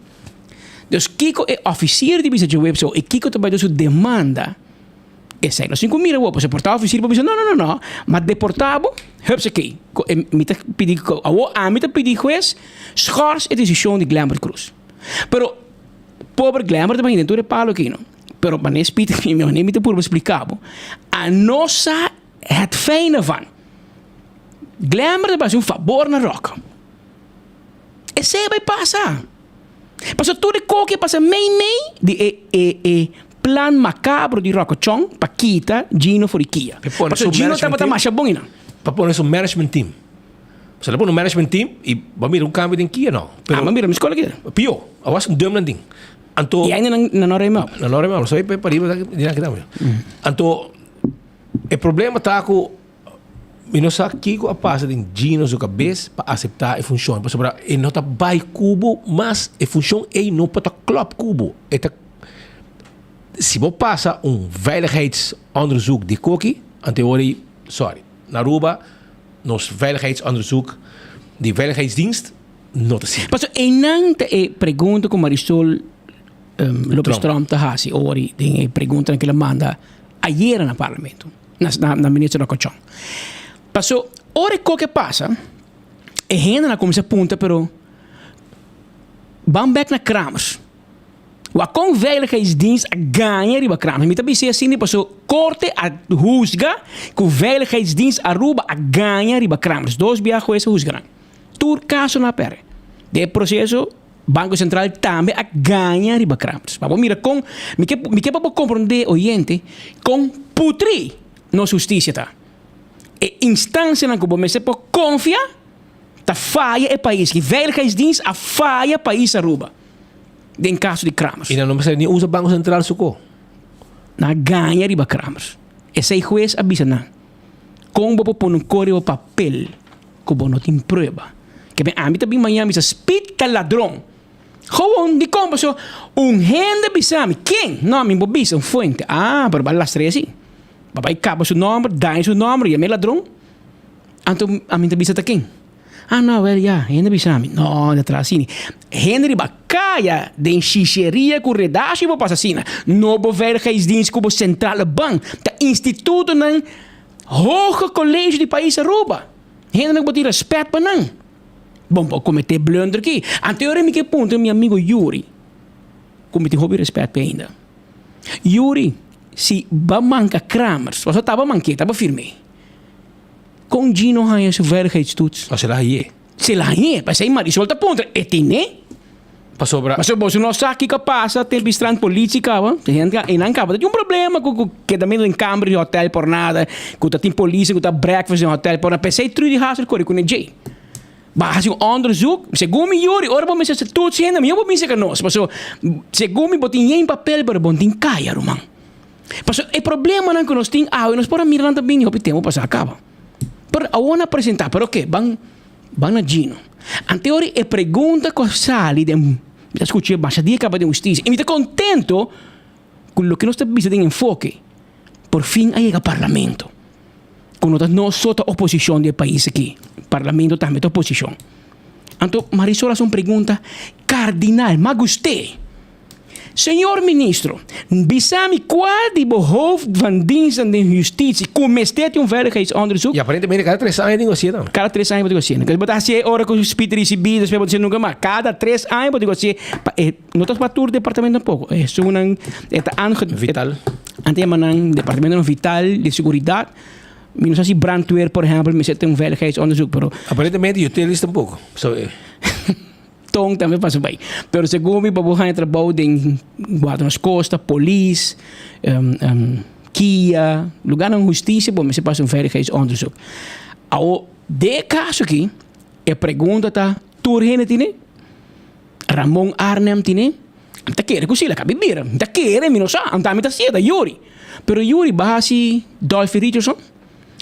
Dus kiko e officier di bisa dje so i kiko ta bai den su demanda, esei nos tin ku mira awor. Pasobra por ta officier por bisa, no, no, no, no, ma deporta bo, hupsakee. Ku e mi ta pidi, awor ami ta pidi hues schors e desishon di Glenbert Cruz. Pero pober Glenbert ta baña den tur e palo aki no. Pero manera Speed manera mi ta purba splica bo, a no sa het fijne van. Glenbert a haci un fabor na Rock. Esey a bay pasa. Pasobra tur e koki a pasa mei mei di e e e plan macabro di Rocco Chong pa kita Gino for di Kia. Pasobra Gino tabata masha bon einan.
Pa pone su management team. Pasobra el a pone un management team y bo a mira un cambio den Kia no.
Pero, ah, mira mi scola kia.
Pio, a was un dumnan ding. Anto.
Y ainda nan no rema op.
Nan no rema op. So pa pariba di nan kita. Anto e problema ta ku mi no sa kiko a pasa den Gino su kabes pa aseptá e funshon. Pasobra e no ta bai ku bo mas e funshon ei no por ta klòp ku bo. E ta si bo pasa un veiligheidsonderzoek di koki anto e ora ei sorry na Aruba nos veiligheidsonderzoek di veiligheidsdienst no ta sirbi.
Pasobra einan ta e pregunta ku Marisol Lopez Tromp ta hasi ora den e preguntanan ku el a manda ayera na parlamento na minister Rocco Chong. Pasobra ora e koke pasa e hendenan a kuminsá puntra pero ban bek na Kramers. Wak kon Veiligheidsdienst a gaña riba Kramers. Mi ta bis'é asina pasobra korte a husga ku Veiligheidsdienst Aruba a gaña riba Kramers. Dos biaha hues a husga nan. Tur kaso na pèrdè. Den e proseso Banko Sentral tambe a gaña riba Kramers. Pa bo mira kon, mi ke mi ke pa bo komprondé oyente, kon putrí nos hustisia ta. E instansianan ku bo mester por konfia ta faya e pais. Ki Veiligheidsdienst a faya pais Aruba den kaso di Kramers.
I nan no mester ni usa Banko Sentral su ko.
Nan a gaña riba Kramers. Esei hues a bisa nan, kon bo por pone un kor riba papel? Ku bo no tin prueba. Ke ben ami ta bin mañan bisa Speed ta ladron. Gewoon dikon paso un hende bisa mi ken? No mi bo bisa un fuente. Ah pero bo a lastra e si. Bo bai kaba su nomber daña su nomber yam'e ladron. Anto ami ta bisa ta ken? Ah no wel ya hende bisa mi. No ta traha asina. Hende riba kaya den shisheria ku redashi bo pasa asina. No bo veiligheidsdienst ku bo centrale bank ta institutonan. Hoge College di pais Aruba. Hendenan ku bo tin respet pa nan. Bon bo a kometé blunder ki. Anto ora mi ke puntra mi amigo Yuri, ku mi tin hopi respet p'e ainda. Yuri, si bo a manka Kramers, pasobra taba mank'é, taba firm'é. Kon Gino haña su veiligheidstoets?
Pasobra el a hañ'é.
Si el a hañ'é, p'esei Marisol ta puntra, e tin'é?
Pasobra.
Pasobra boso no sa kiko a pasa tempu di strand politie kaba. E nan kaba ta tin un problema ku ku kedamentu den kamber di hotel por nada, ku ta tin polisie ku ta breakfast den hotel por nada. P'esei Trudy Hassel kore ku ne djei. Ba hasi un onderzoek. Segun mi Yuri, ora bo mester toets hende, mi bo bisa ka nos. Pasobra segun mi bo tin yen papel pero bo no tin kaya ruman. Pasobra e problemanan ku nos tin awe nos por a mira nan ta bini hopi tempu pasá kaba. Pero awor nan a presentá, pero oke, ban. Ban na Gino. Anteori e pregunta cu a sali den, mi ta scucha masha dia caba den husticia y mi ta contento cu loke nos ta bisa den enfoke por fin a yega parlamento. Cu no ta nos so ta oposicion di e pais aki, parlamento tambe ta oposicion. Anto Marisol haci un pregunta cardinal, ma gust'e. Señor Ministro, bisa mi cua di bo hoofd van diensten den Justitie cu mester tin un veiligheidsonderzoek?
Y aparentemente cada tres aña tin cu hacié tambe.
Cada tres aña bo tin cu hacié. Bo ta hacié ora cu Speed ricibi, despues bo ta hacié nunca mas. Cada tres aña bo tin cu hacié pa e, no ta pa tur departamento tampoco. Esunnan e ta ange.
Vital.
Antes yama nan departamentonan vital di seguridad. Mi no sa si brandweer por ehempel mester tin un veiligheidsonderzoek pero.
Aparentemente utilities tampoco. So e.
Tong tambe pasa bay. Pero segun mi pa bo haña trabou den Guarda nos Costa, polis, kia, lugarnan husticia bo mester pasa un veiligheidsonderzoek. Awo den e caso aki e pregunta ta tur hende tine? Ramon Arnhem tine? Mi ta kere ku si el a kabi bira. Mi ta kere, mi no sa. Anto ami ta sieta, Yuri. Pero Yuri baha hasi Dolphy Richardson.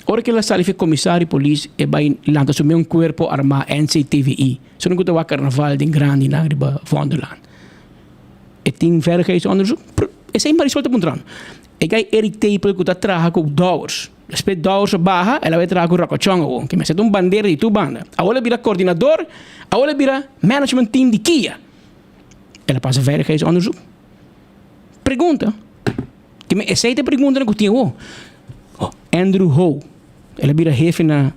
Ora ku el a sali fi komisario di polis, e bai lanta su meun kuerpo armá, NCTVI. Esun ku ta wak karnaval den grandinan riba Vondellaan. E tin veiligheidsonderzoek? Esei Marisol ta puntrando. E gai Eric Tepel ku ta traha ku Dowers. Despues Dowers a baha, el a bai traha ku Rokochon awor. Ke mester ta un bandera di tur banda. Awor el a bira koordinador, awor el a bira management team di kia. El a pasa veiligheidsonderzoek? Pregunta. Ke men esei ta e preguntanan ku tin awor. Andrew Ho, el a bira hefe na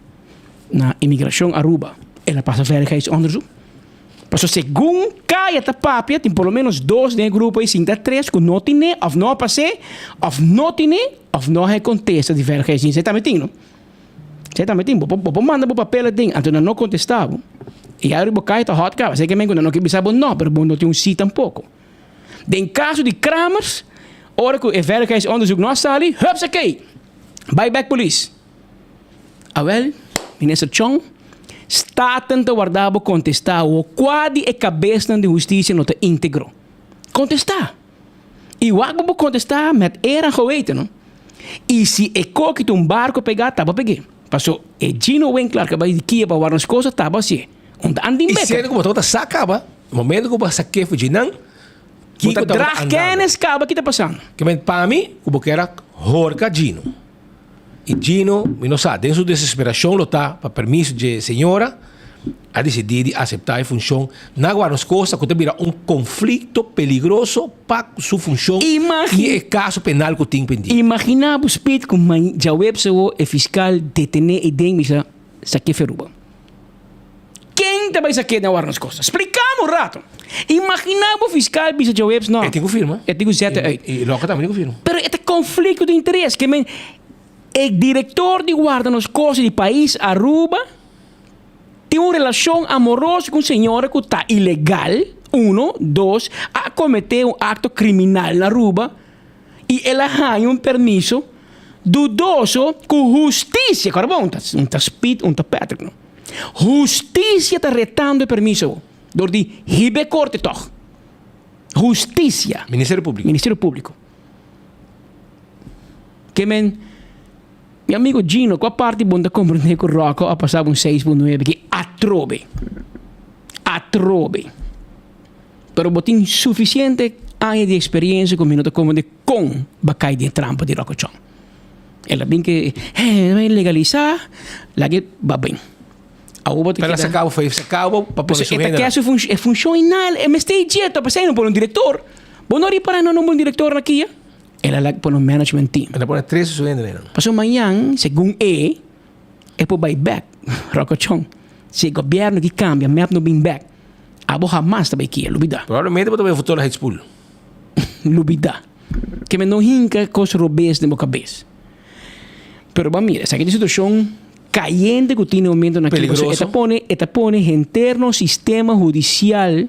na Imigrashon Aruba. El a pasa veiligheidsonderzoek? Pasobra segun kaya ta papia tin por lo menos dos den e grupo ei sinta tres ku no tine òf no a pas'é òf no tine òf no a haña kontesta di veiligheidsdienst. Esei tambe tin no. Esei tambe tin. Bo por bo por manda bo papel aden anto nan no kontestá bo. I ya riba bo kaya ta hòt kaba. Esei ke men ku nan no ke bisa bo no pero bo no tin un sí tampoko. Den kaso di Kramers ora ku e veiligheidsonderzoek no a sali, hupsakee! Bai bèk polis. Awel, Minister Chong, Staten ta warda bo kontestá awo kua di e kabesnan di hustisia no ta íntegro. Kontestá! I wak bo por kontestá met eer en geweten, no? I si e koki ta un barko pegá, ta bo peg'é. Paso e Gino Winklaar ku a bai di Kia pa warda nos kosa, ta bo hasié. Un ta andin
I
beka.
siendo ku bo tabata sa kaba, momento ku bo a sak'é for djinan,
Bo
kiko
ta
tabata
draag
andando?
kennis kaba ki ta pasando.
Ke men pa mi ku bo kier a horka Gino. I Gino, mi no sa, den su desesperacion lo ta pa permiso dje señora, a dicidi di acepta e funcion na Guarnos Costa cu ta bira un conflicto peligroso pa cu su funcion i e caso penal cu tin pendiente.
Imagina bo Speed cu man djaweps awo e fiscal detene e den bisa sake feruba. Ken ta bai sake na Guarnos Costa? Splica mi un rato. Imagina bo fiscal bisa djaweps no.
E tin cu firma.
E tin cu zeta uit.
I loke tambe tin cu firma.
Pero e ta conflicto di interes. Ke men e director di Guarda Nos Costa di pais Aruba tin un relacion amoroso cu un señora cu ta ilegal, uno, dos, a comete un acto criminal na Aruba y el a haña un permiso dudoso cu husticia, kòrda bon, un ta Speed, un ta Patrick no. Husticia ta retando e permiso dor di hiba e corte tog. Husticia.
Ministerio Publico.
Ministerio Publico. Ke men, mi amigo Gino, kua parti bon ta comprende ku Rocco a pasa un 6.9 ki atrobe. Atrobe. Pero bo tin suficiente aña di experiencia ku mi no ta comprende kon ba kai den e trampa di Rocco Chong. El a bin ke, eh, bai legalisa, lag'e ba bin. Awor bo ta
Pero
keda.
a sacabo foi sacabo pa pone su
E ta
hende.
keda su func e funcion y nada, e mester e djeto, p'esei no pone un director. Bo no ripara no nombra un director na kia? El a laga pone un management team.
El a pone tres su hende nan.
Pasobra mañan, segun e, e por bai bek, Rocochon. Si e gobierno aki cambia, mep no bin bek. Abo hamas ta bai kia, lubida.
Probablemente bo ta bai futuro het spoel.
Lubida. Ke men no hinka kos robes den bo kabes. Pero bo a mira, esaki ta un situashon kayente ku tin na e momentonan aki. Pasobra e ta pone, e ta pone henter nos sistema hudisial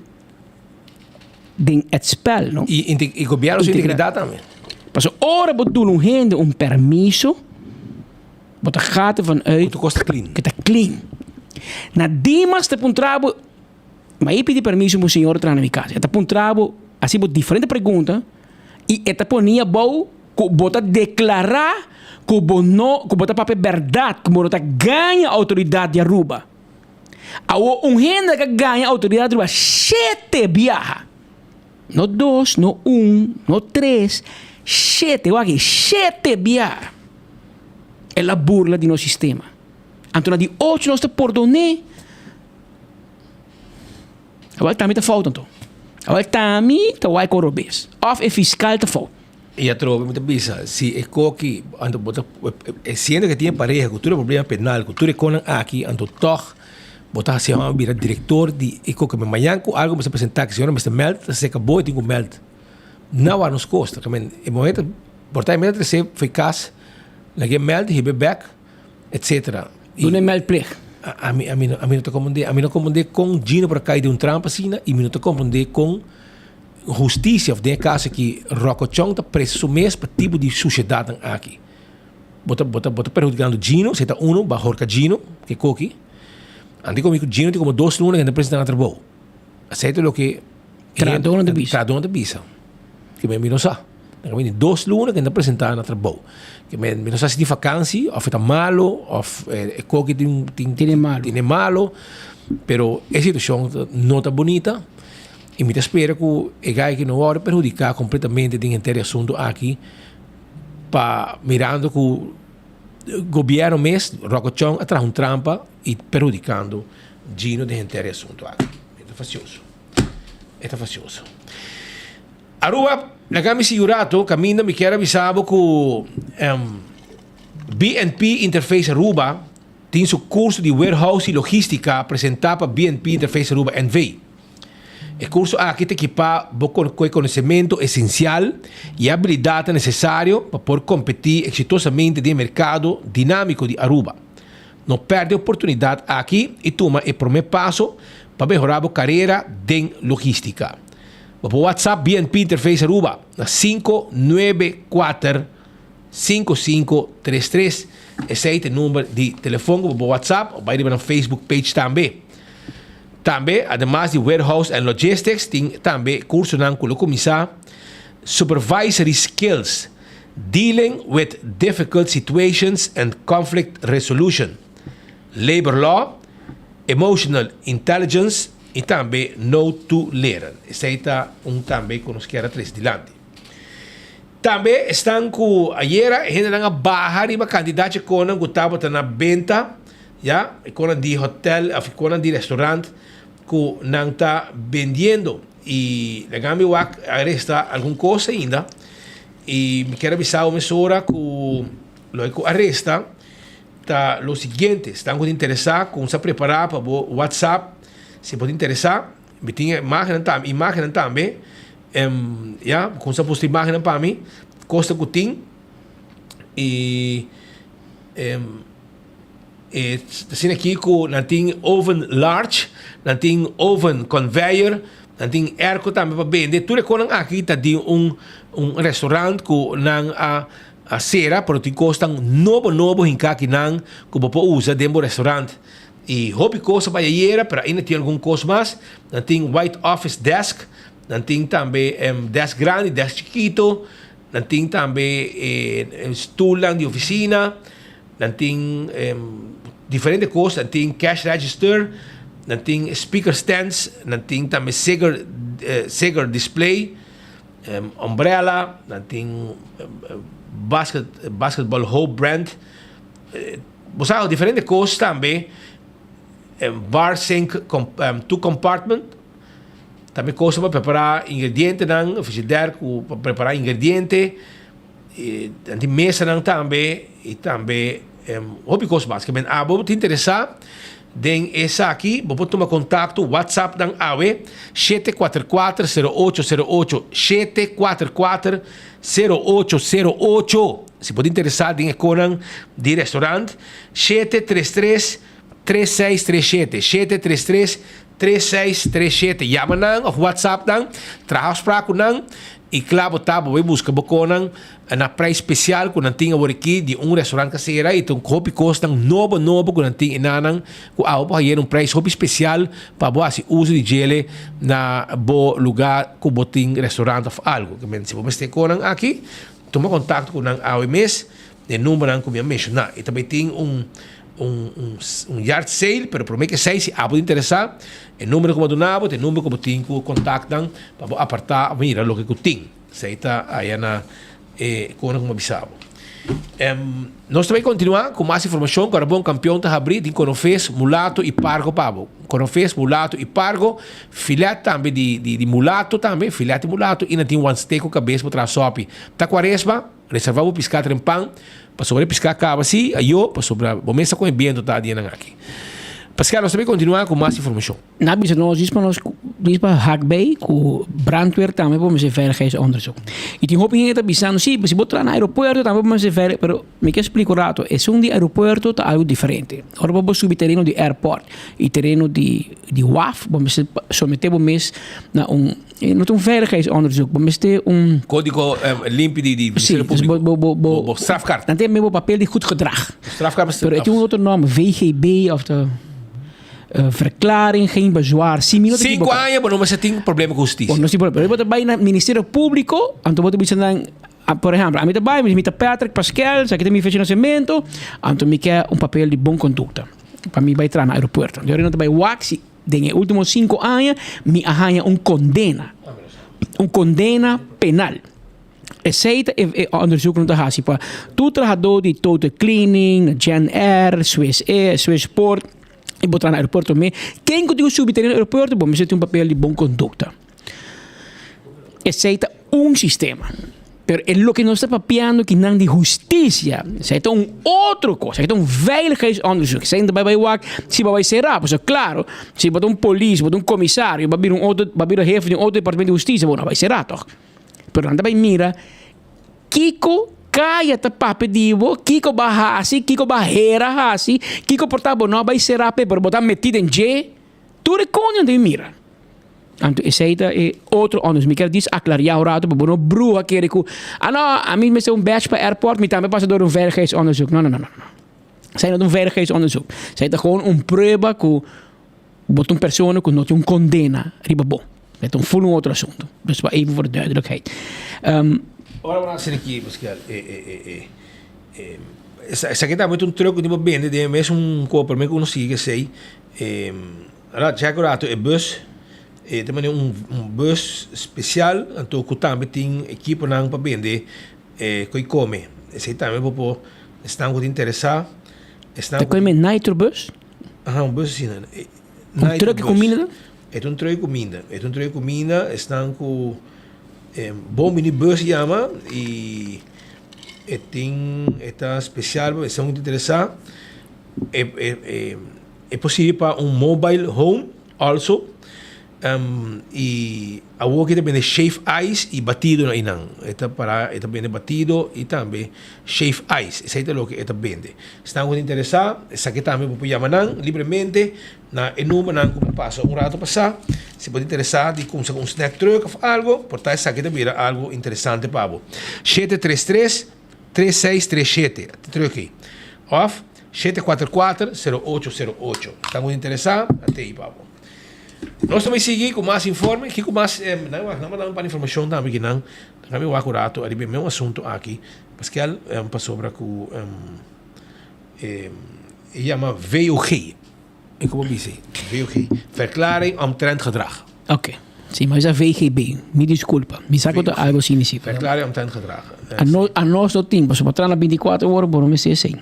den het spel, no?
I i gobièrnu su integridat tambe.
Pasobra ora bo duna un hende un permiso, bo ta gaat ervan uit
Ku tur kos ta clean.
ku ta clean. Na Dimas ta puntra bo. Ma e pidi permiso pa un señor traha na mi cas. E ta puntra bo, haci bo diferente pregunta y e ta poni abou cu bo ta declara cu bo no, cu bo ta papia berdad, cu bo no ta gaña autoridad di Aruba. Awor un hende ka gaña autoridad di Aruba shete biaha, no dos, no un, no tres, shete, wak aki, shete biaha el a burla di nos sistema. Anto na di ocho nos ta pordon'é. Awel tami ta fout anto. Awel tami ta wai kon robes. Of e fiscal ta fout.
I atrobe mi ta bisa, si e koki, anto bo ta, e siendo ke tin e pareha ku tur e problema penal, ku tur e konan aki, anto tòg bo ta hasi hòmber bira direktor di e koki. Ma mañan ku algu mester presentá, ku señora mester mèld, ta seka bo e tin ku mèld. Na wak nos kosta. E momento. Por ta e mester trese for e kas, lag'é mèld, hib'é bèk, etcetera.
Duna e meldplicht.
Ami ami no ami no ta komprendé, ami no komprendé kon Gino por a kai den un trampa asina i mi no ta komprendé kon hustisia òf den e kaso aki Rocco Chong ta presta su mes pa tipo di sushedatnan aki. Bo ta bo ta bo ta perhudikando Gino, si e ta uno ba horka Gino, ke koki. Antes komi ku Gino tin komo dos luna ke no presenta na trabou. Esei ta loke
Trahadónan ta bisa.
Trahadónan ta bisa. Ke mi no sa. Nan a bini dos luna ke no presenta na trabou. Ke mi no sa si tin vakansi òf e ta malo òf e koki tin tin
Tene malo.
Tene malo. Pero e situashon no ta bunita i mi ta spera ku e gai aki no wòrdu perhudiká kompletamente den henter e asuntu aki pa mirando ku Gobierno mes, Rocco Chong a traha un trampa y perhudicando Gino den henter e asunto aki. E ta facioso. E ta facioso. Aruba, laga mi sigui un rato, caminda mi kier a bisa bo cu BNP Interface Aruba tin su curso di Warehouse y Logistica presenta pa BNP Interface Aruba NV. E kurso aki ta ekipá bo ku e konosementu esensial i e abilidatnan nesesario pa por kompetí eksitosamente den e merkado dinámiko di Aruba. No pèrdè e oportunidat aki i tuma e promé paso pa mehorá bo karera den logístika. Bo por WhatsApp BNP Interface Aruba na 594 5533. Esei ta e number di telefon ku bo por WhatsApp òf bai riba nan Facebook page tambe. Tambe, ademas di Warehouse and Logistics, tin tambe kursonan ku lo kuminsá, Supervisory Skills, Dealing with Difficult Situations and Conflict Resolution, Labor Law, Emotional Intelligence i tambe Notuleran. Esei ta un tambe ku nos kier a trese dilanti. Tambe esnan ku ayera e hendenan a baha riba kantidat dje konan ku tabata na benta, ya, e konan di hotel òf e konan di restaurant ku nan ta bendiendo. I laga mi wak a resta algun kos ainda i mi kier a bisa bo mesora ku loke ku a resta ta lo siguiente. Esnan ku ta interesá kumsa prepará pa bo whatsapp si bo ta interesá. Mi tin e imágennan tambe, imágennan tambe. Em, ya, kumsa pusta imágennan pa mi, kosta ku tin i em, e asina aki ku nan tin oven large, nan tin oven conveyor, nan tin airco tambe pa bende. Tur e konan aki ta di un un restaurant ku nan a a sera, pero tin kosnan nobo nobo hinká akinan ku bo por usa den bo restaurant. I hopi kos a bai ayera, pero ainda tin algun kos mas. Nan tin white office desk, nan tin tambe desk grandi, desk chikito, nan tin tambe stulnan di oficina, nan tin diferente kos, nan tin cash register, nan tin speaker stands, nan tin tambe cigar, cigar display, umbrella, nan tin basket, basketball hoop brand. Bo sa diferente kos tambe, bar sink two compartment, tambe kos pa prepara ingredientenan, frigidaire ku pa prepara ingrediente, nan tin mesanan tambe i tambe hopi kos mas. Kimen abo ta interesa den esaki bo por tuma kontakto whatsapp nan awe 744 0808 744 0808. Si bo ta interesá den e konan di restaurant, 733 3637, 733 3637. Yama nan òf whatsapp nan, traha afspraak ku nan i kla bo ta bo bai buska bo konan na prijs spesial ku nan tin awor aki di un restaurant kasera i ta un hopi kosnan nobo nobo ku nan tin enanan ku awe por haña un prijs hopi spesial pa bo hasi uso di djele na bo lugá ku bo tin restaurant òf algu. Si bo mester konan aki. Tuma kontakto ku nan awe mes den numbernan ku mi a menshoná. E ta bai tin un un un un yard sale, pero promé ke esei si abo ta interesá, e number ku bo a duna bo ta e number ku bo tin ku kontakt nan pa bo apartá mira loke ku tin. Esei ta aya na e kona ku mi a bisa bo. Nos ta bai kontinuá ku mas informashon ku Arabon Kampion ta habrí tin konofes, mulato i pargo pa bo. Konofes, mulato i pargo, filet tambe di di di mulato tambe, filet di mulato i nan tin wan steak ku kabes bo traha sòpi. Ta kuaresma, reservá bo piská trempan pasobra e piská kaba si, ayo, pasobra bo mes sa kon e biento ta dianan aki. Pascal, nos ta bay continua cu mas informacion.
Na bisa nos dis pa nos dis pa hak bay cu brandweer tambe por mester veiligheidsonderzoek. Y tin hopi hende ta bisando si, si bo traha na aeropuerto tambe por mester veilig, pero mi ke splika un rato, esun di aeropuerto ta algo diferente. Ora bo subi tereno di airport y tereno di di waf bo mester somete bo mes na un, no ta un veiligheidsonderzoek, bo mester un.
Codigo limpi di Ministerio Publico, bo strafkaart.
Nan tin bo papel di goed gedrag.
Strafkaart.
Pero e tin un otro nomber, VGB of ta. Verklaring geen bezwaar. Si mi no ta
Cinco
equivoca.
aña bo no mester tin problema cu husticia.
Bo no tin problema. Pero bo ta bay na Ministerio Publico, anto bo ta bisa nan, por ehempel, ami ta bay, mi ta Patrick Paskel, esaki ta mi fecha di nacemento, anto mi ke un papel di bon conducta pa mi bay traha na aeropuerto. Anto nan ta bay wak si den e ultimo cinco aña mi a haya un condena, un condena penal. Esei ta e onderzoek nan ta hasi pa tur trahadó di Total Cleaning, Gen Air, Swiss Air, Swissport i bo traha na aeropuerto me. Ken ku tin ku subi tereno aeropuerto bo mester tin un papel di bon kondukta. Esei ta un sistema. Pero e loke nos ta papiando kinan di hustisia, esei ta un otro kos, esei ta un veiligheidsonderzoek. Esei ta bai bai wak si bo bai sera, pasobra klaro si bo ta un polis, bo ta un komisario, bo a bira un otro, bo a bira hefe di un otro departamento di hustisia, bo no bai sera tòg. Pero nan ta bai mira kiko kaya ta papia di bo, kiko bo a hasi, kiko bo a hera hasi, kiko por ta bo no a bai sera p'e, pero bo ta meti den dje. Tur e kos nan ta bai mira. Anto esei ta e otro òndersuk. Mi kier dis aklariá un ratu pa bo no bruha kere ku, ah no, ami mester un badge pa airport, mi tambe pasa dor un veiligheidsonderzoek. No, no, no, no. Esei no ta un veiligheidsonderzoek. Esei ta gewoon un prueba ku Bo ta un persona ku no tin un kondena riba bo. E ta un ful un otro asuntu. Dus pa even voor de duidelijkheid.
Ora bo nan aki, Pascal, esaki ta un truck ku tin por bende den e mesun koper mi ku nos sigui esei. Ora check un rato e bus, e ta manda un bus spesial anto ku tambe tin ekiponan pa bende koi kome. Esei tambe bo por esnan ku ta interesá.
Ta kome nitrobus?
Aha, un bus asina.
Un truck di cuminda dan?
E ta un truck di cuminda. E ta un truck di cuminda, esnan cu bon bini bus yama y e tin, e ta special pa esnan cu ta interesa. E e e e por sirbi pa un mobile home also. Y awor ki ta bende shave ice y batido na einan. E ta para, e ta bende batido y tambe shave ice. Esei ta loke e ta bende. Esnan ku ta interesá, esaki tambe bo por yama nan libremente na e numbernan ku bo pasa un rato pasá. Si bo ta interesá di kumsa ku un snack truck òf algo, por ta esaki ta bira algo interesante pa bo. 733 3637, e truck ei. Òf 744 0808. Esnan ku ta interesá, a te ei pa bo. Nos ta bai sigui ku mas informe. Kiko mas? Nan wak, nan manda un par informashon tambe ki nan ta mi wak un rato ariba e meun asuntu aki. Paskel pasobra ku e yama VOG. E komo bisa ei? VOG. Verklaring omtrent gedrag.
Oké. Si, ma bisa VGB. Mi diskulpa. Mi sa ku ta algo asina si.
Verklaring omtrent gedrag.
Anos no tin, pasobra bo tra na bintikuater ora bo no mester esei.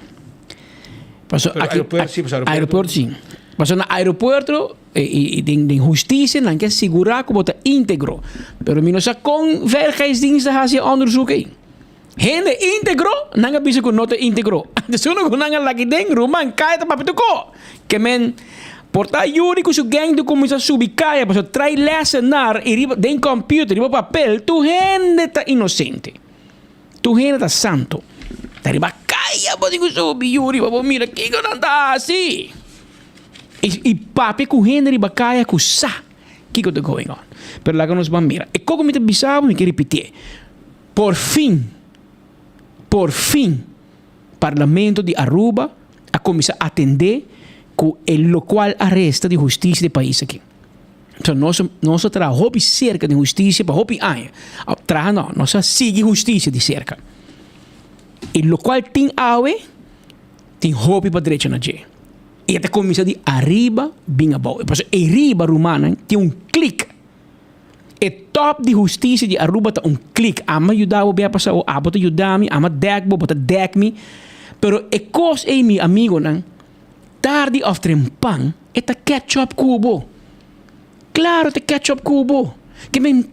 Paso
Pero
aki,
aeropuerto sí, paso aeropuerto.
Aeropuerto sí. Paso na aeropuerto e, e, e den, den justicia nan ke sigura ku bo ta íntegro. Pero mi no sa kon veiligheidsdienst ta hasi e onderzoek ei. Hende íntegro, nan a bisa ku no ta íntegro. Antes uno ku nan a laki den, ruman, kaya ta papia toko. Ke men, por ta Yuri ku su gang ta kuminsá subi kaya paso trai lessenaar i riba den computer, riba papel, tur hende ta inosente. Tur hende ta santo. Ta riba kaya bo tin ku subi yu riba bo mira kiko nan ta hasi. I i papia ku hende riba kaya ku sa kiko ta going on. Pero laga nos ban mira. E koko mi ta bisa bo mi ke ripitié. Por fin, por fin Parlamento di Aruba a kuminsá atendé ku e lokual a resta di hustisia di e pais aki. So nos nos a traha hopi serka di hustisia pa hopi aña. Traha no, nos a sigui hustisia di serka. I lokual tin awe, tin hopi pa drecha na dje. I e ta kuminsá di ariba bin abou. Pasobra e riba rumannan tin un klik. E top di hustisia di Aruba ta un klik. Ami a yuda bo bia pasa o abo ta yuda mi, ami a dèk bo, bo ta dèk mi. Pero e kos ei mi amigonan, tardi òf trempan e ta catch up ku bo. Claro e ta catch up ku bo. Ke men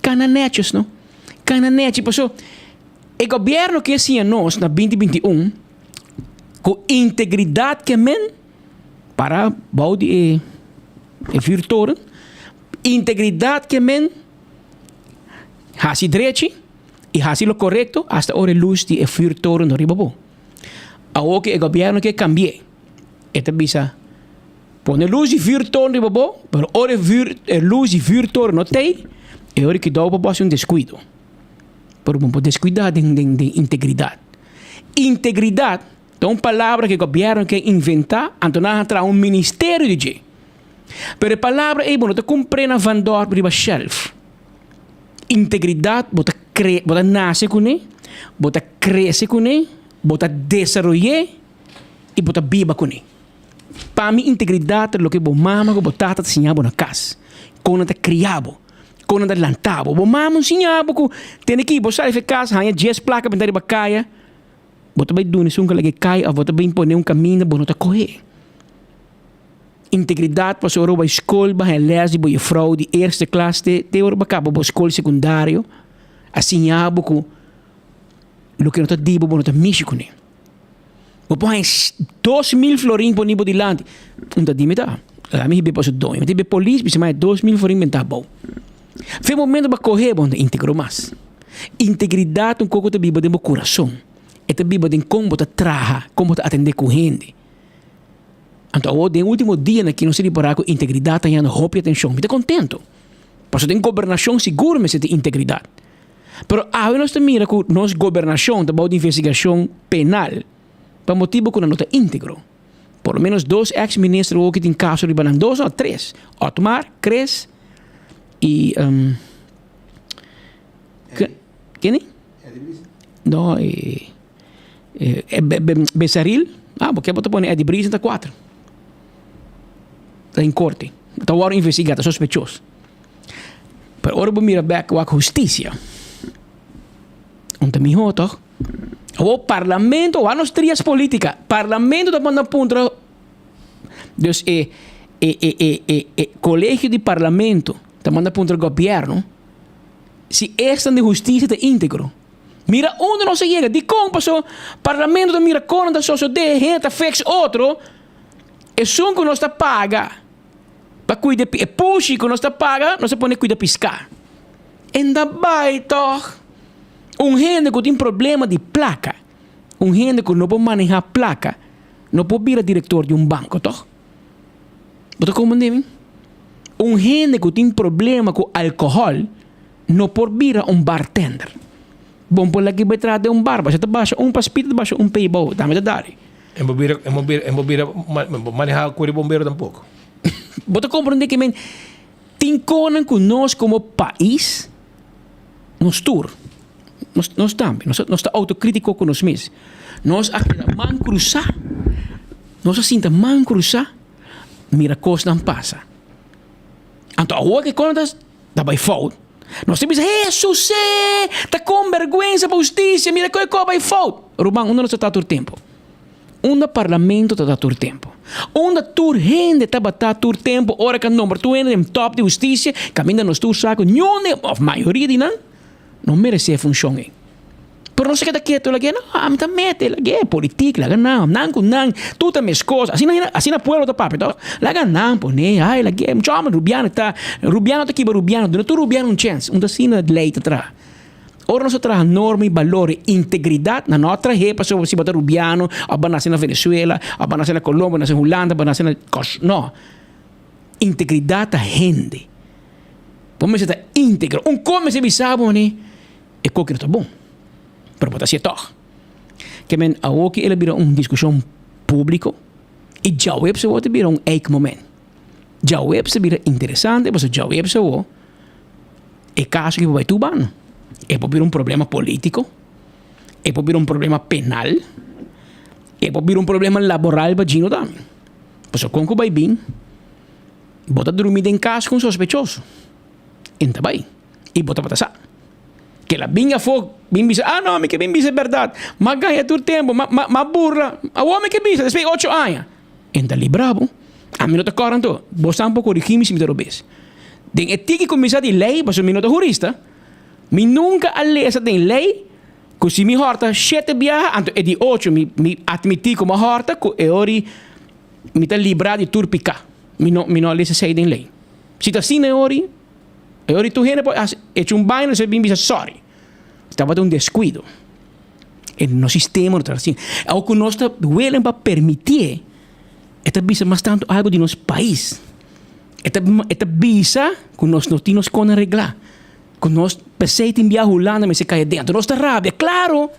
kana netjes no. Kana netjes paso e gobierno ke siña nos na binti 21 ku integridat ke men. Para bou di e e vuurtoren. Integridat ke men hasi drechi i hasi lo korekto hasta ora e lus di e vuurtoren no riba bo. Awor ke e gobièrnu ke kambi'é, e ta bisa pone lus di vuurtoren riba bo, pero ora e vuur e lus di vuurtoren no t'ei, e ora kidou pa bo hasi un deskuido. Pero bo no por deskuidá den den den integridat. Integridat Ta un palabra ku e gobièrnu ke inventá, anto nan a traha un ministerio di dje. Pero e palabra ei bo no ta kumpr'é na Van Dorp riba shelf. Integridat bo ta kre, bo ta nase kuné, bo ta krese kuné, bo ta desaroy'é i bo ta biba kuné. Pa mi integridat ta loke bo mama ku bo tata ta siña bo na kas, kon nan ta kria bo, kon nan ta lanta bo. Bo mama siña bo ku tene ki bo sali for kas haña dies plaka benta riba kaya. Bo ta bai duna esun ku lag'é kai òf bo ta bin pone un kaminda bo no ta kohe. Integridat pasobra ora bo bai skol bo haña lès di bo jufrou di eerste klas te te ora bo kaba bo skol sekundario a siña bo ku loke no ta di bo bo no ta mishi kuné. Bo por haña 2000 florin poni bo dilanti un ta di mi ta laga mi hib'é pa su doño mi ta hib'é polis bisa mi haña 2000 florin bentá abou. Fe momento bo a kohe bo no ta integro mas. Integridat un koko ta biba den bo kurason. E ta biba den kon bo ta traha, kon bo ta atendé ku hende. Anto awor den último dianan aki nos ta ripará ku integridat ta hañando hopi atenshon. Mi ta kontento. Pasobra den gobernashon sigur mester tin integridat. Pero awe nos ta mira ku nos gobernashon ta bou di investigashon penal pa motibu ku nan no ta íntegro. Por lo menos dos eks minister awor ki tin kaso riba nan, dos no, tres, Otmar, Chris i. Keni? No, e Besaril. Ah, bo ke bo ta pone Eddie Briesen ta cuatro. Ta in corte. Ta wòrdu investigá, ta sospechoso. Pero ora bo mira bèk wak hustisia, un ta mihó tòg? Awor parlamento, wak nos trias polítika, parlamento ta manda puntra, dus e e e e e e kolegio di parlamento ta manda puntra gobièrnu si esnan di hustisia ta íntegro. Mira unda nos a yega. Dikon? Pasobra parlamento ta mira kon nan ta sosodé, hende ta fix otro. Esun ku nos ta paga pa kuida e pushi ku nos ta paga, nos ta pone kuida piská. E no ta bai tòg. Un hende ku tin problema di plaka, un hende ku no por manehá plaka, no por bira direktor di un banko tòg. Bo ta komprendé mi? Un hende ku tin problema ku alkohòl no por bira un bartender. Bon por laki bai traha den un bar, basha ta basha un pa spita ta basha un pei bou, tambe ta dari.
En bo bira, en bo bira, en bo bira maneha kuri bombero tampoko.
Bo ta komprendé ke men tin konan ku nos komo pais, nos tur, nos nos tambe, nos nos ta outokritiko ku nos mes. Nos a keda man krusá, nos a sinta man krusá mira kosnan pasa. Anto awor ke kosnan ta ta bai fout, nos ta bisa, Hesus e ta kon bèrgwensa pa hustisia, mira kon e kos a bai fout. Ruman, unda nos ta ta tur tempu? Unda parlamento ta ta tur tempu? Unda tur hende tabata tur tempu ora ku a nombra tur hende den tòp di hustisia, kaminda nos tur sa ku niun di, òf mayoria di nan, no meresé e funshon ei. Pero nos a keda ketu lag'é, no, ami ta mete, lag'é, politik, laga nan, nan ku nan, tur ta meskos, asina hende, asina pueblo ta papia tòg, laga nan pone, ai lag'é, mucha hòmber rubiano ta, rubiano ta kiba rubiano, duna tur rubiano un chèns, un ta asina lei ta traha. Ora nos a traha norma i balor i integridat, nan no a trah'é pasobra si bo ta rubiano, òf bo a nase na Venezuela, òf bo a nase na Colombia, bo a nase na Hulanda, bo a nase na Kòrsou, no. Integridat ta hende. Bo mester ta íntegro. Un kos mester bisa bo manera e koki no ta bon, pero bo ta hasié tòg. Ke men awoki el a bira un diskushon públiko i djaweps awor ta bira un eikmoment. Djaweps ta bira interesante pasobra djaweps awor e kaso aki por bai tur banda. E por bira un problema polítiko, e por bira un problema penal, e por bira un problema laboral pa Gino tambe. Pasobra kon ku bai bin bo ta drumi den kas ku un sospechoso. E no ta bai. I bo tabata sa. Kel a bin afó bin bisa, ah no, mi ke bin bisa e bèrdat. M'a gaña tur tempu, m'a m'a m'a burla. Awor mi ke bisa despues di ocho aña. E no ta libra bo. Ami no ta kòrda anto. Bo sa un poko korigí mi si mi ta robes. Den e tiki ku mi sa di lei, pasobra mi no ta hurista, mi nunka a lesa den lei ku si mi hòrta shete biaha, anto e di ocho mi mi atmití ku mi a hòrta ku e ora. Mi ta librá di tur piká. Mi no, mi no a lesa esei den lei. Si ta asina e ori, e ori tur hende por hasi, echa un baño i bin bisa sòri. Tabata un deskuido. E nos sistema no ta asina. Awor ku nos ta welen pa permitié, e ta bisa mas tantu algu di nos pais. E ta, e ta bisa ku nos no tin nos kon areglá. Ku nos p'esei tin bia Hulanda mester kai aden. Anto nos ta rabia. Klaro!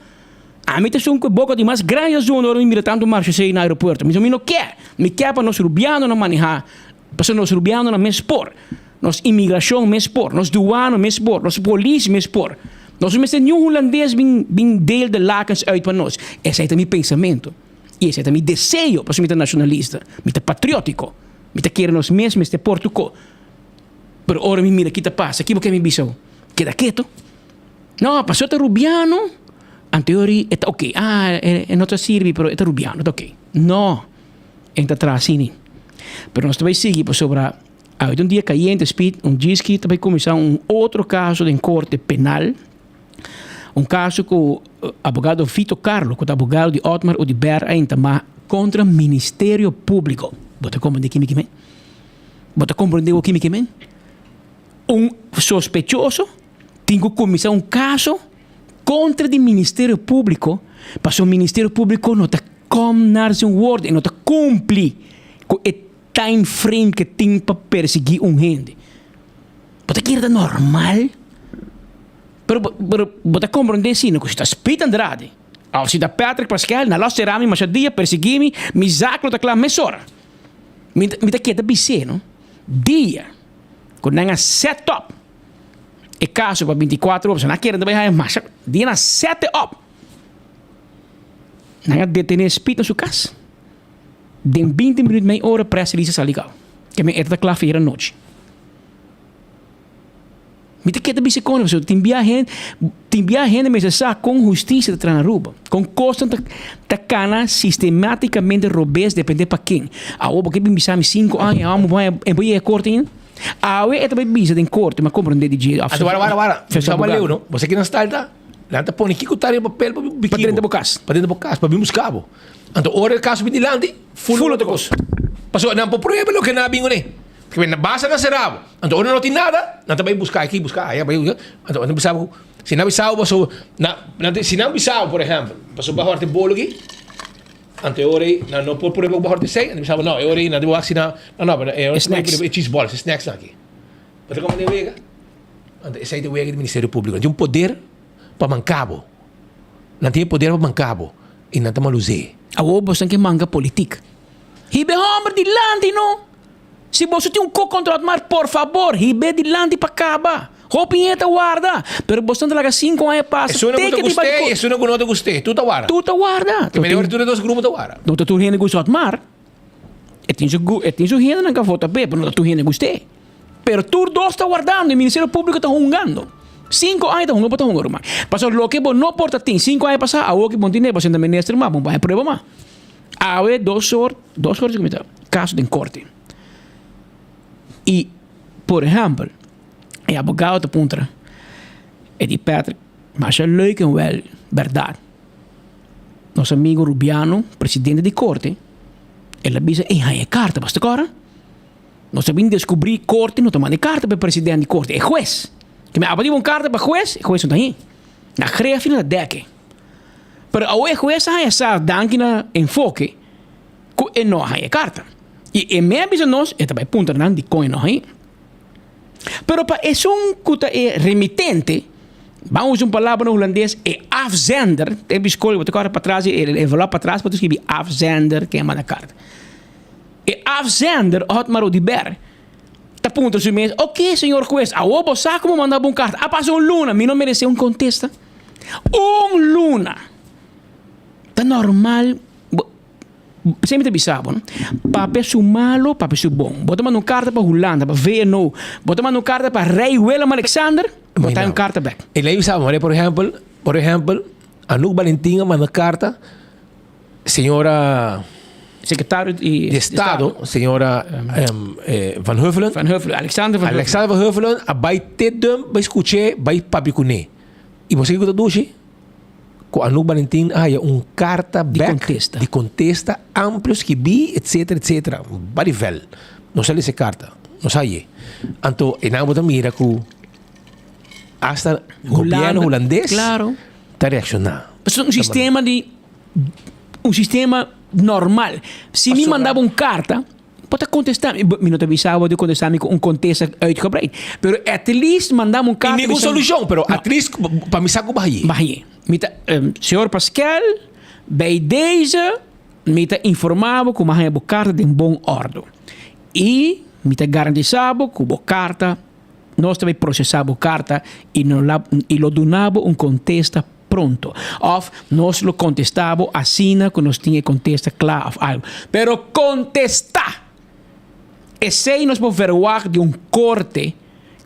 Ami ta esun ku e boka di mas grandi na zona ora mi mira tantu marshosei na aeropuerto. Mi mi no ke. Mi ke pa nos rubianonan manehá, pasobra nos rubianonan mes por. Nos imigrashon mes por, nos duano mes por, nos polis mes por. Nos no mester niun hulandes bin bin deel de lakens uit pa nos. Esei ta mi pensamentu i esei ta mi deseo pasobra mi ta nashonalista, mi ta patriótiko, mi ta kere nos mes mester por tur ko. Pero ora mi mira ki ta pasa, ki bo ke mi bisa bo? Keda ketu. No, pasobra ta rubiano, anteori e ta oké. Ah, e no ta sirbi, pero e ta rubiano, ta oké. No, e ta traha asina. Pero nos ta bai sigui pasobra awor un dia kayente Speed, un djiski ta bai kuminsá un otro kaso den korte penal. Un kaso ku abogado Vito Carlo, ku ta abogado di Otmar Oduber a entamá kontra Ministerio Públiko. Bo ta komprendé kimi kimen? Bo ta komprendé bo kimi kimen? Un sospechoso tin ku kuminsá un kaso kontra di Ministerio Públiko pasobra Ministerio Públiko no ta kom naar zijn woord en no ta kumpli ku e time frame ke tin pa persiguí un hende. Bo ta kere ta normal? Pero pero bo ta komprondé si no ku si ta Speed Andrade òf si ta Patrick Pascal nan lo a sera mi masha dia persiguí mi, mi zak lo ta kla mesora. Mi ta keda bis'é no dia ku nan a set up e kaso pa bintikuater ora, nan a kere ta bai haña masha dia nan a set e up nan a detené Speed na su kas den binti minüt mei ora press release a sali kau ke men e ta kla fera anochi. Mi ta keda bisa kon pasobra tin bia hende tin bia hende mester sa kon hustisia ta traha na Aruba kon kosnan ta ta kana sistematicamente robes depende pa ken. Awor bo ke bin bisa mi sinku aña awo bo e bo yega korte ainda? Awe e ta bai bisa den korte mi a komprende di dje
Anto wara wara wara bisa bo leu no bo sa kinan style ta nan ta pone kiko ta riba papel pa bin
Pa drenta bo kas.
Pa drenta bo kas pa bin buska bo. Anto ora e kaso bin dilanti ful otro kos pasobra nan por prueba loke nan a bin kuné. Ke na basa nan sera bo. Anto ora no tin nada, nan ta bai buska aki, buska aya, bai buska. Anto nan bisa bo, si nan bisa bo paso, na, nan si nan bisa bo, por ehèmpel, paso bo a hòrta e bolo aki, anto e ora ei nan no por prueba ku bo a hòrta esei, nan ta bisa bo, no, e ora ei nan ta wak si nan, no, no, pero e ora ei e cheese balls, e snacks nan aki. Bo ta komprende wega? Anto esei ta wega di Ministerio Públiko. Nan tin un poder pa manka bo. Nan tin e poder pa manka bo i nan ta malus'é.
Awor boso ke manka politik. Hiba e hòmber dilanti no. Si boso tin un kok kontra Otmar, por fabor, hib'é dilanti pa kaba. Hopi hende ta warda, pero boso ta laga sinku aña pasa
Esun
te
ku ta
ke riba
gust'é
di
i esun ku no ta gust'é, tur ta warda.
Tur ta warda.
Te mester tur e dos grupo ta warda.
No ta tur hende gusta Otmar. E tin su e tin su hendenan ku a vota p'e, pero no ta tur hende gust'é. Pero tur dos ta wardando i Ministerio Públiko ta hungando. Sinku aña ta hunga bo ta hunga ruman. Pasobra loke bo no por ta tin sinku aña pasá, awor ku bo no tin bo senta minister mas, bo no por haña prueba mas. Awe dos or, dos or ta kaso den korte. I por ehèmpel e abogado ta puntra e di Patrick masha leuk en wèl bèrdat nos amigo Rubiano presidente di korte el a bisa e haña e karta basta kòrda nos a bin deskubrí korte no ta manda e karta pa e presidente di korte e hues ke mi aba riba un karta pa hues e hues no ta hañ'é na greffi no ta dèk'e. Pero awe e hues a haña sa danki na enfoke ku e no a haña e karta. I e me a bisa nos e ta bai puntra nan dikon e no hañ'é. Pero pa esun ku ta e remitente, ban usa un palabra na hulandes, e afzender, te biskol bo ta kòrda patras e envelòp patras bo ta skibi afzender ken a manda karta. E afzender Otmar Oduber ta puntra su mes, oke señor hues, awor bo sa ku bo manda bo un karta, a pasa un luna, mi no meresé un kontesta? Un luna! Ta normal, bo, p'esei mi ta bisa bo, no? Papia su malo, papia su bon. Bo ta manda un karta pa Hulanda, pa VNO, bo ta manda un karta pa Rei Willem Alexander, bo ta haña un karta bèk.
E lei bisa bo, por ehèmpel, por ehèmpel, Anouk Balentin a manda karta, señora.
Secretario
di Estado, señora Van Huffelen.
Van Huffelen, Alexander Van Huffelen.
Alexander Van Huffelen a bai te dum, bai scuché, bai papia cuné. Y bo sa kico ta dushi? Ku Anouk Balentin a haya un karta bek di kontesta amplio skibí etcetera etcetera bari vèl. Nos a lesa e karta, nos a haye. Anto e nan bo ta mira ku asta gobièrnu hulandes ta reakshoná.
Pasobra un sistema di un sistema normal. Si mi manda bo un karta. Bo ta contesta mi, mi no ta bisa bo di contesta mi cu un contesta uitgebreid. Pero at least manda mi un carta.
Y ningun solucion, pero at least pa mi sa cu baha
Baha Mi ta, señor Pascal, bij deze mi ta informa bo cu mi a haya bo carta den bon ordo. Y mi ta garantisa bo cu bo carta, nos ta bay procesa bo carta y no la, y lo duna bo un contesta pronto. Of nos lo contesta bo asina cu nos tin e contesta cla of algo. Pero contesta! Esey nos por verwagt di un corte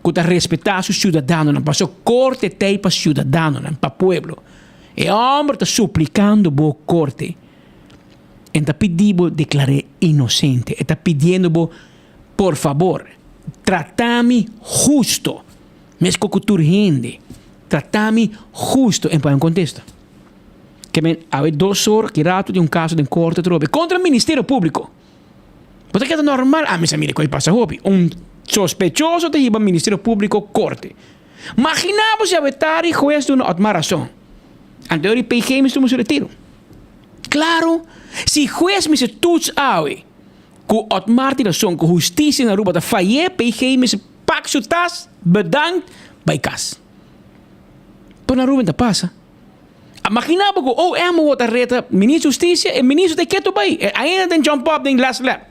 cu ta respeta su ciudadanonan. Pasobra corte t'ey pa ciudadanonan, pa pueblo. E homber ta suplicando bo corte. En ta pidi bo declar'e inocente. E ta pidiendo bo, por fabor, trata mi husto. Mesco cu tur hende. Trata mi husto en pa un contesta. Ke men awe dos or ki rato di un caso den corte atrobe contra Ministerio Publico. Bo ta keda normal? Ami sa mira koe pasa hopi. Un sospechoso ta hiba Ministerio Publico corte. Magina bo si awe tari hues duna Otmar rason. Anto e ora PG mester tuma su retiro. Claro, si hues mester toets awe cu Otmar tin rason cu husticia na Aruba ta faye, PG mester Pak su tas, bedankt, bai kas. Pero na Ruben ta pasa. Imagina bo ku OM wou ta reta Ministro Hustisia, e ministro ta ketu bai. E ainda den jump up den last lap.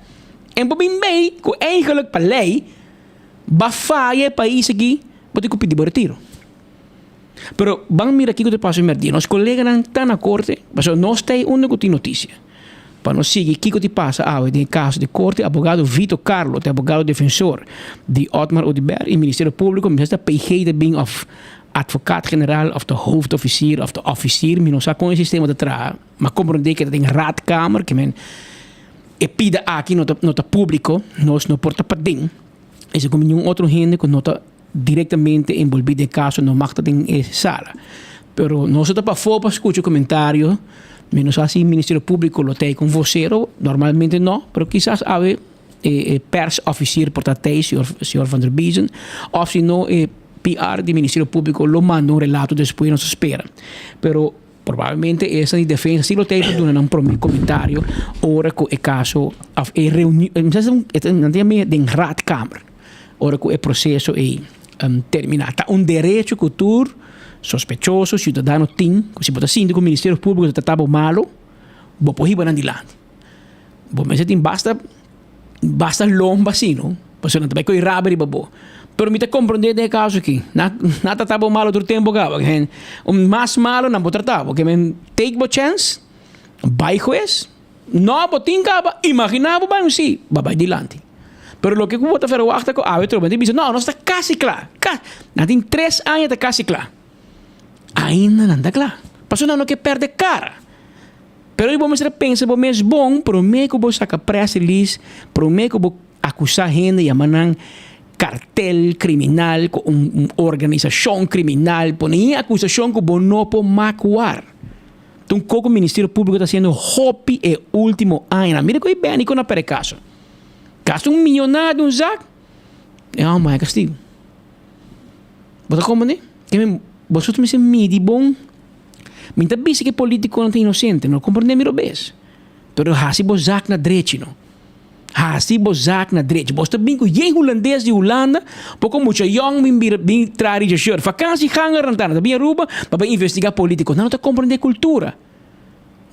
En bo bin bay ku eigenlijk pa ley ba faya e pais aki, bo tin ku pidi bo retiro. Pero ban mira kiko ta pasa merdia. Nos koleganan ta na korte, pasobra nos ta e unda ku tin notisia. Pa nos sigui kiko ti pasa awe den e kaso di korte, abogado Vito Carlo ta e abogado defensor di Otmar Oduber i Ministerio Públiko, mientras ta PG ta bin òf advocaat generaal òf ta hoofdofficier òf ta officier, mi no sa kon e sistema ta traha, ma komprondé ke ta den raadkamer, ke men e pida aki no ta no ta públiko, nos no por ta paden, esei ku niun otro hende ku no ta directamente envolvi den e caso no mag ta den e sala. Pero nos ta pafó pa scucha comentario, mi no sa si Ministerio Publico lo ta con vocero, normalmente no, pero kisas awe e persofficier por ta tey, señor Van der Biezen, of si no e PR di Ministerio Publico lo manda un relato despues, nos ta spera. Pero probablemente esnan di defensa si lo tey pa duna nan prome comentario ora cu e caso of e reunion, nan ta yama den raadkamer. Ora ku e proseso ei terminá. Ta un derecho ku tur sospechoso, siudadano tin, ku si bo ta sinti ku Ministerio Públiko ta trata bo malu, bo por hiba nan dilanti. Bo mester tin basta basta lomba así, no? Pasobra nan ta bai kohe rabia riba bo. Pero mi ta komprondé den e kaso aki. Nan nan a trata bo malu tur tempu kaba. Un mas malu nan por trata bo. Ke men take bo chèns, bai hues. No, bo tin kaba imaginá bo bai un sí, bo a bai dilanti. Pero loke ku bo ta verwachta ku awe trobe nan tin bisa, no, nos ta kasi kla, ka, nan tin tres aña ta kasi kla. Ainda nan ta kla. Pasobra nan no ke pèrdè kara. Pero bo mester a pensa bo mes bon promé ku bo saka press release, promé ku bo akusá hende, yama nan kartel kriminal, ku un organisashon kriminal, pone e akusashon ku bo no por mak war. Ta un koko Ministerio Públiko ta hasiendo hopi e último añanan. Mira ku e Benny ku na perde kaso. Gasta un milionada un zak, e hòmber haña kastigu. Bo ta komprendé? Ke men boso ta mester midi bon. Mi ta bisa ku e polítikonan ta inosente, no komprendé mi robes. Pero hasi bo zak na drechi no. Hasi bo zaak na drechi. Bos ta bin ku yen hulandes di Hulanda, poko mucha yong bin bira bin traha rechercheur. Vakantieganger nan ta, nan ta bin Aruba pa bai investiga politico. Nan no ta comprende cultura.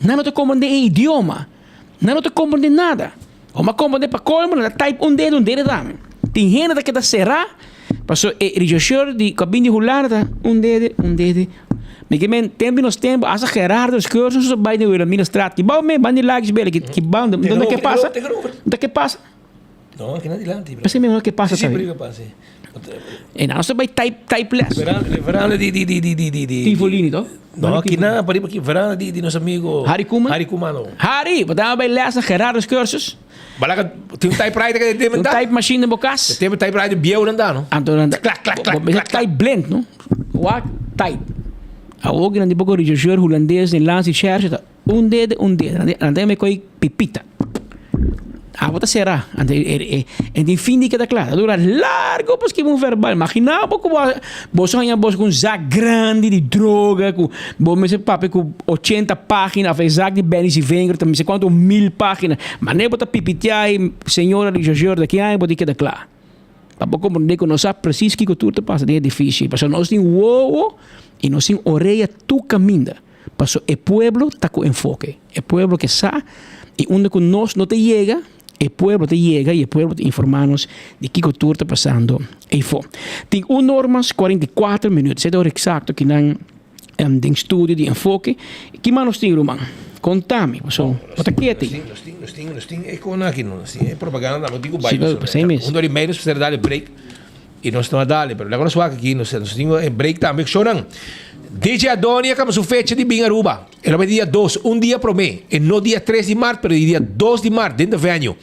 Nan no ta comprende e idioma. Nan no ta comprende nada. Bo a comprende pa colmo nan ta type un dedo, un dedo tambe. Tin hende ta keda sera paso e rechercheur di ku a bin di Hulanda ta un dede, un dede. Mi ke men tempo di nos tempo hasta Gerardo Skeursen so bai den Wilhelminastraat ki bou men ban di lakis bele ki ki banda donde ke pasa donde ke pasa
No, aki na dilanti.
P'esei mismo ke pasa
Sí, sí,
tambe.
por ahí ke pasa, sí.
E nan so bai type type les.
Veranda, veranda di di di di di di di.
Tivolini to?
No, aki na por aquí veranda di di nos amigo
Harry Koeman.
Harry Koeman no.
Harry, bo ta bai les na Gerardo's cursus.
Balaka tin un typewriter ke tem
Un type machine den bo kas.
Tem un typewriter bieu nan da no.
Anto nan
Klak klak klak.
Bo mester type blind no. Wak type. Awor ki nan di poko rechercheur hulandes, Nederlands di cherche ta un dede un dede. Nan ta yama e koi pipita. Abo ta sera. Anto e e tin fin di keda kla. Ta dura largo pa skibi un verbal. Magina bo ku bo a boso haña bos ku un zak grandi di droga ku bo mester papia ku ochenta pagina of e zak di Benny Sivenger ta mester kuantu mil pagina. Manera bo ta pipitia e señora rechercheur ta ki aña bo tin keda kla. Pa bo komprendé ku nos sa presis kiko tur ta pasa den e edifisio. Pasobra nos tin wowo i nos tin orea tur kaminda. Pasobra e pueblo ta ku enfoke. E pueblo ke sa i unda ku nos no ta yega, e pueblo ta yega i e pueblo ta informá nos di kiko tur ta pasando eifó. Tin un or mas 44 minüt, esei ta ora eksakto ki nan den studio di enfoke. Ki mas nos tin ruman? Konta mi, pasobra bo ta kete.
Nos tin, nos tin, nos tin e kona aki, nos tin e propaganda tambe tin ku bai.
Si, pasei mes.
Un or i medio nos mester dal e break. I nos no a dale, pero laga nos wak aki, nos nos tin e break tambe. Shownan, DJ Adoni a kamba su fecha di bin Aruba. El a bai dia dos, un dia prome. E no dia tres di mart, pero di dia dos di mart den de venue.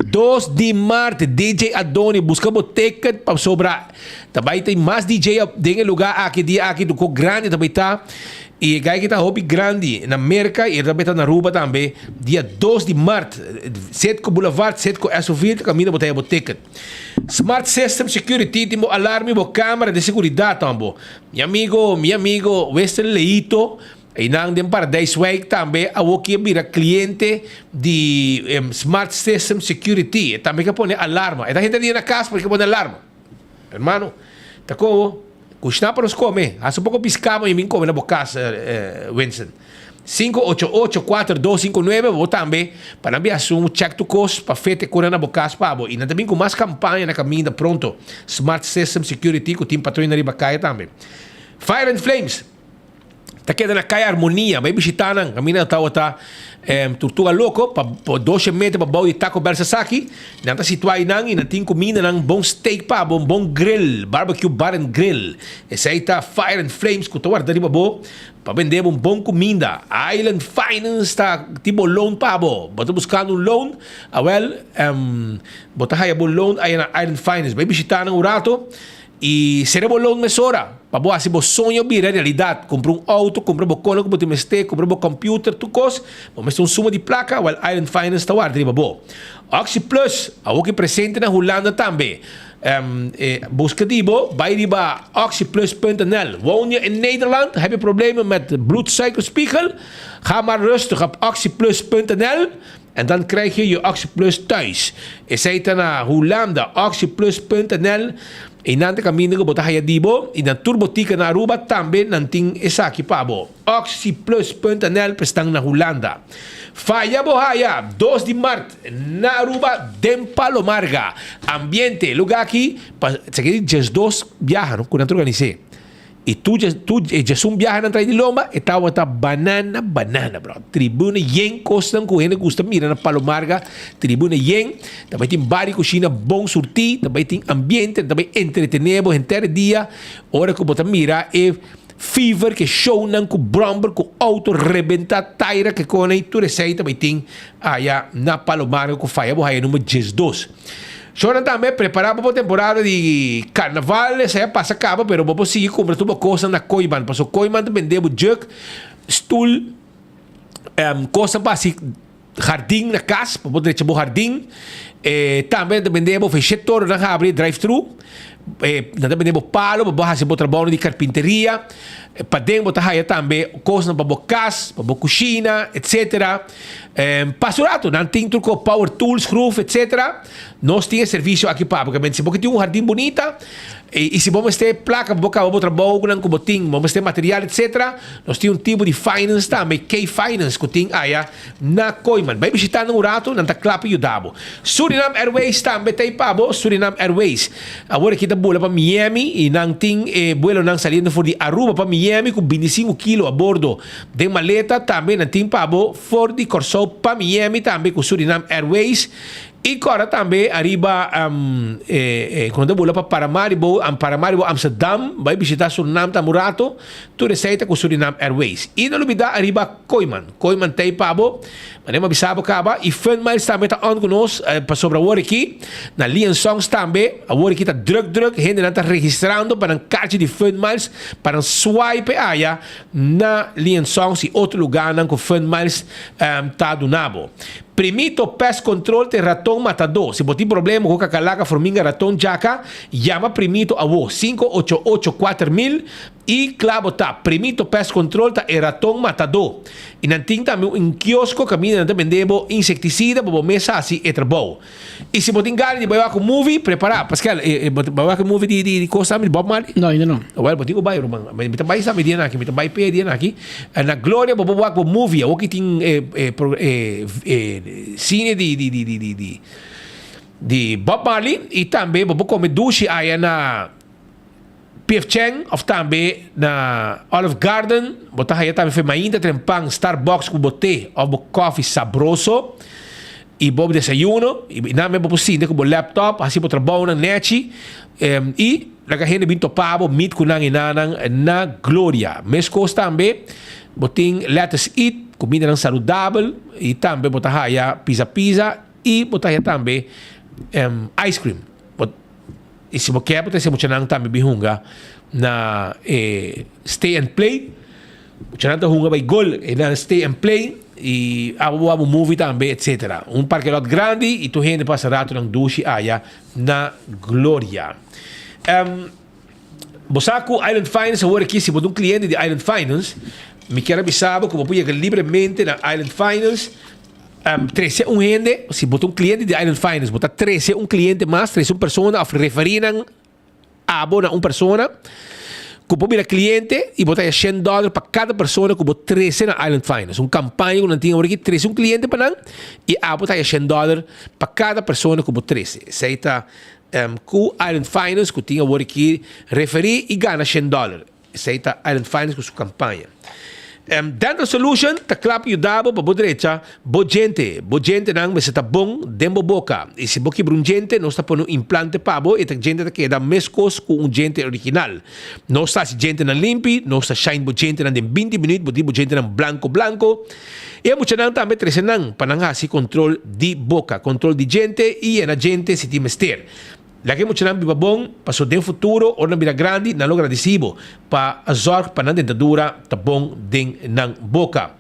Dos di mart, DJ Adoni, buska bo ticket pasobra ta bai tin mas DJ den e lugar aki, dia aki, duko grandi ta bai ta. I e guy ki ta hopi grandi na Merka i e ta bai ta na Aruba tambe dia dos di mart. Citgo Boulevard, Citgo Esso-ville ta kaminda bo ta haya bo ticket. Smart System Security tin bo alarm y bo camera di seguridad tambo. Mi amigo, mi amigo Weston Leito, eynan den Paradijswijk tambe awoki a bira cliente di Smart System Security. E tambe ke pone alarma. E ta henter dia na cas pero e ke pone alarma. Hermano, ta como Kushna pa nos kome. Hasi un poko piská pa mi bin kome na bo kas, Winston. 5884259 bo tambe pa nan bin hasi un check tur kos pa fete kura na bo kas pa bo. I nan ta bin ku mas kampaña na kaminda pronto. Smart System Security ku tin patroina riba kaya tambe. Fire and Flames ta keda na Kaya Armonia. Bai bishita nan. Kaminda tabata Tortuga Loco pa doshe meter pa bou di Taco Bell Sasaki. Nan ta situa einan i nan tin kumindanan bon steak pa bo, un bon grill, barbecue bar and grill. Esei ta Fire and Flames ku ta warda riba bo pa bende bo un bon kuminda. Island Finance ta tin bo loan pa bo. Bo ta buskando un loan? Awel, bo ta haya bo loan aya na Island Finance. Bai bishita nan un rato. I sera bo loan mesora pa bo hasi bo soño bira realidat. Kumpra un outo, kumpra bo kono ku bo tin mester, kumpra bo computer, tur kos. Bo mester un suma di plaka, wèl Island Finance ta warda riba bo. Oxi Plus, awor ki presente na Hulanda tambe. Buska di bo, bai riba oxyplus punt nl. Woon je in Nederland? Heb je problemen met bloedsuikerspiegel? Ga maar rustig op oxyplus punt nl en dan krijg je je Oxyplus thuis. Esei ta na Hulanda, oxyplus punt nl. Einan ta kaminda ku bo ta haya di bo i na tur botika na Aruba tambe nan tin esaki pa bo. Oxyplus punt nl prestan na Hulanda. Faya bo haya dos di mart na Aruba den Palo Marga. Ambiente, luga aki pa esaki di diesdos biaha no ku nan ta organis'é. I tur tur e djesun biaha nan trae di lomba e tabata banana banana bro. Tribuna yen kosnan ku hende gusta mira na Palo Marga tribuna yen ta bai tin bar di kushina bon surtí ta bai tin ambiente ta bai entretené bo henter e dia ora ku bo ta mira e fever ke shownan ku bromber ku outo rebentá taira ke kone tur esei ta bai tin aya na Palo Marga ku faya bo haya number 12. Shownan tambe prepara bo pa temporada di carnaval, esei a pasa caba pero bo por sigui cumpra tur bo cosnan na Kooiman pasobra Kooiman ta bende bo jug, stoel, cosnan pa haci jardin na cas pa bo drecha bo jardin, tambe nan ta bende bo vegetoro nan habri drive thru, nan ta bende bo palo pa bo haci bo trabounan di carpinteria, paden bo ta haya tambe cosnan pa bo cas, pa bo cushina, etcetera. Pasa un rato, nan tin tur ko power tools, schroef, etc. Nos tin e servicio aki pa bo. Si bo ke tin un hardin bunita i si bo mester plaka pa bo kaba bo trabounan ku bo tin, bo mester material, etc. Nos tin un tipo di finance tambe, K-Finance, ku tin aya na Kooiman. Bai bishita nan un rato, nan ta kla pa yuda bo. Surinam Airways tambe ta ei pa bo, Surinam Airways. Awor aki ta bula pa Miami i nan tin e buelonan saliendo for di Aruba pa Miami ku bintisingu kilo a bordo. Den maleta tambe nan tin pa bo for di Kòrsou pa Miami tambe ku Surinam Airways. I kòrda tambe ariba ku nan ta bula pa Paramaribo, Paramaribo Amsterdam, bai bishita Surinam tambe un rato, tur esei ta ku Surinam Airways. I no lubida ariba Kooyman, Kooyman t'ei pa bo, manera mi a bisa bo kaba, i Fun Miles tambe ta on ku nos, pasobra awor aki na Lian Songs tambe, awor aki ta druk druk, hendenan ta registrando pa nan karchi di Fun Miles, pa nan swipe aya na Lian Songs i otro lugánan ku Fun Miles ta duna bo. Primito Pest Control te raton matadó. Si bo tin problema ku kakalaka, forminga, raton, djaka, yama Primito awo, 588 4000 i kla bo ta. Primito Pest Control ta e raton matadó. I nan tin tambe un kiosko kaminda nan ta bende bo insektisida pa bo mes hasi e trabou. I si bo tin gana di bai wak un movie, prepará. Paskel, bo bai wak e movie di di kos tambe, di Bob Marley?
No, ainda no.
Well, bo tin ku bai, ruman. Mi ta bai sa mi dianan aki, mi ta bai p'e dianan aki. Na Gloria bo por wak bo movie, awor ki tin e e e cine di di di di di di di Bob Marley i tambe bo por come dushi aya na PF Chang of tambe na Olive Garden, bo ta haya tambe fe mainta trempan Starbucks ku bo te of bo koffie sabroso i bo desayuno i nan bo por sinta ku bo laptop hasi bo trabounan nechi i laga hende bin topa bo meet ku nan i nannan na Gloria. Meskos tambe bo tin Let Us Eat kumindanan saludabel i tambe bo ta haya pizza pizza i bo ta haya tambe ice cream. I si bo kier bo ta hasi muchanan tambe bin hunga na e stay and play. Muchanan ta hunga bai gol e nan stay and play i abo bo wak movie tambe etcetera. Un parke lot grandi i tur hende pasa ratonan dushi aya na Gloria. Bo sa ku Island Finance awor aki si bo ta un kliente di Island Finance mi kier a bisa bo ku bo por yega libremente na Island Finance. Trese un hende, si bo ta un kliente di Island Finance, bo ta trese un kliente mas, trese un persona òf referí nan abo na un persona ku por bira kliente i bo ta haya shen dòler pa kada persona ku bo trese na Island Finance. Un kampaña ku nan tin awor aki, trese un kliente pa nan i abo ta haya shen dòler pa kada persona ku bo trese. Esei ta ku Island Finance ku tin awor aki referí i gana shen dòler. Esei ta Island Finance ku su kampaña. Dental Solution ta kla pa yuda bo pa bo drecha bo djente. Bo djentenan mester ta bon den bo boka. I si bo kibra un djente, nos ta pone un implante pa bo i ta djente ta keda meskos ku un djente original. Nos ta hasi djentenan limpi, nos ta shine bo djentenan den 20 minuut, bo tin bo djentenan blanko blanko. I e muchanan tambe trese nan pa nan hasi kontrol di boka, kontrol di djente i yena djente si tin mester. Laga e muchanan biba bon, paso den futuro ora nan bira grandi nan lo gradisi bo pa a zorg pa nan dentadura ta bon den nan boka.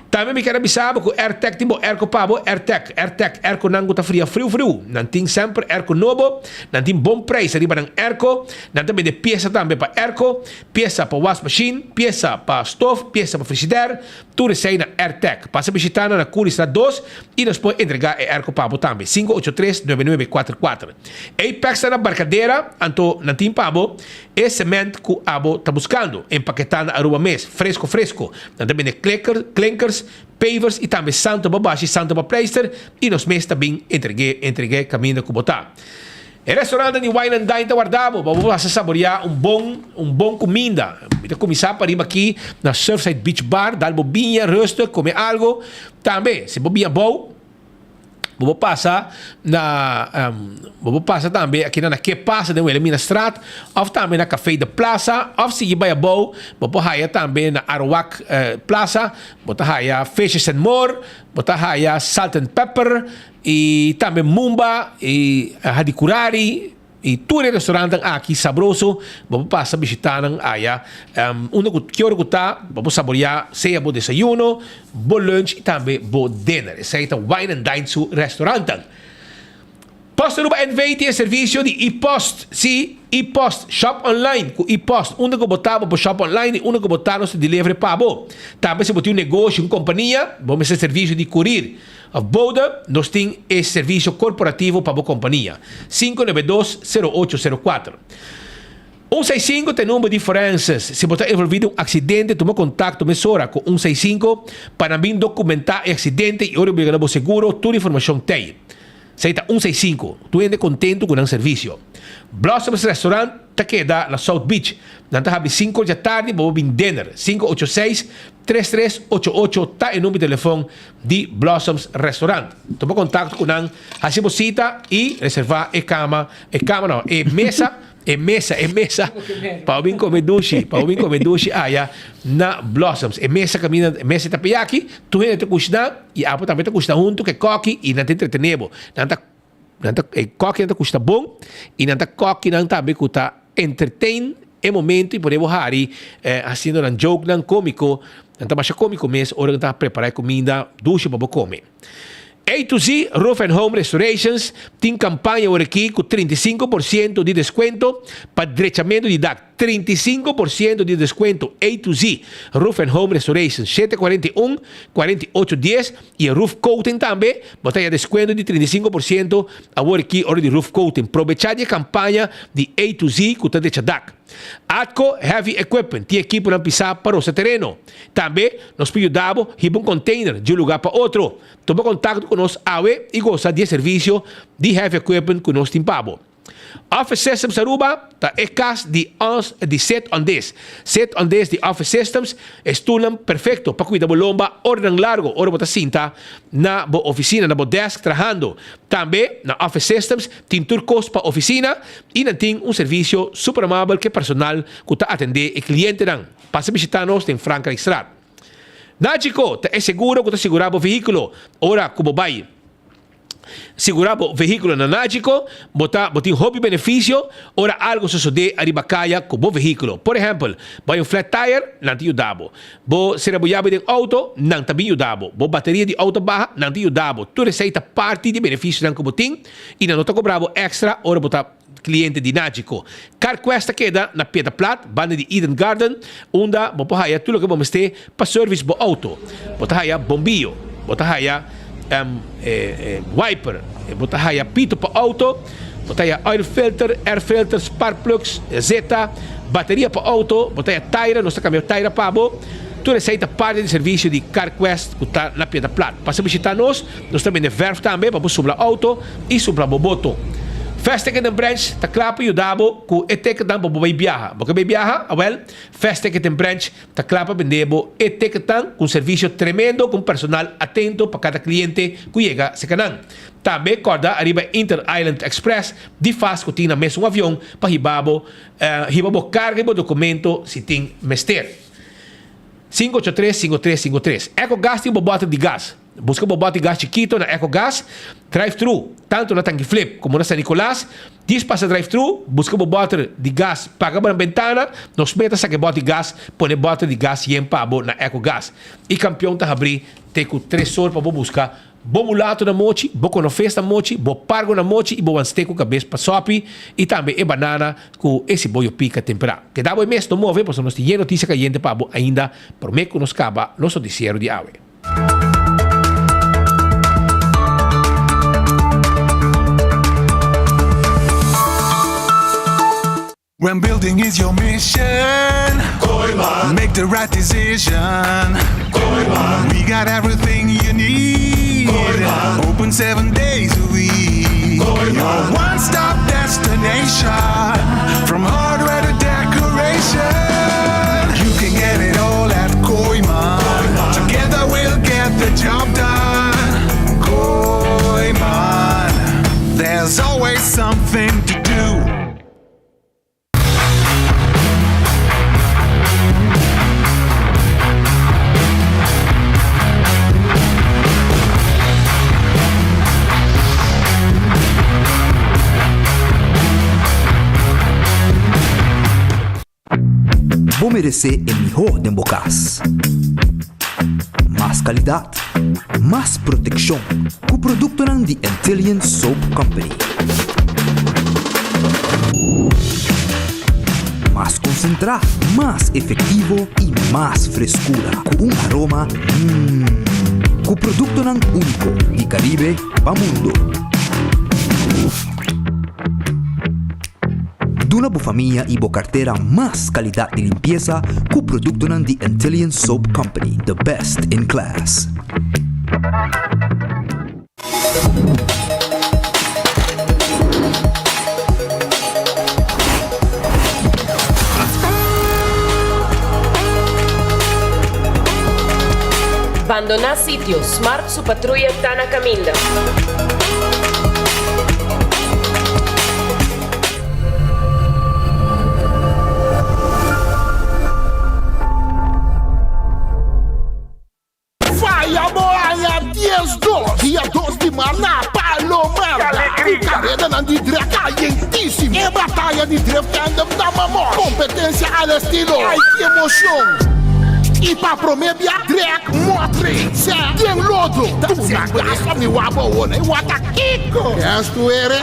Tambe mi kier a bisa bo ku Airtec tin bo airco pa bo, Airtec, Airtec, airconan ku ta fria friu friu. Nan tin semper airco nobo, nan tin bon prijs riba nan airco, nan ta bende piesa tambe pa airco, piesa pa wasmachine, piesa pa stof, piesa pa frigidaire, Tur esei na Airtec. Pasa bishita nan na Curistra 2 y nos por entrega e airco pa bo tambe. 583 9944. Apex ta na Barcadera, anto nan tin pa bo e cement cu abo ta buscando. Empaketa na Aruba mes, fresco fresco. Nan ta bende klikker, klinkers, pavers y tambe santo pa bashi, santo pa pleister y nos mes ta bin entregue entregue caminda cu bo ta. E restaurantnan di Wine and Dine ta warda bo pa bo pasa saboreá un bon un bon kuminda. Mi ta kuminsá pa riba aki na Surfside Beach Bar, dal bo biña rustig, kome algo. Tambe, si bo biña abou, bo por pasa na bo por pasa tambe aki na Ke Pasa den Wilhelminastraat òf tambe na Café de Plaza òf sigui bai abou bo por haya tambe na Arawak Plaza, bo ta haya Fishes and More, bo ta haya Salt and Pepper. I tambe Mumba i Hadicurari i tur e restaurantan aki sabroso bo por pasa bishita nan aya unda ku ki ora ku ta bo por saborea sea bo desayuno, bo lunch i tambe bo dinner. Esei ta Wine and Dine su restaurantan. Post Aruba NV tin e servisio di e-post. Si, e-post, shop online ku e-post. Unda ku bo ta bo por shop online i unda ku bo ta nos ta deliver pa bo. Tambe si bo tin un negoshi, un kompania, bo mester servisio di kurir. Of bode, nos tin e servisio korporativo pa bo kompania. 592 0804. 165 ta e number di forenses. Si bo ta envolví den un aksidente, tuma kontakto mesora ku 165 pa nan bin dokumentá e aksidente i ora bo yega na bo seguro, tur informashon t'ei. Esei ta 165. Tur hende kontentu ku nan servisio. Blossoms Restaurant. ta keda na South Beach. Nan ta habri sinku djatardi pa bo bin dinner. 586 3388 ta e number di telefon di Blossoms Restaurant. Tuma kontakto ku nan, hasi bo sita i reservá e kama, e kama no, e mesa, e mesa, e mesa pa bo bin kome dushi, pa bo bin kome dushi aya na Blossoms. E mesa kaminda, e mesa tapiyaki, tur hende ta kushná i abo tambe ta kushná huntu ku e kòki i nan ta entretené bo. Nan ta Nan ta e kòkinan ta kushta bon i nan ta kòkinan tambe ku ta entertain e momento i pone bo hari hasiendo nan jokenan kómiko. Nan ta masha kómiko mes ora nan ta prepará e kuminda dushi pa bo kome. A to Z Roof and Home Restorations tin kampaña ora aki ku 35 por siento di deskuento pa drechamentu di dak. 35 por siento di deskuento A to Z Roof and Home Restorations 741 48 10 i e roof coating tambe bo ta haya deskuento di 35 por siento awor aki ora di roof coating. Probechá di e kampaña di A to Z ku ta drecha dak. Atco Heavy Equipment tin ekiponan pisá pa rosa tereno. Tambe nos por yuda bo hiba un container di un lugá pa otro. Tuma kontakto ku nos awe i gosa di e servisio di Heavy Equipment ku nos tin pa bo. Office Systems Aruba ta e kas di ons di Sit on This. Sit on This di Office Systems e stulnan perfecto pa cuida bo lomba oranan largo ora bo ta sinta na bo oficina, na bo desk trahando. Tambe na Office Systems tin tur cos pa oficina y nan tin un servicio super amabel cu e personal cu ta atende e clientenan. Pasa bishita nos den Frankrijkstraat. Nagico ta e seguro cu ta sigura bo vehiculo ora cu bo bay. Sigurá bo vehíkulo na Nagico, bo ta bo tin hopi benefisio ora algu sosodé ariba kaya ku bo vehíkulo. Por ehèmpel, bo hay un flat tire, nan ta yuda bo. Bo sera bo yabi den outo, nan ta bin yuda bo. Bo bateria di outo baha, nan ta yuda bo. Tur esei ta parti di e benefisionan ku bo tin i nan no ta kobra bo èkstra ora bo ta Cliente di Nagico. CarQuest ta keda na Piedra Plat, banda di Eden Garden, unda bo por haya tur loke bo mester pa service bo auto. Bo ta haya bombiyo, bo ta haya wiper, bo ta haya pito pa auto, bo ta haya oil filter, air filter, spark plugs, zeta, bateria pa auto, bo ta haya taira, nos ta cambia taira pa bo. Tur esey ta parti di servicio di CarQuest cu ta na Piedra Plat. Pasa bishita nos, nos ta bende verf tambe pa bo supla auto. i supla bo boto. Fast Ticket and Branch ta kla pa yuda bo ku e ticketnan pa bo bai biaha. Bo ke bai biaha? Awel, Fast Ticket and Branch ta kla pa bende bo e ticketnan ku un servisio tremendo ku un personal atento pa kada kliente ku yega serka nan. Tambe kòrda ariba Inter Island Express di fast ku tin na mesun avion pa hiba bo hiba bo karga i bo dokumento si tin mester. 583 5353 Ecogas tin bo bòter di gas. Buska bo bòt di gas chikito na Ecogas Drive-Thru, tantu na Tanki Flip komo na San Nicolas. Djis pasa drive-thru, buska bo bòter di gas, paga bo na bentana, nos meta saka e bòt di gas, pone bòter di gas yen pa bo na Ecogas. E kampion ta habrí te ku tres or pa bo buska bo mulato na mochi, bo konofes na mochi, bo pargo na mochi i bo wanste ku kabes pa sòpi i tambe e banana ku e siboyo pika temperá. Keda bo e mes, no move, pasobra nos tin yen notisia kayente pa bo ainda promé ku nos kaba nos notisiero di awe.
When building is your mission, Kooyman. Make the right decision. Kooyman. We got everything you need. Kooyman. Open seven days a week. Kooyman. Your one-stop destination. From hardware to decoration. You can get it all at Kooyman. Together we'll get the job done. Kooyman. There's always something to do.
Bo meresé e mihó den bo kas. Mas kalidat, mas protekshon ku produktonan di Antillian Soap Company. Mas konsentrá, mas efektivo i mas freskura ku un aroma mmm. Ku produktonan úniko di Karibe pa mundu. Duna bo famia y bo cartera mas calidad di limpieza cu productonan di Antillian Soap Company, the best in class.
Na sitio, Smart su patruya ta na caminda.
Faya bo aña 12, dia dos di mar na Palomar. Ku karedanan di drag kalientísimo. E bataya di drift tandem na Mamor. Kompetensia al estilo Ay ki emocion! I pa promé bia drag motre sè den lodo. Duna gas pa mi wak bo wona i wak ta kiko. Kes tu eres?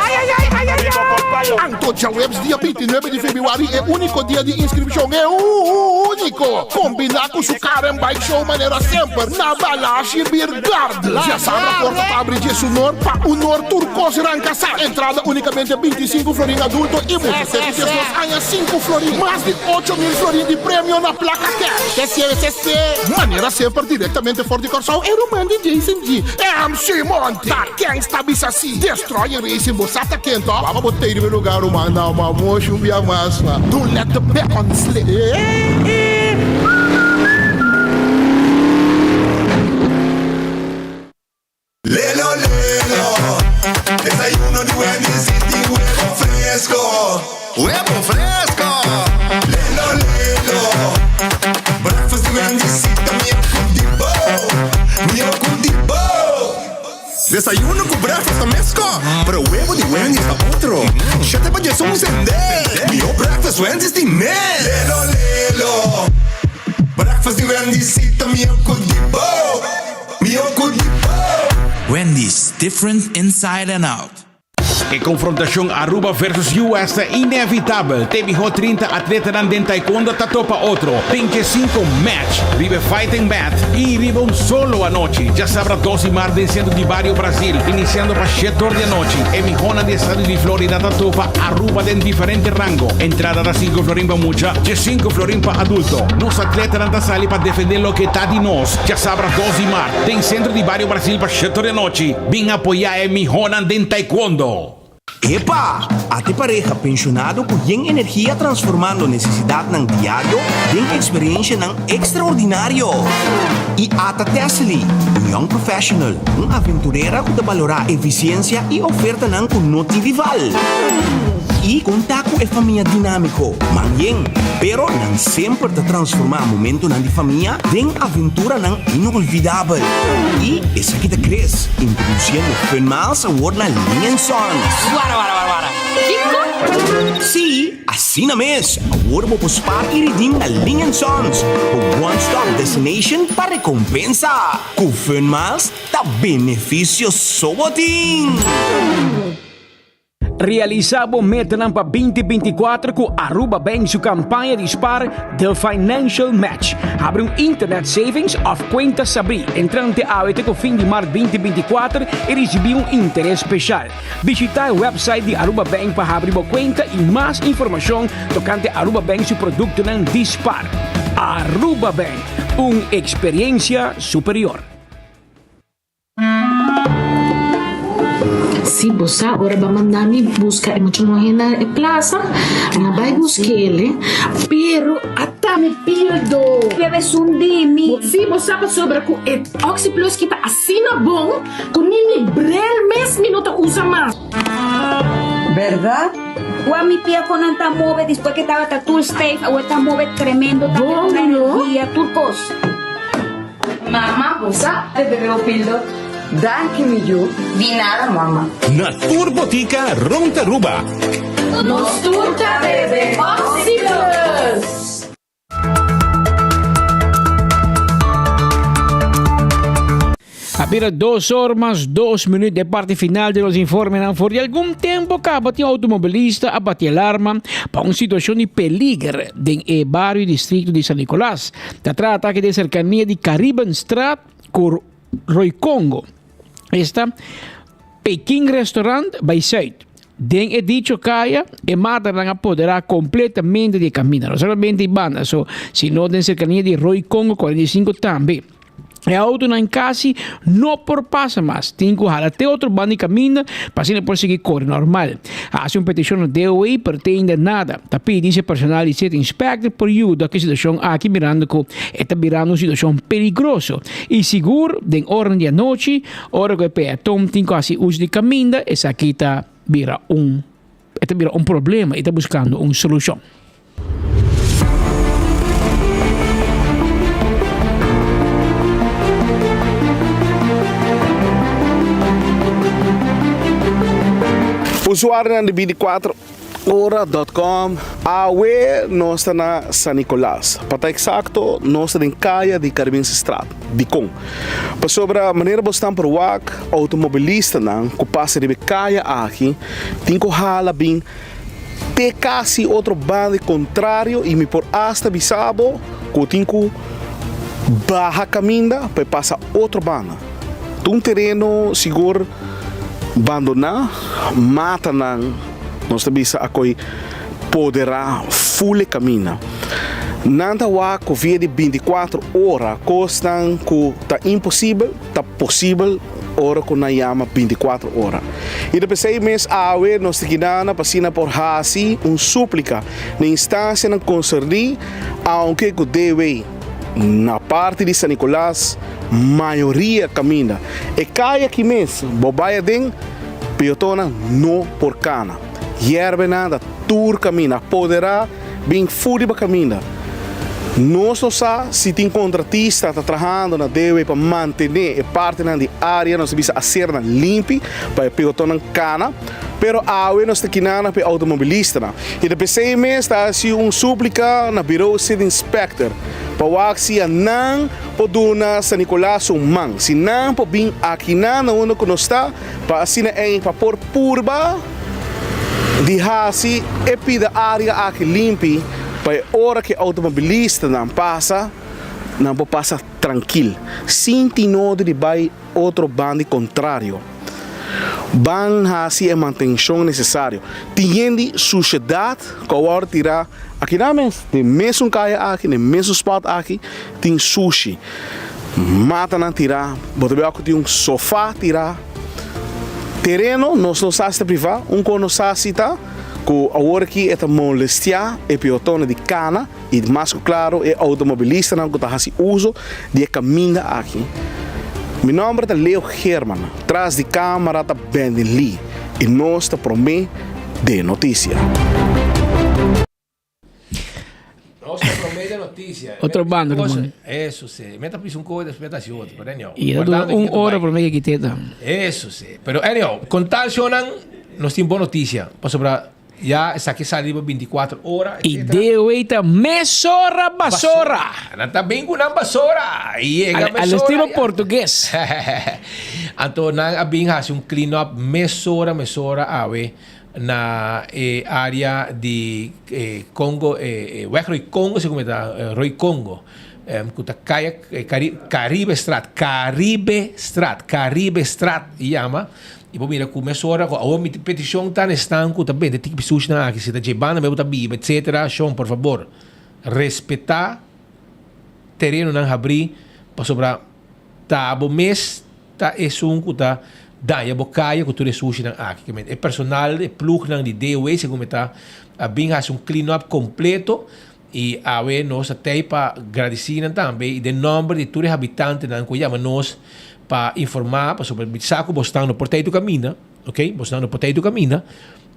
Anto djaweps dia 29 di febrüari e úniko dia di inskripshon e úniko. Kombiná ku su Car and Bike Show manera semper na Balashi Beer Garden. Djasabra porta ta abri dje sunor pa unor tur kos ranka sa. Entrada únikamente 25 florin adulto i mucha sete diesdos aña sinku florin. Mas di 8000 florin di premio na plaka cash. Sese Manera semper direktamente for di Kòrsou e ruman di Jason G. MC Monty. Ta ken sta bisa si? Destroyer Racing bo sa ta ken to? Waba bo tei riba e lugar ruman na ma moshi un bia mas ma. Don't let the baton slip.
Lelo lelo, desayuno di Wendy's y tin huevo fresco. Huevo fresco. Lelo lelo, breakfast di Wendy's y ta mio cu di bo, mio cu di bo. Desayuno cu breakfast ta mesco, pero huevo di Wendy's ta otro. Shete pa djesun sende, mio breakfast Wendy's tin mes. Lelo lelo, breakfast di Wendy's y ta mio cu di bo. Mihó ku di bo!
Wendy's, different inside and out.
E konfrontashon Aruba versus US ta inevitabel. Te mihó 30 atletanan den taekwondo ta topa otro den ke sinku match riba e Fighting Mat i riba un solo anochi. Djasabra dos di mart den sentro di bario Brasil, inisiando pa shete or di anochi, e mihónan di estado di Florida ta topa Aruba den diferente rango. Entrada ta sinku florin pa mucha, djesinku florin pa adulto. Nos atletanan ta sali pa defendé loke ta di nos. Djasabra dos di mart, den sentro di bario Brasil pa sheto di anochi, bin apoyá e mihónan den taekwondo.
Epa! Ate pareha penshonado ku yen energia transformando nesesidatnan diario den eksperenshanan ekstraordinario. I ata Tessely, un young professional, un aventurera ku ta balorá efisiensia i ofertanan ku no tin rival. I konta ku e famia dinámiko, man yen, pero nan semper ta transformá momentonan di famia den aventuranan inolvidabel. I esaki ta Chris, introdusiendo Fun Miles awor na Ling and Sons.
Wara wara wara wara. Kiko?
Sí, asina mes! Awor bo por spaar i redeem na Ling and Sons, bo one-stop destination pa rekompensa. Ku Fun Miles ta benefisio so bo tin!
Realisa bo metanan pa 2024 cu Aruba Bank su campaña di spar The Financial Match. Habri un internet savings of cuenta sabri entrante awe te cu fin di mart 2024 y ricibi un interes special. Bishita e website di Aruba Bank pa habri bo cuenta y mas informacion tocante Aruba Bank su productonan di spar. Aruba Bank, un experiencia superior.
Si bo sa ora bo a manda mi buska e mucha muhé na e plasa, mi a bai busk'el, pero ata mi pildo.
Bebe esun di mi.
Si bo sa pasobra ku e Oxi Plus ki ta asina bon ku ni mi bril mes mi no ta usa mas.
Berdad? Wak mi pia kon nan ta move despues ke tabata tur stijf awor ta move tremendo tambe
Bon
ku
no?
energia tur kos.
Mama, bo sa de bebe bo pildo?
Danki mi yu.
Di nada, mama.
Na tur botica rond Aruba.
Nos tur ta bebe Oxyplus!
A bira dos or mas dos minuut de parte final de los informenan for di algun tempo caba tin automobilista a bati alarma pa un situacion di peliger den e bario y districto di San Nicolas. Ta trata aki den cercania di Caribenstraat cu Roy Congo. Esta Peking Restaurant by Zuid. Den e dicho caya, e matanan a podera completamente di e caminda. No solamente di banda, so, sino den cercania di Roy Congo 45 tambe. E autonan casi no por pasa mas, tin cu hala te otro banda di caminda pa asina por sigui core normal. A haci un peticion na DOE pero te ainda nada. Ta pidi si e personal di City Inspector por yuda cu e situacion aki mirando cu e ta birando un situacion peligroso y sigur den oranan di anochi ora cu e peaton tin cu haci uso di caminda esaki ta bira un e ta bira un problema y ta buscando un solucion.
Usuarionan di 24 ora dot com, Awe nos ta na San Nicolas. Pa ta exacto, nos ta den caya di Caribensestraat. Dicon? Pasobra manera bo stan por wak, automobilistanan cu pasa riba e caya aki tin cu hala bin Te casi otro banda e contrario y mi por hasta bisa bo cu tin cu baha caminda pa e pasa otro banda. Ta un tereno sigur bandona, matanan nos ta bisa a coy podera full e caminda. Nan ta wak cu via di binticuatro ora cosnan cu ta imposibel ta posibel ora ku nan yama bintikuater ora. I ta p'esei mes awe nos ta kidana pa asina por hasi un súplika na instansianan konserní, aunke ku DW na parti di San Nicolas mayoria kaminda e kaya aki mes bo bai aden, piotonnan no por kana. Yerbenan ta tur kaminda, apoderá bin fu riba kaminda. Nos no sa si tin kontratista ta trahando na DW pa mantené e partinan di área, nos ta bisa asernan limpi pa e peotonnan kana, pero awe nos ta kinana pa e outomobilistanan. I ta p'esei mes ta hasi un súplika na Birou City Inspector pa wak si a nan por duna San Nicolas un man, si nan por bin akinan na unda ku nos ta pa asina ei pa por purba di hasi e pida área aki limpi. Pa e ora ku e outomobilistanan pasa, nan por pasa trankil, sin tin nodi di bai otro banda kontrario. Ban hasi e mantenshon nesesario. Tin hende sushedat ku a wòrdu tirá aki nan mes, den mesun kaya aki, den mesun spòt aki, tin sushi. Matanan tirá, bo ta bira ku tin un sofá tirá. Tereno nos no sa si ta privá, un kos nos sa si ta. Ku awor aki e ta molestiá e peotonnan di kana i mas ku klaro e outomobilistanan ku ta hasi uso di e kaminda aki. Mi nòmber ta Leo Geerman, tras di kámara ta Benny Lee i nos ta promé den notisia.
Nos ta promé den notisia.
Otro banda, ruman.
Eso sí. Mi ta pisa un koe, despues mi ta hasi otro. Pero anyhow.
I ta dura un ora promé ke kite ta.
Eso sí. Pero anyhow, con tal shownan nos tin bon noticia. Pasobra ya esaki sali riba 24 ora,
I DOA ta mesora basora.
Nan ta bin ku nan basora. I yega
Al,
mesora.
al estilo
ya.
portugues.
Anto nan a bin hasi un clean up mesora mesora awe Na e area di Congo, e weg Rooi Congo segun mi ta, Rooi Congo, ku ta kaya Caribestraat, Caribestraat, Caribestraat e yama, i bo mira ku mesora ku awor mi petishon ta na esnan ku ta bende tiki sushinan aki, si ta dje banda mi bo ta biba etcetera, shon por fabor respetá terenonan habrí pasobra ta bo mes Ta esun ku ta daña bo kaya ku tur e sushinan aki. Ke men e personal, e plugnan di DOW segun mi ta a bin hasi un clean up kompleto i awe nos ta tei pa gradisí nan tambe i den nòmber di tur e habitantenan ku a yama nos pa informá pasobra mi sa ku bosnan no por tei tur kaminda, ok, bosnan no por tei tur kaminda.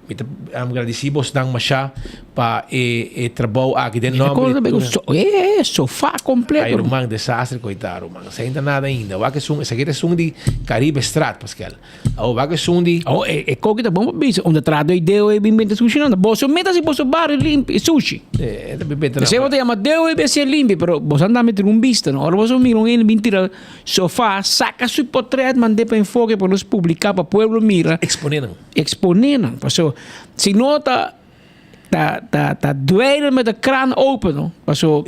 Mi ta gradisí bosnan mashá pa e e trabou aki den nòmber di tur.
E sofá kompleto.
Ay ruman, desastre koitá ruman. Esei no ta nada ainda. Wak esun, esaki ta esun di Caribe Straat, Paskel. Awor wak esun di.
Oh, e e koki ta bon pa bisa. Unda trato e deo e bin benta sushi nan. Boso meta si boso bario limpi, sushi.
E ta bin benta nan.
Esei bo ta yama deo e besi limpi, pero boso anda mester un bista no. Ora boso mira un hende bin tira sofá, saka su potret, mand'é pa enfoke pa nos publiká pa pueblo mira.
Eksponé nan.
Exponé nan, paso si no ta ta ta ta dweilen met de kraan open no, paso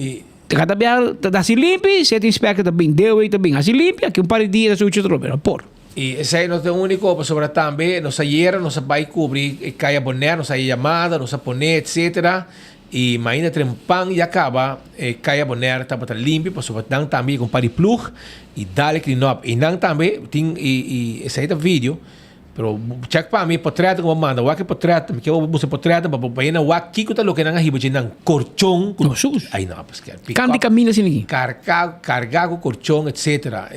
cada bia ta hasi limpi, city inspector ta bin, DOW ta bin hasi limpi, aki un par di dia ta suchi otro pero por.
I esei no ta e úniko, pasobra tambe nos ayera nos a bai kubri e Kaya Bonaire, nos a yamada, nos a pone etcetera. Y mainda trempan ya caba e Caya Bonaire tabata limpio pasobra nan tambe yega un par di ploeg y dale clean up. Y nan tambe tin y esey ta video pero check pa mi e potret cu bo manda wak e potret mi kier bo busca e potret pa bo bayena wak kico ta loke nan a hiba dje nan corchon cu ay no pues
Canta y camina asina aki.
Carga carga cu corchon etcetera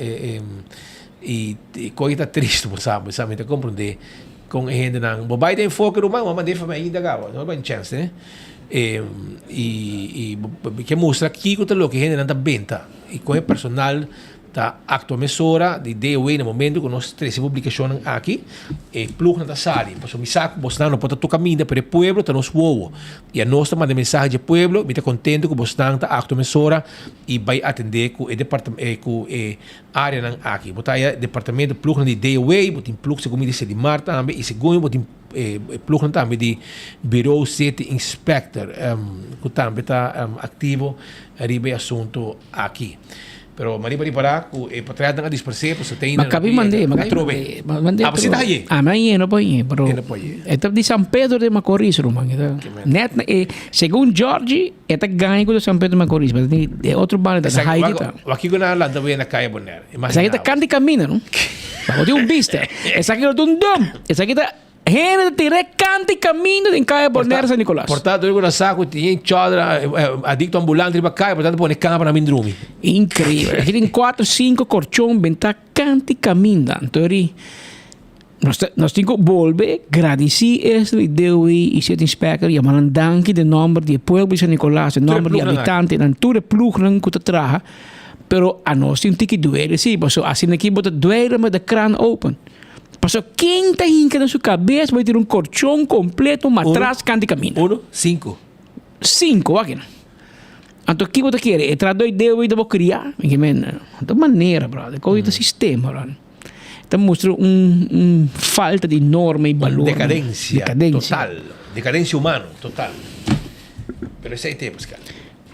y coy ta triste bo sa bo sa mi ta comprende. Con e hendenan. Bo bai den enfoke ruman, bo manda e famia ainda caba. No bai chance, eh. E, y, y bo ke mustra kico ta loke hendenan ta benta. Y con e personal ta actua mesora di DOW na momento cu nos trece publicacionnan aki, e ploegnan ta sali. Pasobra mi sa cu bosnan no por ta toca minda, pero e pueblo ta nos wowo. Y anos ta manda mensahe dje pueblo, mi ta contento cu bosnan ta actua mesora y bai atende cu e departa-, cu e Areanan aki. Bo ta haya departamento plugnan di DOW, bo tin plug segun mi di Sedimar tambe y segun mi bo tin plugnan tambe di Bureau City Inspector cu tambe ta activo riba e asunto aki. Pero mi a riba ripara cu e potretnan a disperse pasobra te ainda
no ta
atrobe. Ah, bo si ta haye?
Ah, mi a haye, no por haye, pero e ta di San Pedro de Macorís, ruman. Net na e, segun Georgie, E ta gaña ku ta San Pedro Macorís, pero tin e otro banda ta Haiti ta.
Wak kiko nan a lanta bo na Kaya Bonaire?
Esaki ta kanta i kamina, no? Bo tin un bista. Esaki no ta un dom. Esaki ta hende ta tira e kanta i kamina den Kaya Bonaire, San Nicolas.
Por ta dor ku nan sa ku tin e chodra adikto ambulante riba kaya, por tanto pone kama pa nan bin drumi.
Inkreibel. Aki tin kuater, sinku korchon bentá kanta i kaminda. Anto ri. Nos ta, nos tin ku bolbe gradisí Esli, Dewey i City Inspector, yama nan danki den nòmber di e pueblo di San Nicolas, den nòmber di habitantenan, tur e plugnan ku ta traha, pero anos tin tiki duele sí, pasobra asina aki bo ta duele met de kraan open. Pasobra ken ta hinka den su kabes bo tira un korchon kompleto, un matras kant di kaminda?
Uno, sinku.
Sinku, wak nan. Anto ki bo ta kere? E trado di Dewey ta bo kria? Mi ke men, ta manera, brother, koe ta sistema, brother. Ta mustra un un falta di norma y balor.
Decadencia. Decadencia. Total. Decadencia humano, total. Pero esey te, Pascal.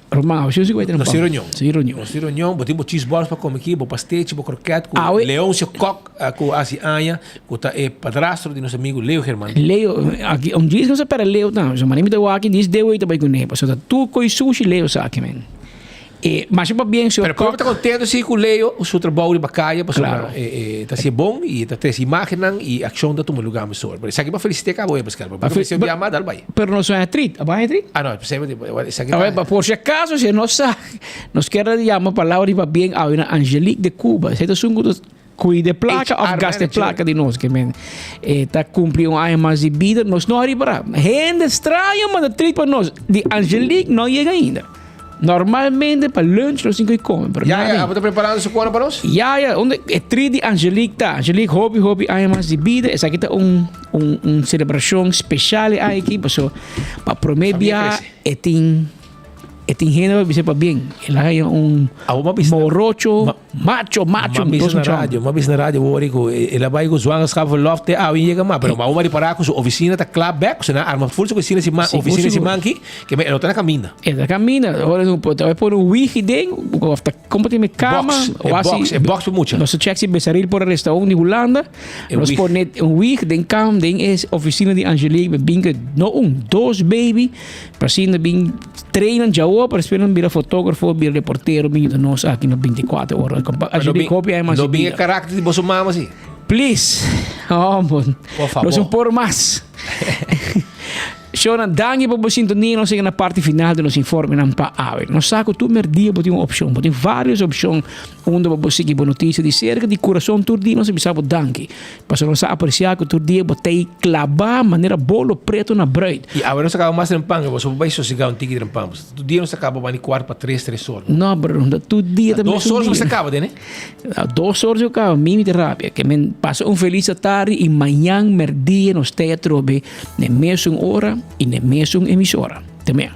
Román, si un
Nos tin reunion. Sí, reunion. Nos tin reunion, bo tin bo cheese balls pa come aki, bo pastechi, bo kroket ku Leoncio Kok ku hasi aña, ku ta e padrastro di nos amigo Leo Germán.
Leo, aki un djis nos a pera Leo tambe. So mane mi ta wak aki djis Dewey ta bai kuné, pasobra ta tur koi sushi Leo sa aki men.
E masha pabien señor Pero pueblo ta contento si cu Leo su trabou riba caya pasobra e ta haci bon y ta trece imagennan y accion ta tuma lugar mesora. Pero esaki pa felicite cabo e Pascal. Porque pa felicite bia mas dal bay.
Pero nos a trit, a bay trit?
Ah no, esaki ta.
Por si acaso si no sa, nos kier a yama palabra di pabien awe na Angelique de Cuba. Esey ta esun cu ta cuida e placa of gasta e placa di nos. Ke men e ta cumpli un aña mas di bida, nos no a ripara. Hende straño manda trit pa nos. Di Angelique no a yega ainda. Normalmente pa lunch nos tin ku come, pero
Ya, ya, abo ta preparando su kona pa nos?
Ya, ya, unda e tri di Angelique ta. Angelique hopi, hopi aña mas di bida. Esaki ta un, un, un celebracion special e aña aki, paso pa prome bia e tin, e tin hende pa bisa pabien. El a haña un morocho. Macho, macho,
mi bisa na radio, mi bisa na radio wori ku el a bai ku zwangerschap verlof te awe yega ma, pero ma ripará ku su oficina ta kla bek, su na arma full su oficina si man, oficina si manki, ke me el no ta na kaminda.
El ta kaminda, ora su por ta pone un wigi den, of ta kompa tin kama,
o asi, e box pa mucha.
Nos ta check si Besaril por aresta un di Hulanda, nos pone un wig den kam den e oficina di Angelique, me bin ke no un, dos baby. Asina bin trainen djawo pa despues nan bira fotografo, bira reportero, bin yuda nos aki na 24 ora.
Asina hopi hay mas. No bin e karakter di boso mama si.
Please. Hombo.
Por favor.
Nos un por mas. Shona, danki pa bo sintonia. Nos yega na parti final di nos informenan pa awe. Nos sa ku tur merdia bo tin un opshon. Bo tin varios opshon unda pa bo sigui bo notisia di serka di kurason tur dia. Nos a bisa bo danki. Pasobra nos a apresiá ku tur dia bo ta ei klabá manera bolo pretu na bruid.
I awe nos a kaba mas trempan, pasobra bo bai sosegá un tiki trempan. Pasobra tur dia nos a kaba bani kuart pa tres, tres or.
No, bro, tur dia ta
mesun dia. Dos or nos a kaba tene?
Dos or yo kaba, mi mi ta rabia. Ke men pasa un felis atardi i mañan merdia nos ta ei atrobe n'e mesun ora i n'e mesun emisora. Te mea.